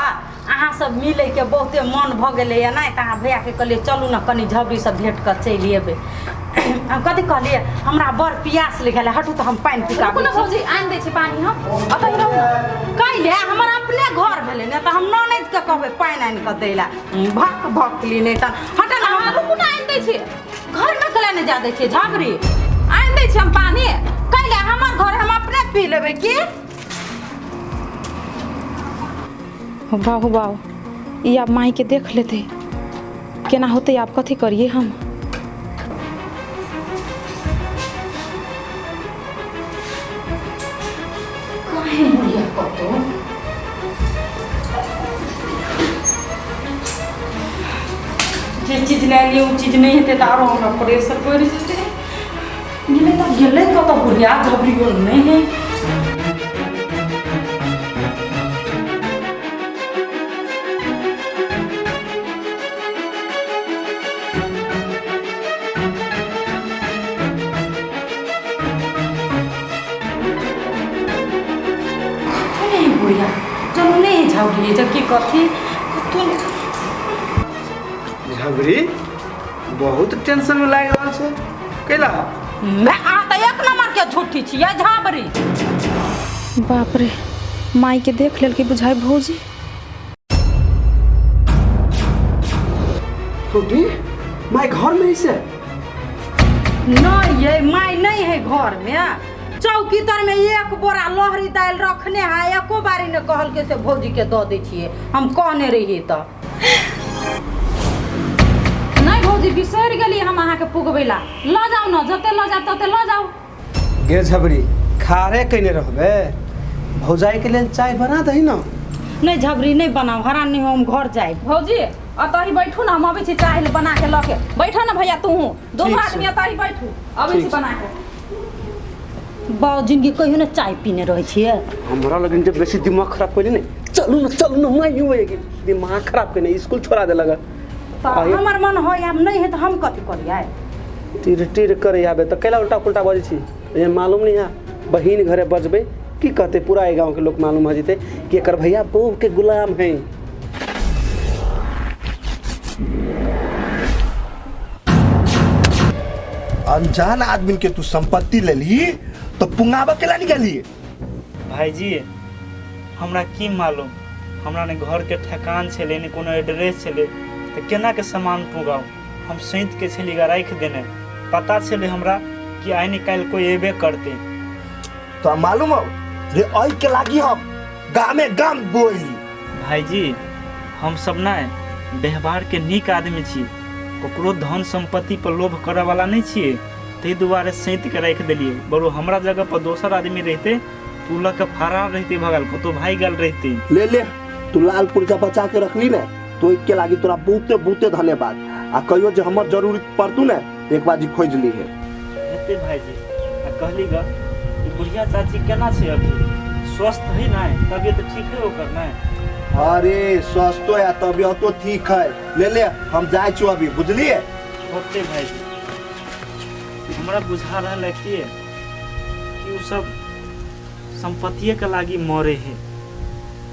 अहाँ सब मिलैके बहुते मन भऽ गेलैया नहि तऽ अहाँ भैयाके कहलियै चलू ने कनि झबरी सब भेट कऽ चलि एबै। हम कथी कहलियै, हमरा बड़ पियास लगल, हटू तऽ हम पानि रुकू पिकाबै ने छी। भौजी, आनि दै छी पानि, हम ओतऽ ही रहू ने। कैले हमर अपने घर भेलै ने तऽ हम ननदिके कहबै पानि आनि कऽ दै लए? भक भकली नहि तऽ हट ने। अहाँ रुकू ने, आनि दै छी। घरमे कैले नहि जा दै छियै झबरी? आनि दै छी हम पानि। कैले हमर घर, हम अपने पी लेबै की? बाहु बाहु, ई आब माई के देख लेतै, केना होतै आब? कथी करियै हम? काहे बुढ़िया कतौ जे चीज लए लियै ओ चीज नहि हेतै तऽ आरो हमरा प्रेशर बढ़ि जेतै। गेलै तऽ गेलै कतऽ बुढ़िया? झबरियो नहि है। कतौ नहि है बुढ़िया, चलू नहि है झबरी जबकि कथी कतौ नहि। झबरी बहुत टेंशन में लागि रहल छै, कैला? मैं अहाँ तऽ एक नंबर के झूठी छियै झाबरी। बाप रे, माई के देख लेलकै बुझाइ भौजी। छोटी माय घर में ऐसे नहीं ये माय नहीं है घर में। चौकी तर में एक बोरा लहरी दालि रखने है, एको बारी ने कहलकै से भौजी के दऽ दै छियै, हम कहने रहियै तऽ। नहि भौजी, बिसरि गेलियै हम अहाँके पुगबै ला। लऽ जाउ ने, जते लऽ जायब तते लऽ जाउ। गे झबरी, खारे कैने रहबे? भौजाई के लेल चाय बना दही न। नहीं झबरी, नहीं बनाओ, हरान नहीं हो, हम घर जाए। भौजी, अतऽ ही बैठू ने, हम अबै छी चाय बना के लऽ के। बैठो ने भैया, तूहूँ दोनों ठीक छै। आदमी अतऽ ही बैठू, अबै ठीक छी छै। बना के। बाउ जिनगी कहियो ने चाय पीने रहै छियै। हमरा लगन जब बेसी दिमाग खराब कैले ने, चलू न चलू न, मैं यूं है कि दिमाग खराब कैने स्कूल छोड़ा देलक। तऽ हमर मन हो आब नहीं है तऽ हम कथी करियै? टीर टीर करे आबे तऽ कैला उल्टा पुल्टा बजै छी? ये मालूम नहीं है बहिन घरे बजबै की कहते? पूरा एहि गाँव के लोग मालूम हो जेतै कि एकर भैया बहू के गुलाम है। अनजान आदमी के तू संपत्ति लेली तो पुंगाबा केला निकाली? भाईजी, हमरा की मालूम, हमरा ने घर के ठेकान छलै ने कोनो एड्रेस छलै, तऽ केना के सामान पुगाउ? हम सैंत के छली गा राखि देने, पता छलै हमरा कि आइ ने काल्हि कोई एबे करतै। तो मालूम हो रे, अई के लागी हम गामे गाम बोली। भाईजी, हम सब ने व्यवहार के नीक आदमी छी, ककरो धन संपत्ति पर लोभ करऽ वाला नहि छियै, ताहि दुआरे सैंत के राखि देलियै। बरो हमरा जगह पर दोसर आदमी रहितै तऽ उ लऽ के फरार रहितै, भगल कतौ भागि गेल रहितै। ले ले, तू लाल पुर्जा बचा के रखली ने तो के लागी तोरा बहुते बहुते धन्यवाद। आ कहियो जे हमर जरूरत पड़तू ने, एक बार जी खोज ली है। हेतै भाईजी। आ कहली ग, ई बुढ़िया चाची केना छै अभी? स्वस्थ है नहि? तबियत ठीक है ओकर नहि? अरे स्वस्थो है, तबियतो ठीक है। ले ले, हम जाइ छु अभी, बुझलिए? होते भाईजी, हमरा बुझा रहल है कि उ सब संपत्तिये के लागी मरे है।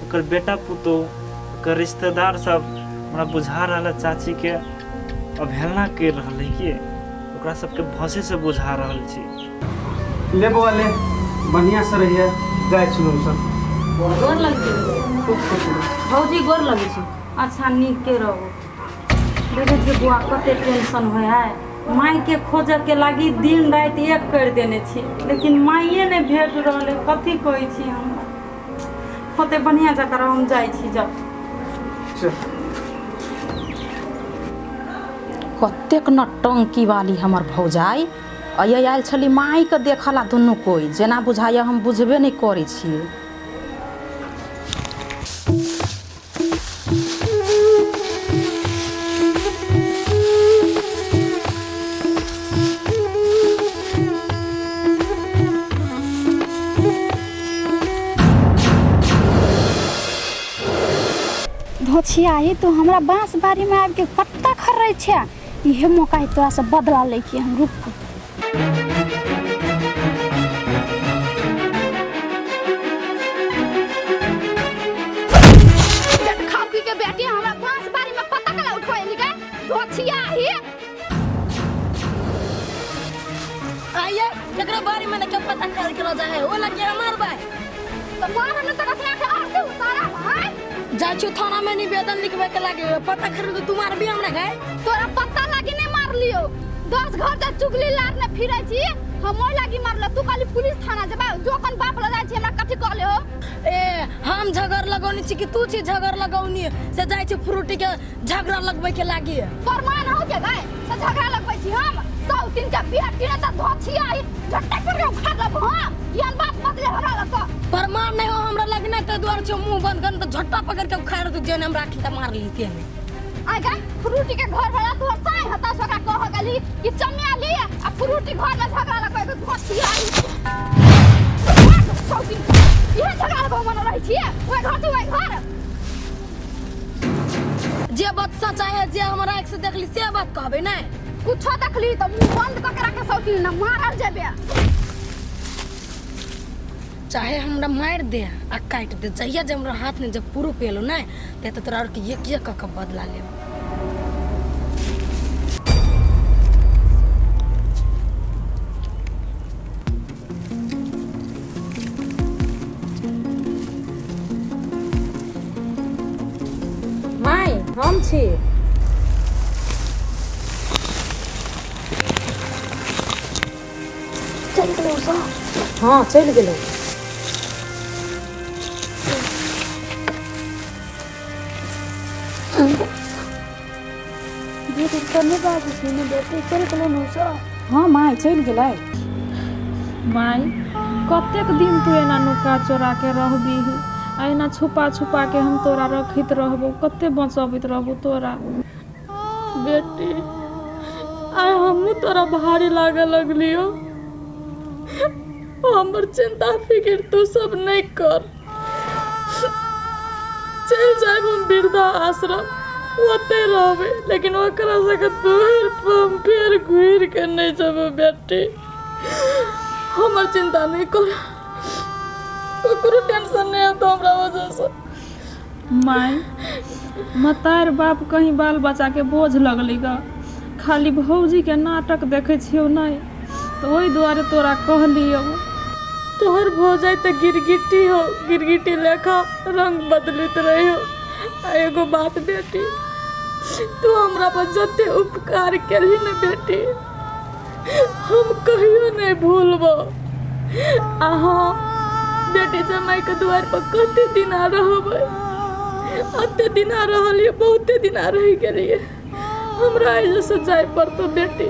ओकर बेटा पुतोह, ओकर रिश्तेदार सब हमरा बुझा रहल है चाची के अवहेलना कर रहल है कि ओकरा सबके भसे से बुझा रहल छै। ले बौआ ले, बढ़िया से रहिए, जाइ छी हम सब। गोर लगै छै भौजी, गोर लगै छै। अच्छा नीके रहो। देखै छियै बौआ कते टेंशन होइ है, मायके खोजऽ के लागी दिन राति एक कर देने छी, लेकिन माइए नहि भेट रहल है। कथी कहै छी हमरा होते, बढ़िया जकाँ रहो, हम जाइ छी। जाउ। कतेक नौटंकी वाली हमर भौजाइ अइए आयल छली माइके देखला। दुनू कोइ जेना बुझाइए, हम बुझबे नहि करै छियै। धोछिया तू हमरा बांस बाड़ी में आबि के पत्ता खर्रै छै, इहे मौका है तोरा से बदला लैके। हम रुक। खापी के बेटी, हमरा बांस बाड़ी में पत्ता कला उठवेली के धोछिया ही। आइए, एकरा बारे में के पता कर के जा है, ओ लगे हमार भाई। तो मार हमने तक अपना के आरती उतारा भाई। जाइ छु थाना में निवेदन लिखबे के लागे, पता खरीद तू मार भी हमरा गए। तोरा पत्ता लागी नहीं मार लियो, 10 घर जा चुगली लारने फिरै छी, हम ओइ लागी मारलो। तू खाली पुलिस थाना जबा, जो कन बाप ल जाइ छी हमरा कथी कहले हो? ए, हम झगड़ लगौनी छी कि तू छी झगड़ लगौनी से जाइ छी फ्रूटी के झगड़ा लगबै के लागी? प्रमाण हो के गए से झगड़ा लगबै छी हम? सौ तीन के बेटी ने त धोछिया आई झट्टा पर के उखाड़ लेबो हम। एहन बात बदले हमरा लग तो प्रमाण नहीं हो हमरा लगना ते द्वार छो मुंह बंद कर त झट्टा पकड़ के उखाड़ तू जेन हम राखी त मार लीते हमें। आइ गे, फ्रूटी के घर वाला तोहर साई हता, सोका कह गेली कि चमिया ली आ फ्रूटी घर में झगड़ा लगबै के धोछिया आई सौ तीन इहे झगड़ा लगबै मन रहै छियै ओइ घर से ओइ घर। जे बात सच है, जे हमरा आँख से देखली से बात कहबे नहीं। कुछो देखली त मुंह बंद क के राखे सौ तीन, न मारल जेबे। चाहे हमरा मार दे आ काट दे, जहिया जब हमरा हाथ में जब पुरु पेलो नहीं ते तो तोरा और के एक एक क के बदला लेब। माय, हम छी। चल गेलौ सब? हाँ, चलि गेलौ। बेटी कने बाजै छी ने बेटी, चलि गेलौ ने सब? हाँ माय, चलि गेलै। माय, कतेक दिन तू एना नुका चोरा के रहबीही आ एना छुपा छुपा के हम तोरा रखैत रहबो? कते बचबैत रहबो तोरा? बेटी, आइ हमहूँ तोरा भारी लागऽ लगलियौ। हमर चिंता फिक्र तू सब नहीं कर। चलि जायब हम वृद्धा आश्रम, ओतै रहबै, लेकिन ओकरा सबके दूर हम फेर घुरि के नहि जेबै। बेटी, हमर चिंता नहीं कर, ककरो टेंशन नहीं हेतौ हमरा वजहसँ। माय, मतार बाप कहीं बाल बच्चाके बोझ लगलै ग? खाली भौजीके नाटक देखै छियौ नहि तऽ ओहि दुआरे तोरा कहलियौ। तोहर भौजाइ तऽ गिरगिटी हो, गिरगिटी लेखा रंग बदलैत रही हो। आ एगो बात बेटी, तू हमरा पर जते उपकार केलही ने बेटी, हम कहियो नहि भूलबो। आ हाँ बेटी, जमाइके दुआरि पर कते दिना रहबै? अते दिना रहलियै, बहुते दिना रहि गेलियै। हमरा एहिसँ जाय पड़तौ बेटी,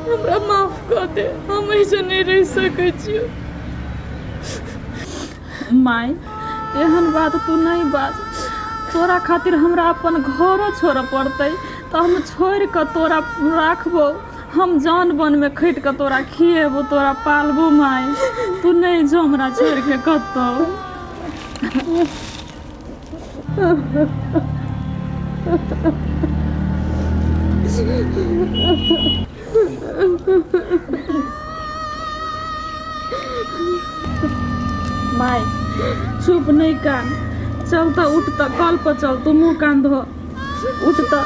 हमरा माफ कऽ दे, हम एहिसँ नहि रहि सकै छियौ। माय, एहन बात तू नहि बाज। तोरा खातिर हमरा अपन घरो छोड़ऽ पड़तै तऽ हम छोड़ि कऽ तोरा राखबौ। हम जान बनमे खटि कऽ तोरा खिएबौ, तोरा पालबौ। माय, तू नहि जो हमरा छोड़ि कऽ कतहु। My चुप नहीं कान, चल तो उठ तो कल पर चल, तू मुँह कान धो, उठ तो।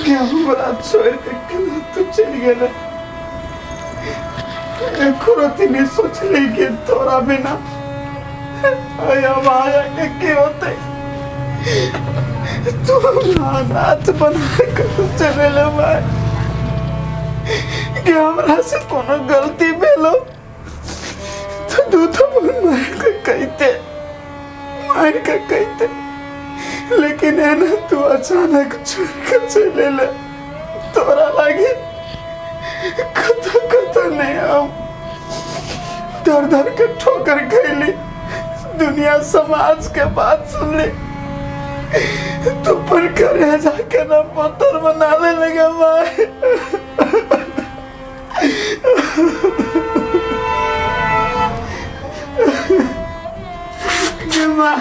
हमरा छोड़ के केना तू चलि गेल? एको रति नहीं सोचली कि तोरा बिना के की होते। तू हमरा अनाथ बना के तू चलि गेल माय, कि हमरा से कोनो गलती भेलो तो तू तो मार के कहते, मार के कहते, लेकिन एना तू अचानक छोड़ के चले ले। तोरा लागे कत कत नहीं हम दर दर के ठोकर खैली, दुनिया समाज के बात सुनली, तू पर करे जाके ना पत्थर बनाने लगे माए। माँ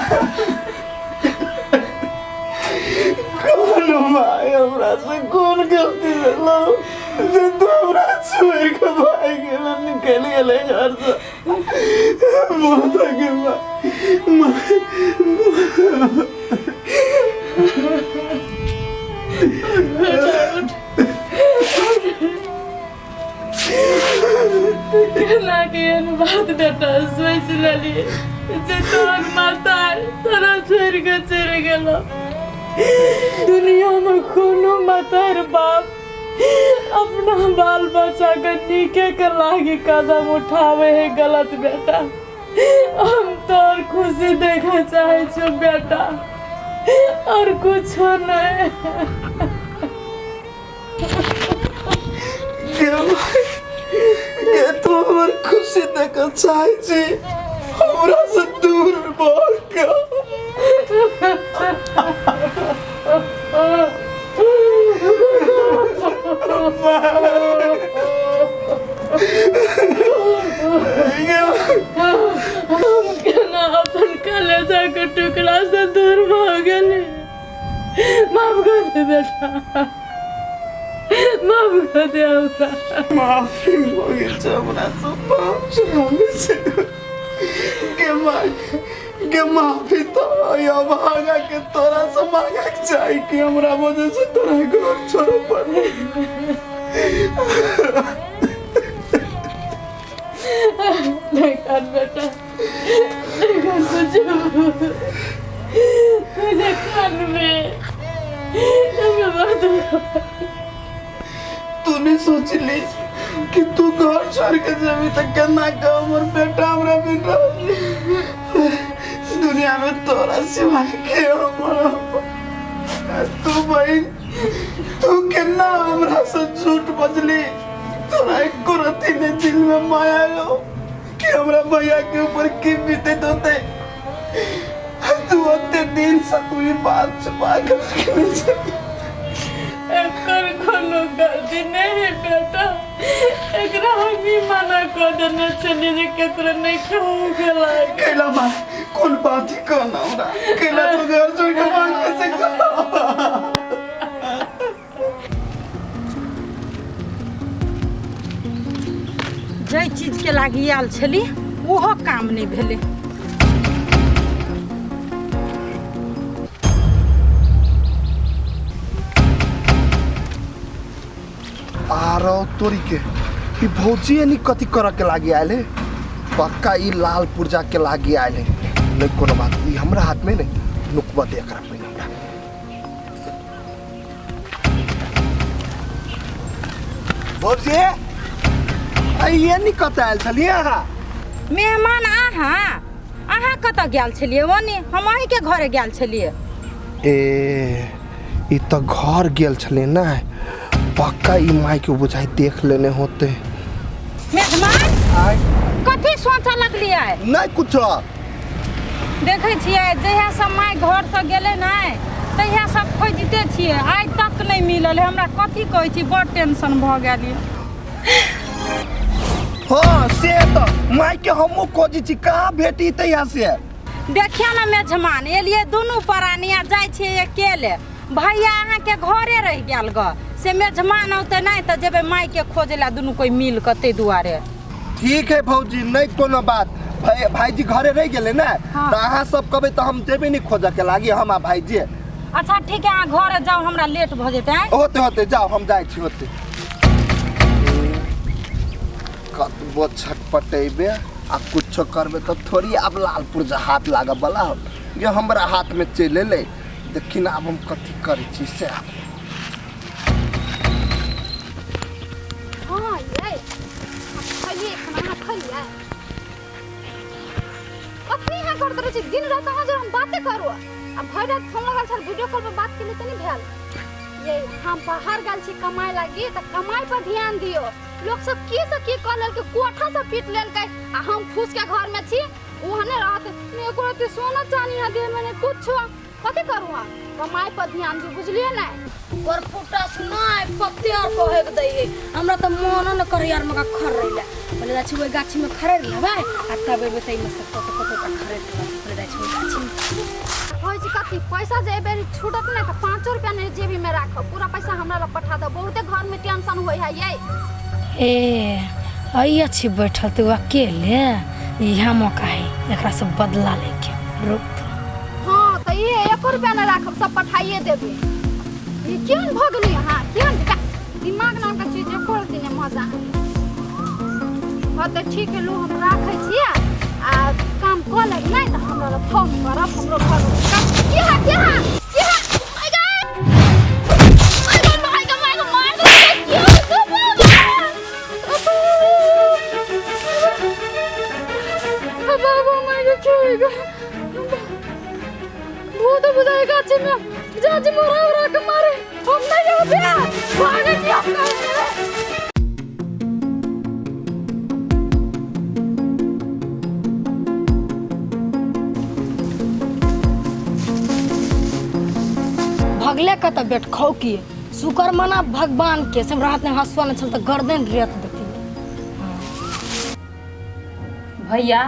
कौन भाई हमरा से कौन गलती भेलो जे तू हमरा छोड़ के भाग गेल, निकल गेले घर से? बहुत के केना के एहन बात बेटा सोच लेलिए जे तोहर माता तोरा छोड़ के चलि गेलो। दुनिया में कोनो मातार बाप अपना बाल बच्चा के नीके के लागी कदम उठावे है गलत बेटा। हम तोर खुशी देखे चाहे छो बेटा, और कुछ नहीं। के तू हमर खुशी देखे चाहे छी, हमरा से दूर भाग के। हम केना अपन कलेजा के टुकड़ा से दूर भऽ गेली। माफ कर दे बेटा, माफ कर दे हमरा। माफी मांगे छै हमरा से, पाप चढ़ाबै छै के माय के माफी तो अभागा के तोरा से मांगे के चाही कि हमरा वजह से तोरा घर छोड़े पड़े। नहीं कर बेटा, नहीं कर, तुझे तुझे कान में तूने सोचली कि तू घर छोड़ के जेबी त केना के हमर बेटा हमरा बिन रही। दुनिया में तोरा सिवाय के हमर तू बहन, तू केना हमरा से झूठ बजली। तोरा एको रति ने दिल में माया लो कि हमरा भैया के ऊपर की बीते होते। तू ओते दिन से तू ई बात छुपा के रखने छे। एकर कोनो गलती नहीं है बेटा, एकरा हम ही मना कर देने छलियै जे केकरो नहीं कहू के लागे। कैला माँ कौन बात ही कहना हमरा, कैला तू घर छोड़ के भाग से जै चीज के लागी आयल छली ओहो काम नहीं भेलै। आरो तोरी के ई भौजी यानी कथी कर के लागी आयल है? पक्का ई लाल पुर्जा के लागी आयल है। नहीं कोनो बात, ई हमरा हाथ में नहीं, नुकबा दे एकरा पहिने हमरा। भौजी आई ये नहीं कत आयल छलियै अहाँ? मेहमान अहाँ अहाँ कतऽ गेल छलियै? ओने हम अहीँके घरे गेल छलियै। ए ई तऽ घर गेल छलै ने, पक्का ई माइके बुझाइ देख लेने होते। मेजमान, कथी सोचऽ लगलियै? नहि कुछो। देखै छियै, जहिया सब माय घरसँ गेलै ने तहिया सब खोजिते छियै, आइ तक नहि मिलल है। हमरा कथी कहै छी, बड़ टेंशन भऽ गेल यऽ। हाँ से तऽ माइके हमहूँ खोजै छी, कहाँ भेटी तहिया से। देखियौ ने मेजमान, एलियै दुनू प्राणी आ जाइ छियै अकेले। भैया अहाँके घरे रहि गेल ग, से मेजमान औतै नहि तऽ जेबै मायके खोजै लए दुनू कोइ मिल कऽ, ताहि दुआरे। ठीक है भौजी, नहीं कोनो बात। भाईजी घरे रह गेले ना। हाँ। तो अहाँ सब कहबै तऽ हम जेबै नहीं खोजऽ के लागी, हम आ भाईजी। अच्छा ठीक है, अहाँ घरे जाउ, हमरा लेट भऽ जेतै। आँय? होते होते जाओ, हम जाइ छी। होते कतबो छटपटेबे आ कुछो करबे तऽ थोड़ी आब लाल पुर्जा हाथ लागऽ वाला हो जे हमरा हाथ में चलि एलै। देखी ना आब हम कथी करै छी से। हाँ ये खइए खाना, खइए। कथी यहाँ करते रहै छी दिन रात? अहाँ जब हम बाते करू आ भरि रात फोन लगल छल, वीडियो कॉल पर बात केली तऽ नहि भेल। ये हम बाहर गेल छी कमाइ लागी तऽ कमाइ पर ध्यान दियौ। लोक सब की से की कऽ लेलकै, कोठा सब पीट लेलकै आ हम फूस के घर में छी। ओहने रहत ने एको रत्ती सोना चानी यहाँ देह में ने कुछो। कथी करू? हम कमाइ पर ध्यान दियौ, बुझलियै ने? करपुटा सुनाय पत्ते और कहे के दै है, हमरा तऽ मोनो न करे यार मका खररै ला। पहिले जाइ छी ओहि गाछी में खरैर लेबै आ तब एबै ताहिमे से कतौ कतौ का खरैर लेबै। पहिले जाइ छी ओहि गाछी में। कहै छी कथी, पैसा जे एहि बेर छूटत नहि तऽ 5 रुपया नहि जेबी में राखब, पूरा पैसा हमरा लग पठा दो। बहुते घर में टेंशन होइ है ये। ए अइ अछि बैठल तू अकेले, इएह मौका है एकरा से बदला लेके। रुक तू। हाँ तऽ ये 1 रुपया नहि राखब, सब पठाइए देबै। ये केहन भऽ गेलै अहाँ, केहन दिमाग नाम के चीज एको रत्ती नहि मजा। हाँ तऽ ठीक है, लू हम राखै छियै आ काम कऽ लेब, नहि तऽ हमरा लग फोन करब। हमरो घर की है, की है, की है? My God, my God, my God, my God, मार देलकै, की हो गो बाबा? My God, की हो गो? भूत बुझाई गाछी में जाजी मोरा उरा के मारे। हम नहीं जाबे, भागे छी हम। भगले कतऽ बेट खौकी। शुक्र मना भगवान के से हमरा हाथ में हंसुआ न छल तऽ गर्दन रेत देती। भैया,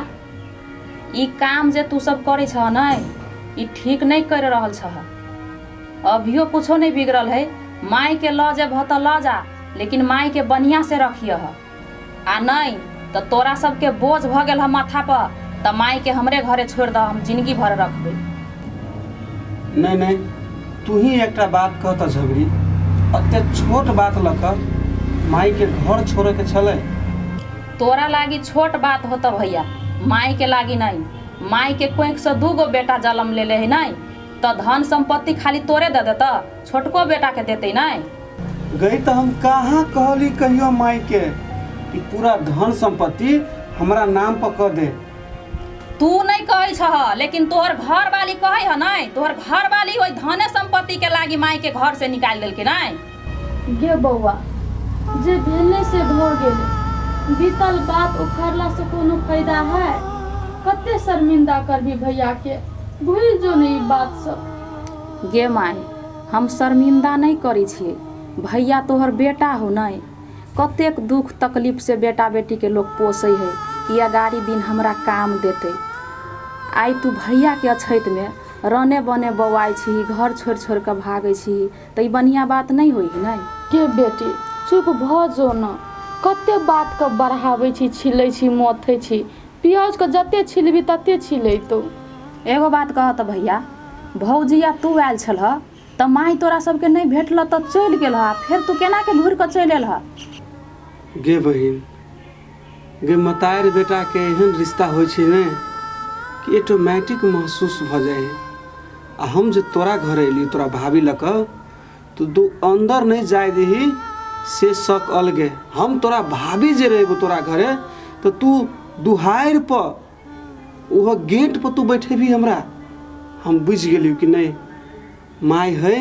ई काम जे तू सब करै छह ने, ई ठीक नहि कर रहल छह। अभियो कुछो नहीं बिगड़ल है। माई के लऽ जेबह तऽ लऽ जा, लेकिन माई के बढ़िया से रखियह आ नहीं तऽ तोरा सबके बोझ भऽ गेल ह माथा पर तऽ माई के हमरे घरे छोड़ि दह, हम जिंदगी भर रखबै। नहि नहि, तू ही एकटा बात कह तऽ झगड़ी, अते छोट बात लऽ कऽ माइके घर छोड़ैके छलै? तोरा लागी छोट बात होता भैया, माई के लागी नहीं। माई के कोख से 2 गो बेटा जन्म लेले है नहीं तऽ धन संपत्ति खाली तोरे दे देता, छोटको बेटा के देते नहीं? गई तऽ हम कहाँ कहली कहियो माइके कि पूरा धन संपत्ति हमरा नाम पर कऽ दे। तू नहीं कहै छह, लेकिन तोहर घर वाली कहै ह नहीं? तोहर घर वाली ओहि धने संपत्ति के लागी माई के घर से निकालि देलकै नहीं? गे बौआ, जे भेलै से भऽ गेलै। बीतल बात उखाड़ला से कोनो फायदा है? कते शर्मिंदा करबी भैया के, भूल जो ने ई बात सब। गे माय, हम शर्मिंदा नहीं करै छियै भैया, तोहर बेटा हो नहीं? कतेक दुख तकलीफ से बेटा बेटी के लोग पोसै है कि अगाड़ी दिन हमरा काम देतै। आइ तू भैया के अछैत में रने बने बौआइ छी, घर छोड़ि छोड़ि कऽ भागै छी, तऽ ई बढ़िया बात नहीं होइ है नहीं? गे बेटी, चुप भऽ जो न। कते बात के बढ़ाबै छी, छिलै छी, मथै छी। प्याज के जते छिलबी तते छिलेतौ। एगो बात कह तऽ भैया, भौजिया तू आयल छलह तऽ माई तोरा सबके नहीं भेटल तऽ चलि गेल ह, फेर तू केना के घुरि कऽ चलि एल ह? गे बहिन गे, मतारि बेटाके एहन रिश्ता होइ छै ने कि ऑटोमेटिक महसूस भऽ जाइ है। आ हम जे तोरा घर एली तोरा भाभी लऽ कऽ, तो तू अंदर नहीं जाय दही से शक अलगे। हम तोरा भाभी जे रहबो तोरा घरे तो तू दुहारि पर ओहो गेट पर तू बैठेबी हमरा, हम बुझि गेलियौ कि नहीं माय है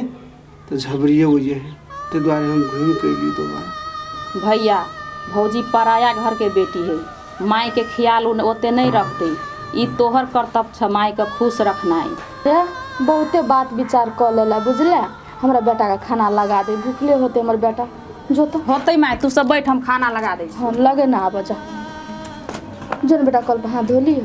तऽ झबरिए हो जे है, ताहि दुआरे हम घूमि कऽ अयली दोबारा। भैया भौजी पराया घर के बेटी है, माय के ख्याल ओते नहीं रखते, ई तोहर कर्तव्य छ माय के खुश रखनाइ। रे बहुते बात विचार कऽ लेला बुझले, हमरा बेटा के खाना लगा दे, भूखले होते हमर बेटा। जो तो होते माय, तू सब बैठ हम खाना लगा दे। हाँ लगे ना आबऽ जा, जो न बेटा कल पर हाथ धो लियो।